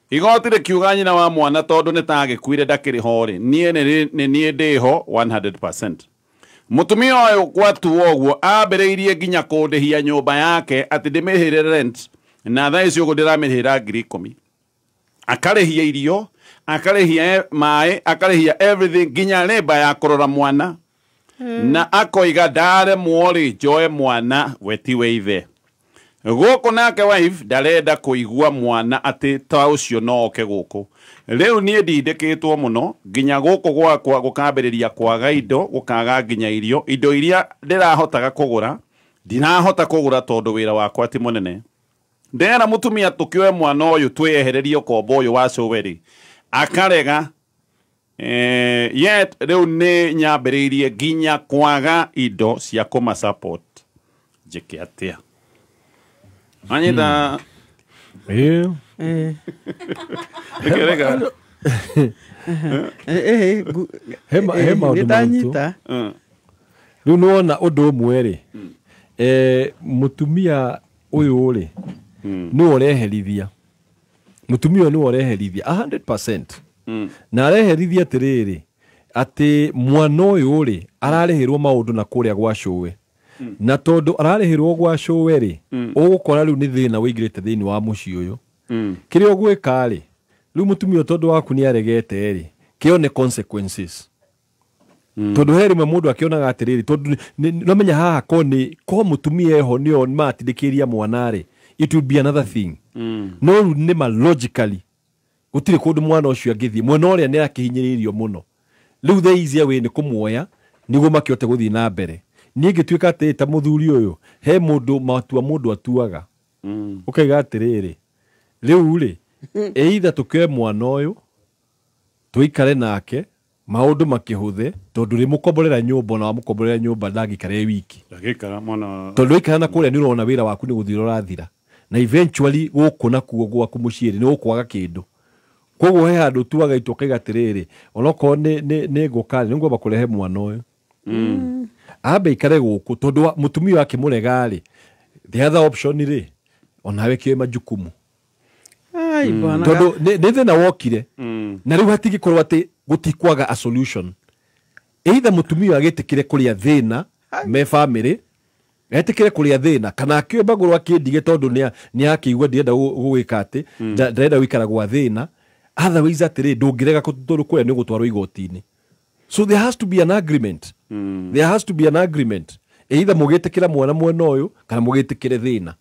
Speaker 2: Igoti rĩkiuga nyina wa mwana tondũ nĩ ta agĩkuire ndakĩrĩ ho rĩ, niĩ nĩ niĩ ndĩho 100%. Mũtumia ũyũ gwatuo ũguo ambĩrĩirie nginya kũndĩhia nyũmba yake atĩ ndĩmĩrĩhĩre rent, na thaa ici ũguo ndĩramĩrĩhĩra 10,000. Akarĩhia irio, akarĩhia maĩ, akarĩhia everything nginya nĩmba ya kũrora mwana. Na akoiga ndaremwo rĩ njoe mwana we tiwe ithe. Gũkũ nake wife ndarenda kũigua mwana atĩ ta ũcio no oke gũkũ. Rĩu niĩ ndindĩkĩtwo mũno nginya gũkũ gwakwa gũkambĩrĩria kwaga indo, gũkaga nginya irio, indo iria ndĩrahotaga kũgũra ndirahota kũgũra tondũ wĩra wakwa ti mũnene. Ndera mutumia tukioe mwana uyu twiyehererie ukombo uyu wa cũwe akarega. Yet riu ni nyambiriirie nginya kwaga indo cia kuma support. Njike atia? Anyita. Rega.
Speaker 3: He maũndũ maritũ. Rĩu nĩwona ũndũ ũmwe rĩ, mũtumia ũyũ rĩ nĩwe ũreherithia. Mũtumia ũyũ nĩwe ũreherithia 100%. Na areherithia atĩrĩrĩ atĩ mwana ũyũ rĩ ararĩhĩrwo maũndũ na kũrĩa gwa cũwe. Na tondũ ararĩhĩrwo gwa cũwe rĩ, ũgũkora rĩu nĩ thĩna wĩingĩrĩte thĩinĩ wa mũciĩ ũyũ. Kĩrĩa ũgwĩka rĩ, rĩu mũtumia ũyũ tondũ waku nĩ aregete rĩ, kĩone consequences. Tondũ he rĩmwe mũndũ akĩonaga atĩrĩrĩ, tondũ nomenya haha ko nĩ ko mũtumia eho nĩo matindĩkĩria mwana rĩ, it will be another thing. No rĩu nĩ ma logically gũtirĩ kũndũ mwana ũcio angĩthiĩ, mwena ũrĩa nĩ akĩhinyĩrĩirio mũno. Rĩu the easier way nĩ kũmuoya nĩguo makĩhote gũthiĩ na mbere. Niĩ ngĩtuĩka atĩ ta mũthuri ũyũ he mũndũ matua mũndũ atuaga. Ũkaiga atĩrĩrĩ, rĩu rĩ either tũkĩoe mwana ũyũ tũikare nake maũndũ makĩhũthe, tondũ rĩmũkomborera nyũmba na wamũkomborera nyũmba ndangĩikara e wiki.
Speaker 2: Ndangĩikara mwana.
Speaker 3: Tondũ waikara na kũrĩa nĩ ũrona wĩra waku nĩ gũthira ũrathira. Na eventually gũkũ nakuo gwaku mũciĩ rĩ nĩ ũkwaga kĩndũ. Koguo he handũ tuaga itua ũkaiga atĩrĩrĩ, onokorwo nĩ ngũka rĩ, nĩ ngwamba kũrehe mwana ũyũ. Ambe ikare gũkũ tondũ mũtumia wake mũrega rĩ, the other option rĩ onawe kĩoe majukumu. Tondũ nĩ thĩna wokire na rĩu hatingĩkorwo atĩ gũtikwaga a solution. Either mũtumia agĩtĩkĩre kũrĩa thĩna me family, etĩkĩre kũrĩa thĩna kana akĩoe magũrũ akĩndige tondũ nĩ akĩigua ndirenda gũgĩka atĩ ndarenda gũikara gwa thĩna. Otherwise atĩrĩ ndũngĩrega tondũ kũrĩa nĩ ũgũtwarwo igoti-inĩ. So there has to be an agreement. There has to be an agreement. Either mũgĩtĩkĩra mwana mwena ũyũ kana mũgĩtĩkĩre thĩna.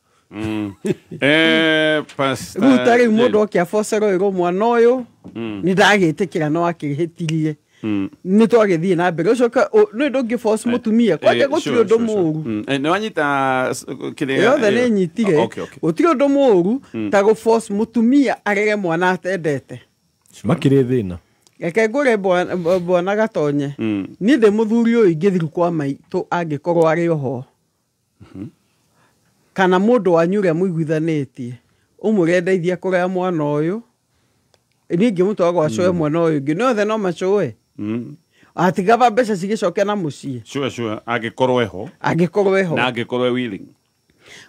Speaker 2: Pastor
Speaker 16: Rĩu ta rĩu mũndũ oke abocerwo ĩrwo mwana ũyũ nĩ ndagĩtĩkĩra no akĩhĩtirie. Nĩ twagĩthiĩ na mbere ũcoke nĩ ndũngĩ force mũtumia kwanja gũtirĩ ũndũ mũũru.
Speaker 2: Nĩ wanyita kĩrĩa
Speaker 16: yothe nĩ nyitire. Gũtirĩ ũndũ mũũru ta gũ force mũtumia arere mwana atendete.
Speaker 3: Makĩrĩ thĩna.
Speaker 16: Reke ngũre bwana Gatonye. Niĩ ndĩ mũthuri ũyũ ingĩthiĩ kwa maitũ angĩkorwo arĩ oho. Kana mũndũ wanyu ũrĩa mũiguithanĩtie ũmũre ndeithia kũrera mwana ũyũ, niĩ ingĩmũtwara gwa cũwe mwana ũyũ ũngĩ nĩ othe no macũwe. Atigaba mbeca cigĩcoke na mũciĩ.
Speaker 2: Sure angĩkorwo eho.
Speaker 16: Angĩkorwo eho.
Speaker 2: Na angĩkorwo e willing.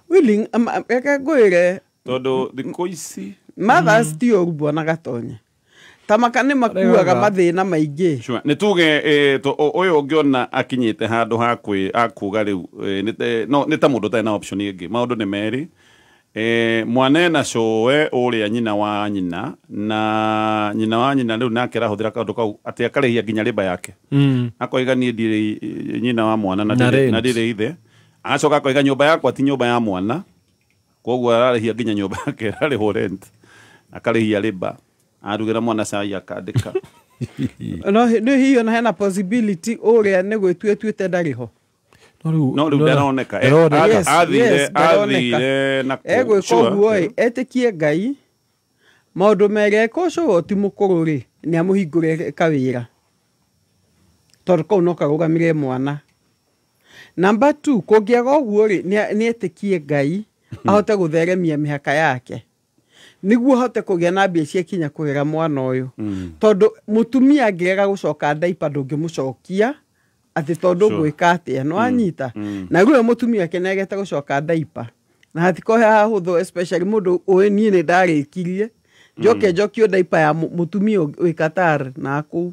Speaker 16: Willing, reke ngwĩre
Speaker 2: tondũ thikũ ici
Speaker 16: mothers ti ũru bwana Gatonye. Ta maka nĩ makuaga mathĩna maingĩ.
Speaker 2: Sure. Nĩ tuge ũyũ ũngĩona akinyĩte handũ ha kuga rĩu no nĩ ta mũndũ ũtarĩ na option ĩngĩ. Maũndũ nĩ merĩ. Mwana ena cũwe ũrĩa nyina wa nyina na nyina wa nyina rĩu nake arahũthĩra kaũndũ kau atĩ akarĩhia nginya rĩmba yake. Akoiga niĩ ndirĩ nyina wa mwana na ndirĩ ithe. Agacoka akoiga nyũmba yakwa ti nyũmba ya mwana. Koguo ararĩhia nginya nyũmba yake ararĩhwo rent. Akarĩhia rĩmba. Arugĩra mwana cai akandĩka.
Speaker 16: No nĩ hiyo na hena possibility ũrĩa nĩ gwĩtua tuĩte ndarĩ ho.
Speaker 2: No rĩu ndaroneka. Athire na
Speaker 16: egwĩka ũguo ĩ etĩkie Ngai maũndũ merĩ eka ũcio ti mũkũrũ rĩ nĩ amũhingũre kawĩra tondũ kau no karũgamĩre mwana. Number 2 kũngĩaga ũguo rĩ nĩ etĩkie Ngai ahote gũtheremia mĩhaka yake nĩguo ahote kũgĩa na mbia cia kinya kũrera mwana ũyũ. Tondũ mũtumia angĩrega gũcoka ndaipa ndũngĩmũcokia atĩ tondũ ngwĩka atĩa no anyita. Na rĩu mũtumia akenegete gũcoka ndaipa na hatikohe hahũthũ especially mũndũ ũĩ niĩ nĩ ndarĩkirie njoke njokio ndaipa ya mũtumia wĩ Qatar na kũu.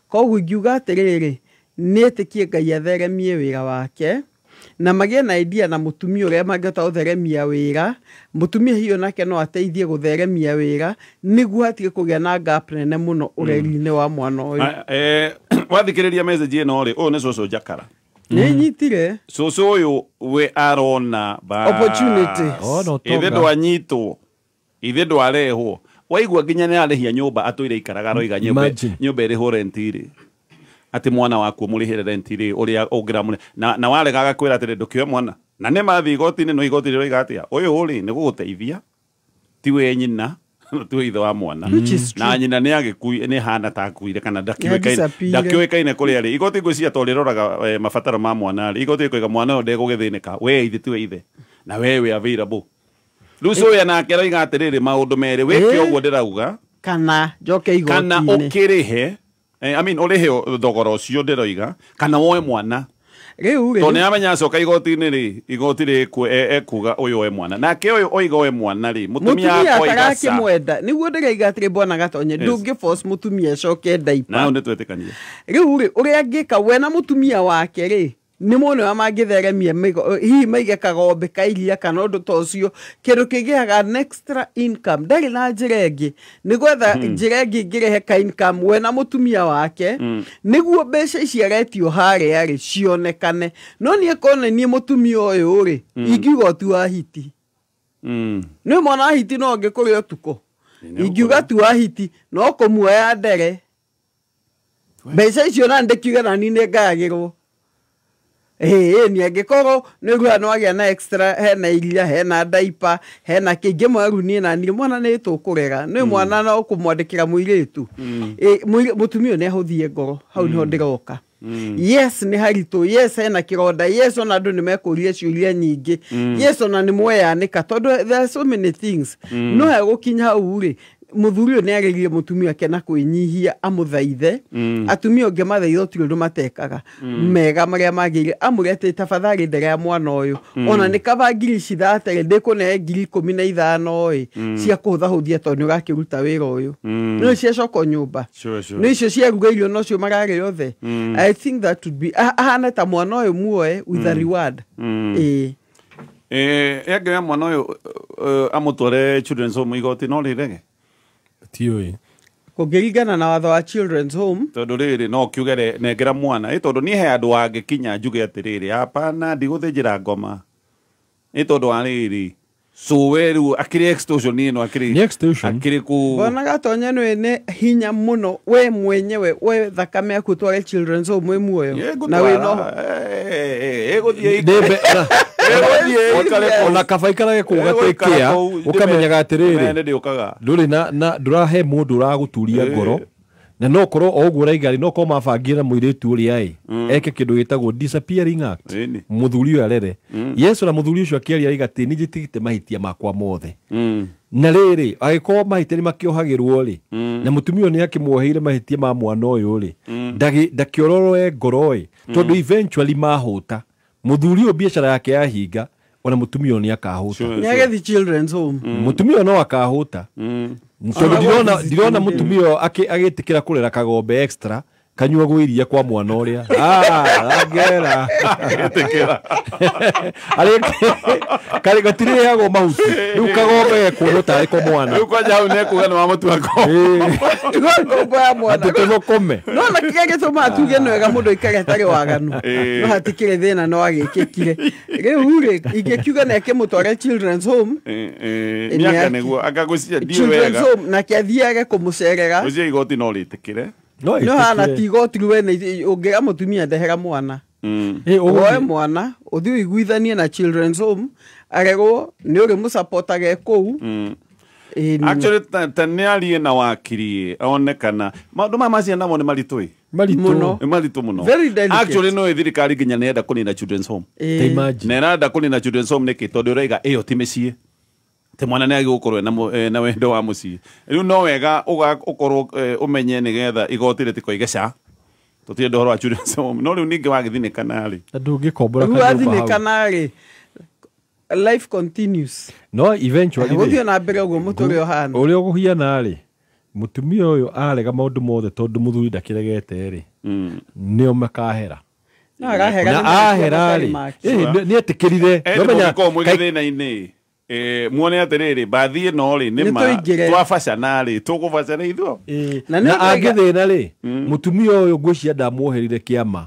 Speaker 16: Koguo ingiuga atĩrĩrĩ nĩ etĩkie Ngai atheremie wĩra wake na magĩe na idea na mũtumia ũrĩa mangĩhota gũtheremia wĩra. Mũtumia hiyo nake no ateithie gũtheremia wĩra nĩguo hatige kũgĩa na gap nene mũno ũreri-inĩ wa mwana ũyũ.
Speaker 2: Wathikĩrĩria message ĩno rĩ, ũyũ nĩ cũcũ Njakara.
Speaker 16: Nĩ nyitire.
Speaker 2: Cũcũ ũyũ we arona
Speaker 16: opportunity.
Speaker 2: Ithe ndwanyitwo, ithe ndwarehwo. Waigua nginya nĩ arĩhia nyũmba atũire ikaraga aroiga nyũmba ĩrĩhwo rent rĩ. Atĩ mwana waku ũmũrĩhĩre rent rĩ, ũrĩa ũngĩramũrĩ na warega agakwĩra atĩrĩ ndũkĩoe mwana. Na nĩ mathiĩ igoti-inĩ no igoti rĩroiga atĩa ũyũ rĩ nĩ gũgũteithia ti we nyina ti we ithe wa mwana
Speaker 16: Which is true.
Speaker 2: na nyina nĩ agĩkui nĩ hana ta akuire kana ndakĩũĩkaine
Speaker 16: Nĩ
Speaker 2: ndakĩũĩkaine kũrĩa rĩ igoti ngwĩciria to rĩroraga mabataro ma mwana rĩ igoti rĩkoiga mwana ũyũ ndegũgĩthĩnĩka we ithe ti we ithe na we wĩ available rĩu cũya nake aroiga atĩrĩrĩ maũndũ merĩ wĩke ũguo ndĩrauga
Speaker 16: kana njoke igoti-inĩ
Speaker 2: kana ũkĩrĩhe I mean ũrĩhe thogora ũcio ndĩroiga kana woe mwana
Speaker 16: rĩu rĩ
Speaker 2: tondũ nĩamenya acoka igoti-inĩ rĩ igoti rĩ ekuga ũyũ oe mwana nake ũyũ oiga oe mwana rĩ mũtumia akoiga ca
Speaker 16: atarakĩmwenda nĩguo ndĩraiga atĩrĩ bwana Gatonye
Speaker 2: Yes.
Speaker 16: ndũngĩ force mũtumia acoke ndaipa
Speaker 2: na hau nĩtwetĩkania
Speaker 16: rĩu rĩ ũrĩa angĩka we na mũtumia wake rĩ nĩ mone wa mangĩtheremia hihi maige kagombe ka iria kana ũndũ ta ũcio kĩndũ kĩgĩaga an extra income ndarĩ na njĩra ĩngĩ nĩ gwetha njĩra ĩngĩ ĩngĩrehe ka income we na mũtumia wake nĩguo mbeca ici aretio harĩa rĩ cionekane no niĩ kone niĩ mũtumia ũyũ rĩ ingiuga ti wa hiti nĩ mwana wa hiti no ngĩkũrĩa ũtukũ ingiuga ti wa hiti no kũmuoya ndere mbeca icio na ndĩkiuga nani nĩ ngayagĩrwo ĩĩ ni angĩkorwo nĩ ũiguaga nĩ wagĩa na extra hena iria hena daipa hena kĩ ingĩmoya rĩu niĩ naniĩ mwana nĩ tũkũrera nĩ mwana no kũmwandĩkĩra mũirĩtu mũtumia ũyũ nĩ ahũthie ngoro hau nĩho ndĩroka yes nĩ haritũ yes hena kĩronda yes ona andũ nĩ mekũria ciũria nyingĩ yes ona nĩ mweyanĩka tondũ there are so many things no hegũkinya hau rĩ mũthuri ũyũ nĩ arĩrie mũtumia wake na kwĩnyihia amũthaithe atumia ũngĩmathaitha ũtirĩ ũndũ matekaga mega marĩa magĩrĩire amũre atĩ tafadhali nderera mwana ũyũ ona nĩ kaba ngiri ici thatere ndĩkũne 15,000 ĩ cia kũhũthahũthia tondũ nĩ ũrakĩruta wĩra ũyũ no ciacoka nyũmba
Speaker 2: Sure.
Speaker 16: nĩ icio ciaruga irio nocio mararĩa othe I think that would be ahane ta mwana ũyũ muoe with a reward ĩĩ
Speaker 2: Angĩoya mwana ũyũ amũtware children's home igoti no rĩrege
Speaker 3: tiũĩ
Speaker 16: kũngĩringana na watho wa children's home
Speaker 2: tondũ rĩrĩ no kiuge nengera mwana ĩ tondũ niĩ he andũ angĩkinya njuge atĩrĩrĩ hapana ndigũthĩnjĩra ngoma ĩ tondũ wa rĩrĩ cũwe rĩu akĩrĩ extortion ĩno akĩrĩ
Speaker 3: Nĩ extortion.
Speaker 2: akĩrĩ kũ
Speaker 16: Bwana Gatonye nĩ nĩ hinya mũno we mwenyewe we thakame yaku ũtware children's home wĩ muoyo na wĩ no
Speaker 2: ĩgũthiĩ
Speaker 3: ona kaba ikarage kũu gatĩkĩa ũkamenyaga atĩrĩrĩ
Speaker 2: ndĩũkaga
Speaker 3: ndũrĩ na ndũrahe mũndũ ũragũturia ngoro na no korwo o ũguo ũraiga rĩ no korwo mabangire na mũirĩtu ũrĩa ĩ eke kĩndũ gĩtagwo disappearing act
Speaker 2: Ĩni.
Speaker 3: mũthuri ũyũ arere yesu na mũthuri ũcio akĩaria aiga atĩ nĩ njĩtigĩte mahĩtia makwa mothe na rĩrĩ angĩkorwo mahĩtia nĩ makĩohagĩrwo rĩ na mũtumia ũyũ nĩ akĩmuoheire mahĩtia ma mwana ũyũ rĩ ndakĩororoe ngoro ĩ tondũ eventually mahũta mũthuri ũyũ biacara yake yahinga ona mũtumia ũyũ nĩ akahũta
Speaker 16: nĩ agĩthiĩ children's home
Speaker 3: mũtumia ũyũ no akahũta tondũ ndirona mũtumia ũyũ agĩtĩkĩra kũrera kagombe extra kanyuagwo iria kwa mwana ũrĩa angera karĩ gatirĩheagwo mahuti rĩu kagombe gekuonwo tarĩ ko mwana
Speaker 2: rĩu kwanja hau nĩekuga nĩ wamũtua
Speaker 16: ngombo ya mwana
Speaker 3: atĩ tũthũkũme
Speaker 16: no na kĩrĩa gĩtũmaga tuge nĩ wega mũndũ aikare atarĩ waganu no hatikĩrĩ thĩna no agĩkĩkire rĩu rĩ ingĩkiuga nĩ akĩmũtware children's home
Speaker 2: mĩaka nĩguo angagwĩciria ndiũ
Speaker 16: children's
Speaker 2: wega
Speaker 16: home nake athiage kũmũcerera
Speaker 2: gwĩciria igoti no rĩtĩkĩre
Speaker 16: no hana ti igoti rĩu we nĩ ũngĩra mũtumia ndehera mwana woe mwana ũthiĩ ũiguithanie na children's home arerwo nĩ ũrĩ mũcapotage kũu
Speaker 2: Actually ta nĩ arie na wakiri one kana maũndũ maya ma ciana namo nĩ maritũ ĩ
Speaker 3: Maritũ.
Speaker 16: Mũno.
Speaker 2: Nĩ maritũ mũno
Speaker 16: Very delicate.
Speaker 2: Actually no thirikari nginya nĩ enda kũnina children's home
Speaker 16: Ĩĩ. Ta imagine.
Speaker 2: na ĩrenda kũnina children's home nĩkĩ tondũ ĩraiga ĩyo ti mĩciĩ atĩ mwana nĩ agĩrĩirwo gũkorwo ena wendo wa mũciĩ rĩu no wega ũkorwo ũmenye nĩgetha igoti rĩtikoige ca tũtirenda ũhoro wa children's home no rĩu ningĩ wagĩthinĩkana rĩ
Speaker 3: na ndũngĩkombora
Speaker 16: rĩu
Speaker 3: kanyũmba hau
Speaker 16: athinĩkana rĩ life continues
Speaker 3: no eventually rĩ,
Speaker 16: gũthiĩ na mbere ũguo mũtũrĩre ũhana
Speaker 3: ũrĩa ũkũhiana rĩ mũtumia ũyũ arega maũndũ mothe tondũ mũthuri ndakĩregete rĩ nĩo makahera
Speaker 16: No arahera
Speaker 3: na
Speaker 16: nĩ mahĩtia
Speaker 3: ahera
Speaker 16: matarĩ
Speaker 3: rĩ
Speaker 16: make.
Speaker 3: nĩ etĩkĩrire
Speaker 2: Ĩndĩ
Speaker 3: Nomenya,
Speaker 2: mũngĩkorwo mwĩ gĩthĩna-inĩ muone atĩrĩrĩ mbathi ĩno rĩ nĩ ma
Speaker 16: Nĩtũingĩre.
Speaker 2: twabacana rĩ tũkũbacana ithuo
Speaker 3: na angĩthĩna rĩ mũtumia ũyũ ngwĩciria ndamuoherire kĩama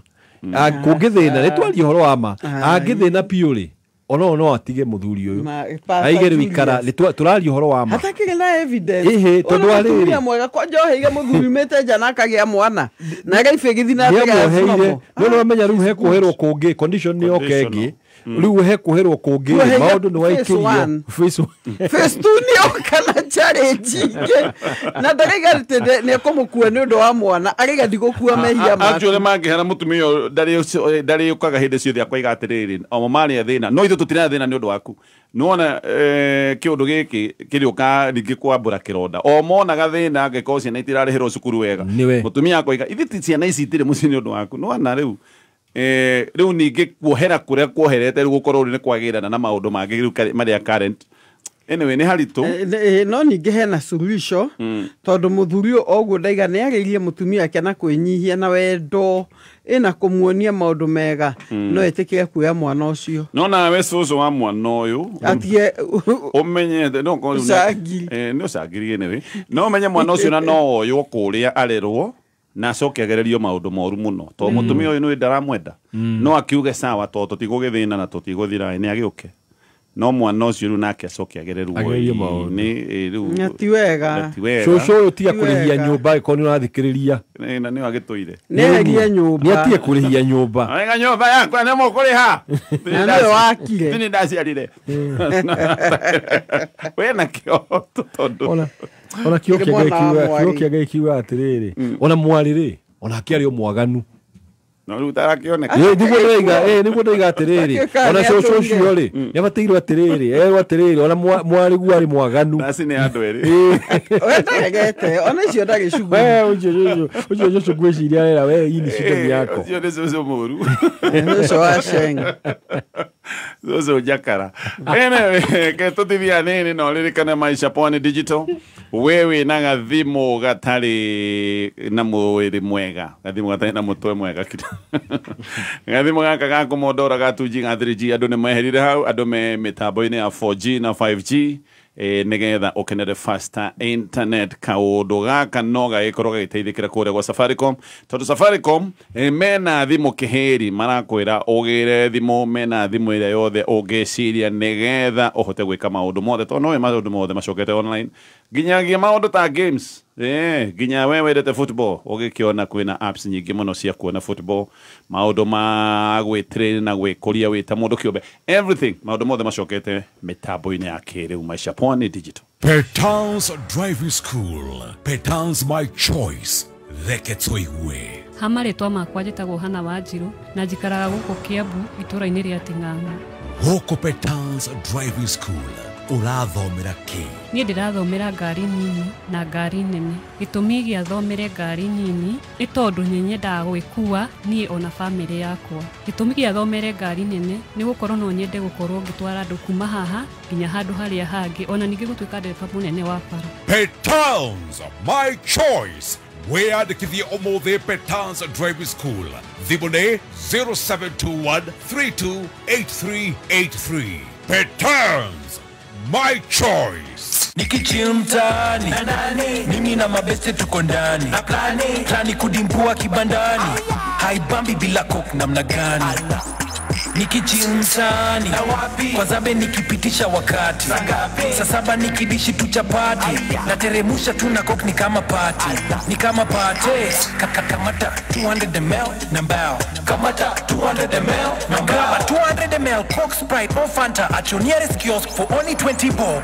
Speaker 3: kũngĩthĩna nĩ twaria ũhoro wa ma angĩthĩna biũ rĩ ona no atige mũthuri ũyũ
Speaker 16: Pastor
Speaker 3: aige rĩu ikara
Speaker 16: Julius.
Speaker 3: tũraria ũhoro wa ma
Speaker 16: hatakĩrĩ na evidence
Speaker 3: Ĩhĩ, tondũ
Speaker 16: Ũyũ
Speaker 3: wa
Speaker 16: nĩ mũtumia
Speaker 3: rĩrĩ.
Speaker 16: mwega kwanja oheire mũthuri umĩte nja na akagĩa mwana na raibu ĩgĩthiĩ na mbere ya
Speaker 3: nĩamuoheire
Speaker 16: normal.
Speaker 3: no nĩwamenya rĩu hekuoherwo kũngĩ condition nĩ yoka ĩngĩ Rĩu he kũherwo kũngĩ maũndũ nĩ waikĩrio phase 1
Speaker 16: phase 2 nĩ okana challenge ingĩ na ndaraiga atĩ nĩ ekũmũkua nĩ ũndũ wa mwana araiga ndigũkua mehia maku.
Speaker 2: Actually mangĩhera mũtumia ũyũ ndarĩũkaga hĩndĩ ciothe akoiga atĩrĩrĩ o marĩ a thĩna no ithuĩ tũtirĩ na thĩna nĩ ũndũ waku nĩwona kĩũndũ gĩkĩ kĩrĩũka rĩngĩ kwambũra kĩronda o monaga thĩna angĩkorwo ciana itirarĩhĩrwo cukuru wega mũtumia akoiga ithuĩ ciana ici itirĩ mũciĩ nĩ ũndũ waku nĩwona rĩu rĩu ningĩ kuohera kũrĩa kuoherete rĩu gũkorwo rĩu nĩ kwagĩrana na maũndũ mangĩ rĩu marĩa current anyway nĩ haritũ
Speaker 16: no ningĩ hena suluhisho tondũ mũthuri ũyũ oguo ndaiga nĩ arĩirie mũtumia ake na kwĩnyihia na wendo ĩna kũmuonia maũndũ mega no ĩtĩkĩre kuoya mwana ũcio
Speaker 2: no nawe cũcũ wa mwana ũyũ
Speaker 16: atige
Speaker 2: ũmenyete no korwo nĩ ũcangiri anyway no ũmenye mwana ũcio na no oywo kũrĩa arerwo na acoke agererio maũndũ moru mũno tondũ mũtumia ũyũ nĩ ndaramwenda no akiuge sawa tondũ tũtigũgĩthĩna na tũtigũthira nĩ agĩũke no mwana ũcio rĩu nake acoke agererwo nĩ rĩu
Speaker 16: ti wega
Speaker 3: cũcũ ũyũ tiga kũrĩhia nyũmba ĩkorwo nĩ ũrathikĩrĩria
Speaker 2: na nĩyo agĩtũire
Speaker 16: nĩeherie nyũmba
Speaker 3: nĩ atige kũrĩhia nyũmba
Speaker 2: wega nyũmba yakwa nĩ mũkũrĩha
Speaker 16: na nĩyo wakire
Speaker 2: nĩ ndaciarire we na kĩhoto tondũ
Speaker 3: ona kĩo kĩa Ngai kiuga atĩrĩrĩ ona mwarĩ rĩ ona akĩarĩ o mwaganu
Speaker 2: no rĩu tarakĩoneka
Speaker 3: nĩguo ndaiga atĩrĩrĩ ona cũcũ ũcio rĩ nĩabatairwo atĩrĩrĩ erwo atĩrĩrĩ ona mwarĩ guo arĩ mwaganu
Speaker 2: aci nĩ andũ erĩ
Speaker 16: we ndaregete ona icio ndarĩ shughuli
Speaker 3: we ũcio cũcũ ngwĩciria arera we hii ni shida yako
Speaker 2: ũcio nĩ cũcũ mũru
Speaker 16: ũcio wa Sheng
Speaker 2: cũcũ njakara anyway ke tũtithia nini no ririkane Maisha Pwani Digital we wĩna gathimũ gatarĩ na mwĩrĩ mwega gathimũ gatarĩ na mũtwe mwega gathimũ gaka ga kũmondora ga 2G ga 3G andũ nĩ meherire hau andũ me mĩtambo-inĩ ya 4G na 5G nĩgetha ũkenere faster internet kaũndũ gaka no gagĩkorwo gagĩteithĩkĩra kũrĩa gwa Safaricom tondũ Safaricom mena thimũ kĩhĩri marakwĩra ũgĩre thimũ mena thimũ ĩrĩa yothe ũngĩciria nĩgetha ũhote gwĩka maũndũ mothe tondũ nowe maũndũ mothe macokete online nginyagia maũndũ ta games nginya we wendete football ũgĩkĩona kwĩna apps nyingĩ mũno cia kuona football maũndũ ma gwĩtrain na gwĩkũria wĩ ta mũndũ kĩũmbe everything maũndũ mothe macokete mĩtambo-inĩ ya kĩrĩu Maisha Pwani Digital.
Speaker 9: Petals Driving School, Petals my choice, reke tũigue.
Speaker 6: Ha marĩtwa makwa njĩtagwo Hana Wanjirũ na njikaraga gũkũ Kiambu itũũra-inĩ rĩa Ting'ang'a.
Speaker 9: Gũkũ Petals Driving School ũrathomera kĩ?
Speaker 6: Niĩ ndĩrathomera ngari nini na ngari nene. Gĩtũmi gĩa thomere ngari nini nĩ tondũ nĩ nyendaga gwĩkua niĩ ona bamĩrĩ yakwa. Gĩtũmi gĩa thomere ngari nene nĩ gũkorwo no nyende gũkorwo ngĩtwara andũ kuma haha nginya handũ harĩa hangĩ ona ningĩ gũtuĩka ndereba mũnene wa bara.
Speaker 9: Petals my choice. Wĩyandĩkithie ũmũthĩ Petals Driving School. Thimũ nĩ 0721 328383. Petals my choice.
Speaker 21: Nikichill mtaani mimi na mabeste tuko ndani na plani kudimbua kibandani haibambi bila coke namna gani Nikichill mtaani kwa zabe nikipitisha wakati saa saba nikidishi tu chapati nateremusha tu na coke ni kama party ni kama party kamata 200 ml na mbao kamata 200 ml na mbao 200 ml Coke, Sprite or Fanta at your nearest kiosk for only 20 bob.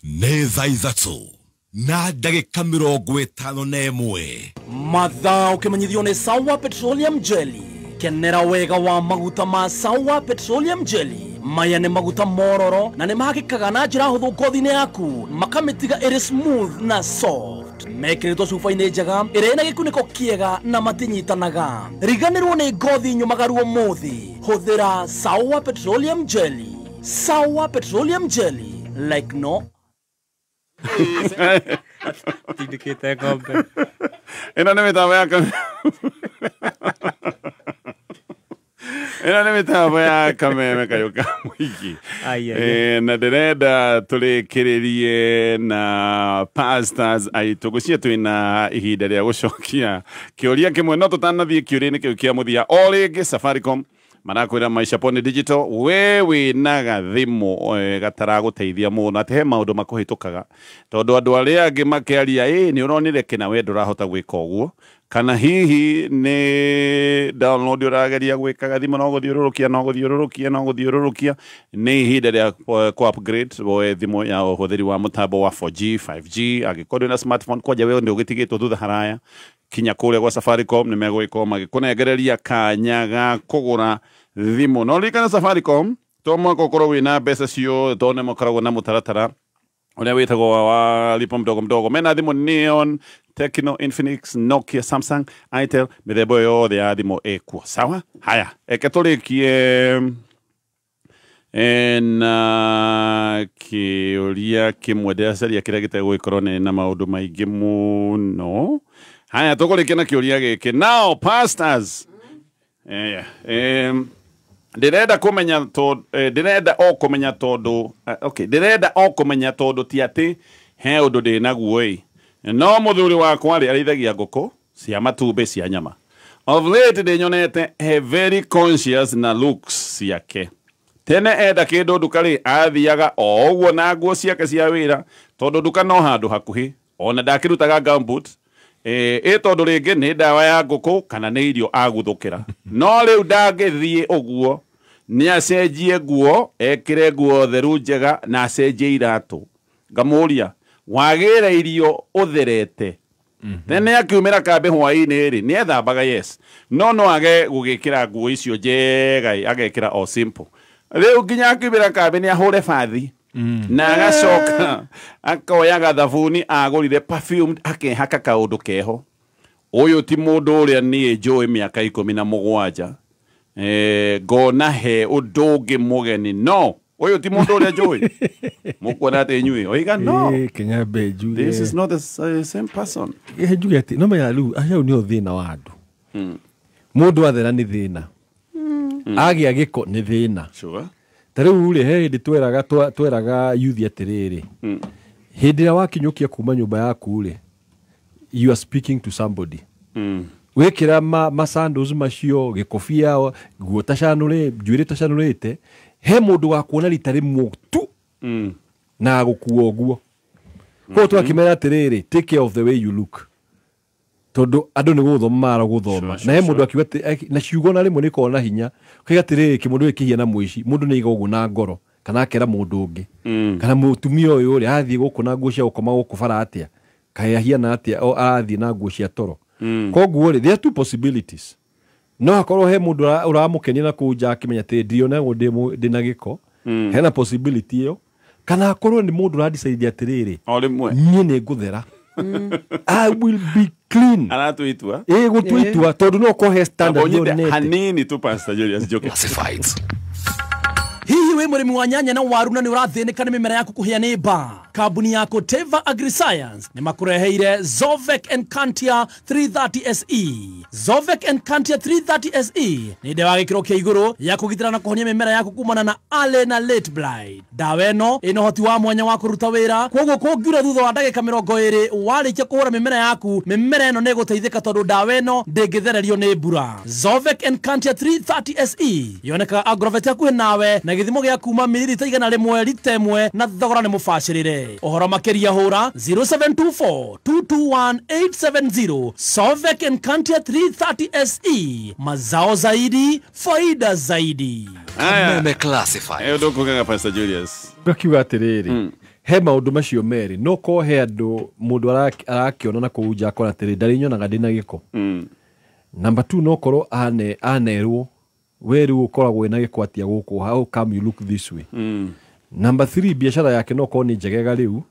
Speaker 9: Nĩ thaa ithatũ na ndagĩka 51.
Speaker 14: Mathaa ũkĩmenyithio nĩ Sawa Petroleum Jelly. Kenera wega wa maguta ma Sawa Petroleum Jelly. Maya nĩ maguta mororo na nĩ mahakĩkaga na njĩra hũthũ ngothi-inĩ yaku makamĩtiga ĩrĩ smooth na soft. Mekĩrĩtwo cuba-inĩ njega ĩrĩa ĩna gĩkunĩko kĩega na matinyitanaga. Riganĩrwo nĩ ngothi nyũmagaru ũmũthĩ. Hũthĩra Sawa Petroleum Jelly. Sawa Petroleum Jelly like no
Speaker 5: tindĩkĩte ng'ombe.
Speaker 2: Ĩno nĩ mĩtambo ya ĩno nĩ mĩtambo ya Kameme kayũ ka mũingĩ. Na ndĩrenda tũrĩkĩrĩrie na pastors aitũ ngwĩciria twĩna ihinda rĩa gũcokia kĩũria kĩmwe no tũtanathiĩ kĩũria-inĩ kĩu kĩa mũthia o rĩngĩ Safaricom Marakwĩra Maisha Pwani Digital we wĩna gathimũ gataragũteithia mũno atĩ he maũndũ makũhĩtũkaga tondũ andũ arĩa angĩ makĩaria ĩ nĩ ũronire kĩna we ndũrahota gwĩka ũguo kana hihi nĩ download ũrageria gwĩka gathimũ no gũthiũrũrũkia no gũthiũrũrũkia no gũthiũrũrũkia nĩ ihinda rĩa ku upgrade woe thimũ ya ũhũthĩri wa mũtambo wa 4G 5G angĩkorwo wĩna smartphone kwanja we nĩ ũgĩtigĩtwo thutha haraya kinya kũrĩa gwa Safaricom nĩ megũgĩkorwo magĩkũnengereria kanya ga kũgũra thimũ no ririkana Safaricom to mwaka ũkorwo wĩna mbeca cio tondũ nĩ makoragwo na mũtaratara ũrĩa wĩtagwo wa lipo mdogo mdogo mena thimũ Neon, Tecno, Infinix, Nokia, Samsung, Itel mĩthemba yothe ya thimũ ĩkuo sawa haya eke tũrĩkie na kĩũria kĩmwe ndĩracaria kĩrĩa gĩtegũgĩkorwo nĩ na maũndũ maingĩ mũno haya tũkũrĩkia na kĩũria gĩkĩ now pastors ndĩrenda kũmenya tondũ ndĩrenda o kũmenya tondũ okay ndĩrenda o kũmenya tondũ ti atĩ he ũndũ ndĩ naguo ĩ no mũthuri wakwa rĩ arĩithagia ngũkũ cia matumbĩ cia nyama of late ndĩnyonete he very conscious na looks ciake tene enda kĩndũ nduka rĩ athiaga o ũguo na nguo ciake cia wĩra tondũ nduka no handũ hakuhĩ ona ndakĩrutaga gumboot ĩ tondũ rĩngĩ nĩ ndawa ya ngũkũ kana nĩ irio aguthũkĩra no rĩu ndangĩthiĩ ũguo nĩ acenjie nguo ekĩre nguo theru njega na acenjie iratũ ngamũria wagĩra irio ũtherete tene akiumĩra kambĩ hwaĩ-inĩ rĩ nĩ ethambaga yes no no age gũgĩkĩra nguo icio njega agekĩra o simple rĩu nginya akiumĩra kambĩ nĩ ahũre bathi na agacoka akoya gathabuni agũrire perfumed akehaka kaũndũ keho ũyũ ti mũndũ ũrĩa niĩ njũĩ mĩaka 17 ngona he ũndũ ũngĩ mũgeni no ũyũ ti mũndũ ũrĩa njũĩ mũkuona atĩ inyuĩ oiga no
Speaker 3: Kenya be njuge
Speaker 2: this is not the same person
Speaker 3: njuge atĩ no menya rĩu acio nĩo thĩna wa andũ mũndũ athera nĩ thĩna agĩa gĩko nĩ thĩna
Speaker 2: sure
Speaker 3: ta rĩu rĩ he hĩndĩ tweraga youth atĩrĩrĩ hĩndĩ ĩrĩa wakinyũkia kuma nyũmba yaku rĩ you are speaking to somebody wĩkĩra ma sandals macio gĩkobia nguo tacanũrĩ njuĩrĩ tacanũrĩte he mũndũ wa kuona rita rĩmwe tu na agũkua ũguo koguo twakĩmera atĩrĩrĩ take care of the way you look tondũ andũ nĩ gũthoma mara gũthoma na he mũndũ akiuga na ciugo na rĩmwe nĩkoragwo na hinya ũkaiga atĩrĩrĩ kĩmũndũ gĩkĩ kĩhiana mũici mũndũ nĩ aiga ũguo na ngoro kana akera mũndũ ũngĩ kana mũtumia ũyũ rĩ athiĩ gũkũ na nguo cia gũkoma gũkũ bara atĩa kaĩ ahiana atĩa o arathiĩ na nguo cia toro koguo rĩ there are two possibilities no akorwo he mũndũ ũramũkenia na kũu nja akĩmenya atĩ ndionagwo ndĩ na gĩko hena possibility ĩyo kana akorwo nĩ mũndũ ũradecide atĩrĩrĩ niĩ nĩ ngũthera I will be clean
Speaker 2: aratua itua
Speaker 3: ĩ gũtua itua tondũ no ũkorwo he standard yonete
Speaker 2: hanini tu Pastor Julius Njoki
Speaker 14: Hihi wĩ mũrĩmi wa nyanya na waru na nĩ ũrathĩnĩka nĩ mĩmera yaku kũhĩa nĩ mbaa kambuni ya Koteva Agriscience nĩ makũreheire Zovek Encantia 330 SE. Zovek Encantia 330 SE nĩ ndawa ya gĩkĩro kĩa igũrũ ya kũgitĩra na kũhonia mĩmera yaku kumana na early na late blight. Ndawa ĩno ĩna ũhoti wa mwanya wa kũruta wĩra koguo kũngiura thutha wa ndagĩka 20 warĩkia kũhũra mĩmera yaku mĩmera ĩno nĩ ĩgũteithĩka tondũ ndawa ĩno ndĩngĩthererio nĩ mbura. Zovek Encantia 330 SE yonekaga Agrovet hakuhĩ nawe na gĩthimo gĩa kuma mililita 100 rita 1 na thogora nĩ mũbacĩrĩre. Ũhoro makĩria hũra 0724 221 870. Sovek Encantia 330 SE, mazao zaidi, faida zaidi.
Speaker 2: Meme classified. Ĩyo ndũkugaga Pastor Julius.
Speaker 3: Ngakiuga atĩrĩrĩ he maũndũ macio merĩ no ko he andũ mũndũ arakĩona na kũu nja akona atĩrĩ ndarĩ nyonaga ndĩna gĩko. Number 2 no korwo anerwo we rĩu ũkoragwo wĩna gĩko atĩa gũkũ, how come you look this way. Number 3 biashara yake no korwo nĩ njegega rĩu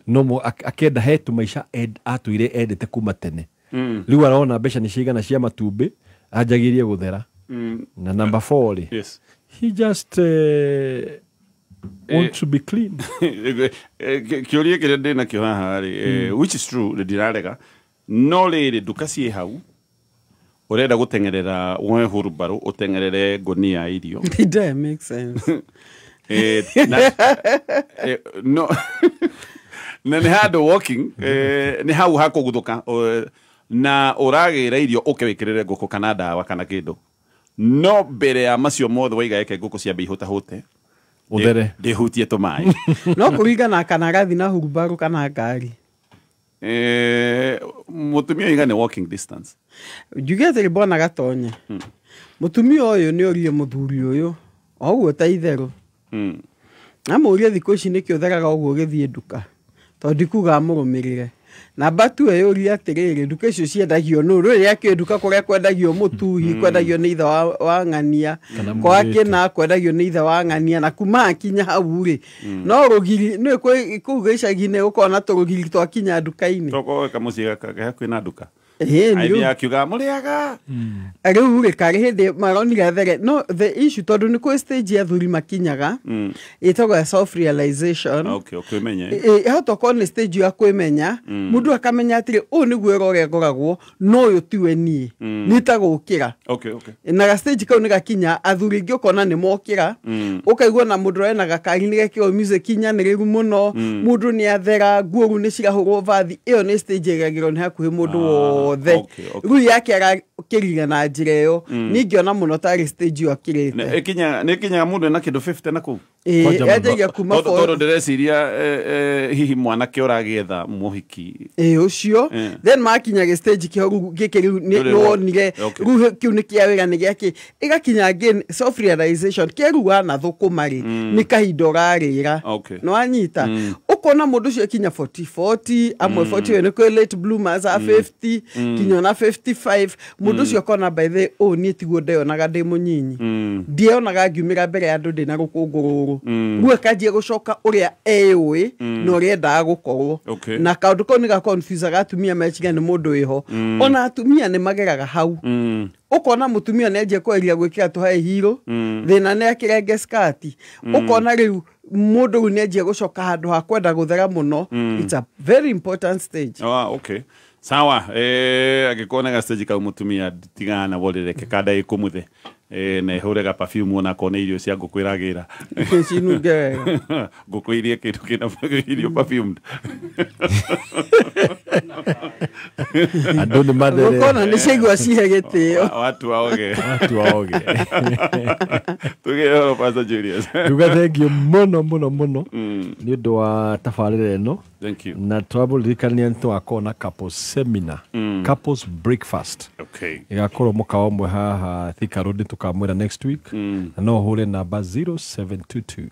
Speaker 3: no akenda he tũmaica atũire endete kuma tene rĩu arona mbeca nĩ cigana cia matumbĩ anjagĩrie gũthera. Na number 4 rĩ,
Speaker 2: yes,
Speaker 3: he just want to be clean.
Speaker 2: Kĩũria kĩrĩa ndĩ nakĩo haha rĩ, which is true, ndirarega no rĩrĩ nduka ciĩ hau urenda guteng'erera woe hurumbarũ ũteng'erere ngũnia ya irio.
Speaker 16: It doesn't make sense.
Speaker 2: No na nĩ handũ walking nĩ hau hakũguthũka na ũragĩra irio ũke wĩkĩrĩre ngũkũ kana ndawa kana kĩndũ No mbere ya macio mothe waiga eke ngũkũ ciambe ihũtahũte.
Speaker 3: Ũthere.
Speaker 2: Ndĩhutie tũmaĩ.
Speaker 16: No kũringana kana agathiĩ na hurumbarũ kana ngari.
Speaker 2: Mũtumia oiga nĩ walking distance.
Speaker 16: Njuge atĩrĩ bwana Gatonye. Mũtumia ũyũ nĩ orie mũthuri ũyũ o ũguo ta itherũ. Amũrie thikũ ici nĩkĩ ũtheraga ũguo ũgĩthiĩ nduka, tondũ ndikuga amũrũmĩrĩre. Namba tu ĩyũrie atĩrĩrĩ, nduka icio ciendagio nũ? Rĩrĩa akĩũĩ nduka kũrĩa kwendagio mũtu, hihi kwendagio nĩ ithe wa ng'ania, kwa kĩna kwendagio nĩ ithe wa ng'ania, na kuma akinya hau rĩ, no rũgiri nĩ kũu gĩcagi-inĩ gũkoragwo na tũrũgiri twakinya nduka-inĩ.
Speaker 2: Tokorwo kamũciĩ gaka hakuhĩ na nduka.
Speaker 16: Ĩĩ
Speaker 2: akiuga mũrĩaga.
Speaker 16: Rĩu rĩ karĩ hĩndĩ maronire there. No the issue tondũ nĩ kwĩ stage ya athuri makinyaga ĩtagwo ya self realization.
Speaker 2: Okay, kwĩmenya.
Speaker 16: Hota korwo nĩ stage ya kwĩmenya, mũndũ akamenya atĩrĩ ũyũ nĩguo wĩra ũrĩa ngoragwo no ũyũ tiwe niĩ, nĩ ta gũkĩra.
Speaker 2: Okay, okay.
Speaker 16: Na ga stage kau nĩ gakinya athuri aingĩ ũkona nĩ mokĩra, ũkaigua na mũndũ ena gakari nĩ gekĩrwo music nyanĩrĩru mũno, mũndũ nĩ athera, nguo rĩu nĩ cirahũrwo vathi. Ĩyo nĩ stage ĩgagĩrwo nĩ hakuhĩ mũndũ wothe. Rĩu yake arakĩrire na njĩra ĩyo, niĩ ngĩona mũno tarĩ stage ĩyo akĩrĩte.
Speaker 2: Nĩ ĩkinyaga mũndũ ena kĩndũ 50 na kũu.
Speaker 16: Ĩĩ, kuma
Speaker 2: tondũ ndĩreciria hihi mwanake ũragĩetha mũhiki.
Speaker 16: Ĩĩ ũcio. Then makinya gĩ stage kĩho rĩu gĩkĩ rĩu nĩwonire rĩu kĩu nĩ kĩa wĩra nĩ gĩakĩ. Ĩgakinya again self realization kĩrĩu wanathũkũma rĩ, nĩ kahinda ũrarĩra. Nĩwanyita? Ũkona mũndũ ũcio akinya 40 amwe 40 nĩ kwĩ late bloomers a 50 kinya ona 55, mũndũ ũcio akona by the ũũ niĩ tiguo ndeyonaga ndĩ mũnyinyi, ndieyonaga ngiumĩra mbere ya andũ ndĩna rũkũngũ rũrũ. Rĩu akanjia gũcoka ũrĩa eyũĩ na ũrĩa endaga gũkorwo. Na kaũndũ kau nĩ ga-confusaga atumia meciria nĩ mũndũ wĩho. Ona atumia nĩ mageraga hau. Ũkona mũtumia nĩ anjia kweria gwĩkĩra tũ high heel, thĩna nĩ akĩrenge skati. Ũkona rĩu mũndũ rĩu nĩ anjia gũcoka handũ ha kwenda gũthera mũno. It's a very important stage.
Speaker 2: Okay. Sawa, angĩkorwo nĩ ga stage kau mũtumia tigana na worĩreke kanda ĩkũmũthe. Na ĩhũre ga perfume ona akorwo nĩ irio cia ngũkũ ĩragĩra.
Speaker 16: Cinunge wega.
Speaker 2: Ngũkũ irie kĩndũ kĩna irio perfumed.
Speaker 3: Andũ nĩ mathere.
Speaker 16: Ngũkũ nĩ ciaigua cihe gĩtĩo.
Speaker 2: Watu aoge.
Speaker 3: Watu aoge.
Speaker 2: Tugĩre ũhoro Pastor Julius.
Speaker 3: Nduga thengiũ mũno mũno mũno nĩ ũndũ wa tabarĩra ĩno.
Speaker 2: Thank you.
Speaker 3: Na twamũririkania nĩ tũgakorwo na couples seminar, couples breakfast.
Speaker 2: Okay.
Speaker 3: Ĩgakorwo mũkawa ũmwe haha Thika Road, tũkamwĩra next week. Na no ũhũre namba 0722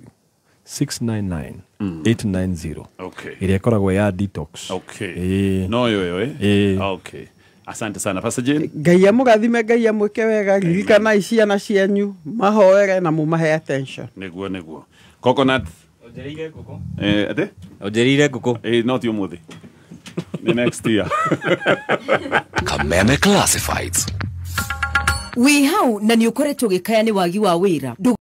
Speaker 3: 699 890.
Speaker 2: Okay.
Speaker 3: Ĩrĩa ĩkoragwo ya detox.
Speaker 2: Okay. No yo eh. Okay. Asante sana Pastor Jane.
Speaker 16: Ngai amũrathime, Ngai amwĩke wega, ririkanai ciana cianyu, mahoere na mũmahe attention.
Speaker 2: Nĩguo nĩguo. Coconut.
Speaker 5: Onjereire ngũkũ.
Speaker 2: Atĩ?
Speaker 5: Onjereire ngũkũ.
Speaker 2: Not ũmũthĩ. Nĩ next year.
Speaker 1: Kameme Classifieds.
Speaker 7: Wĩ hau na nĩ ũkoretwo ũgĩkaya nĩ wagi wa wĩra.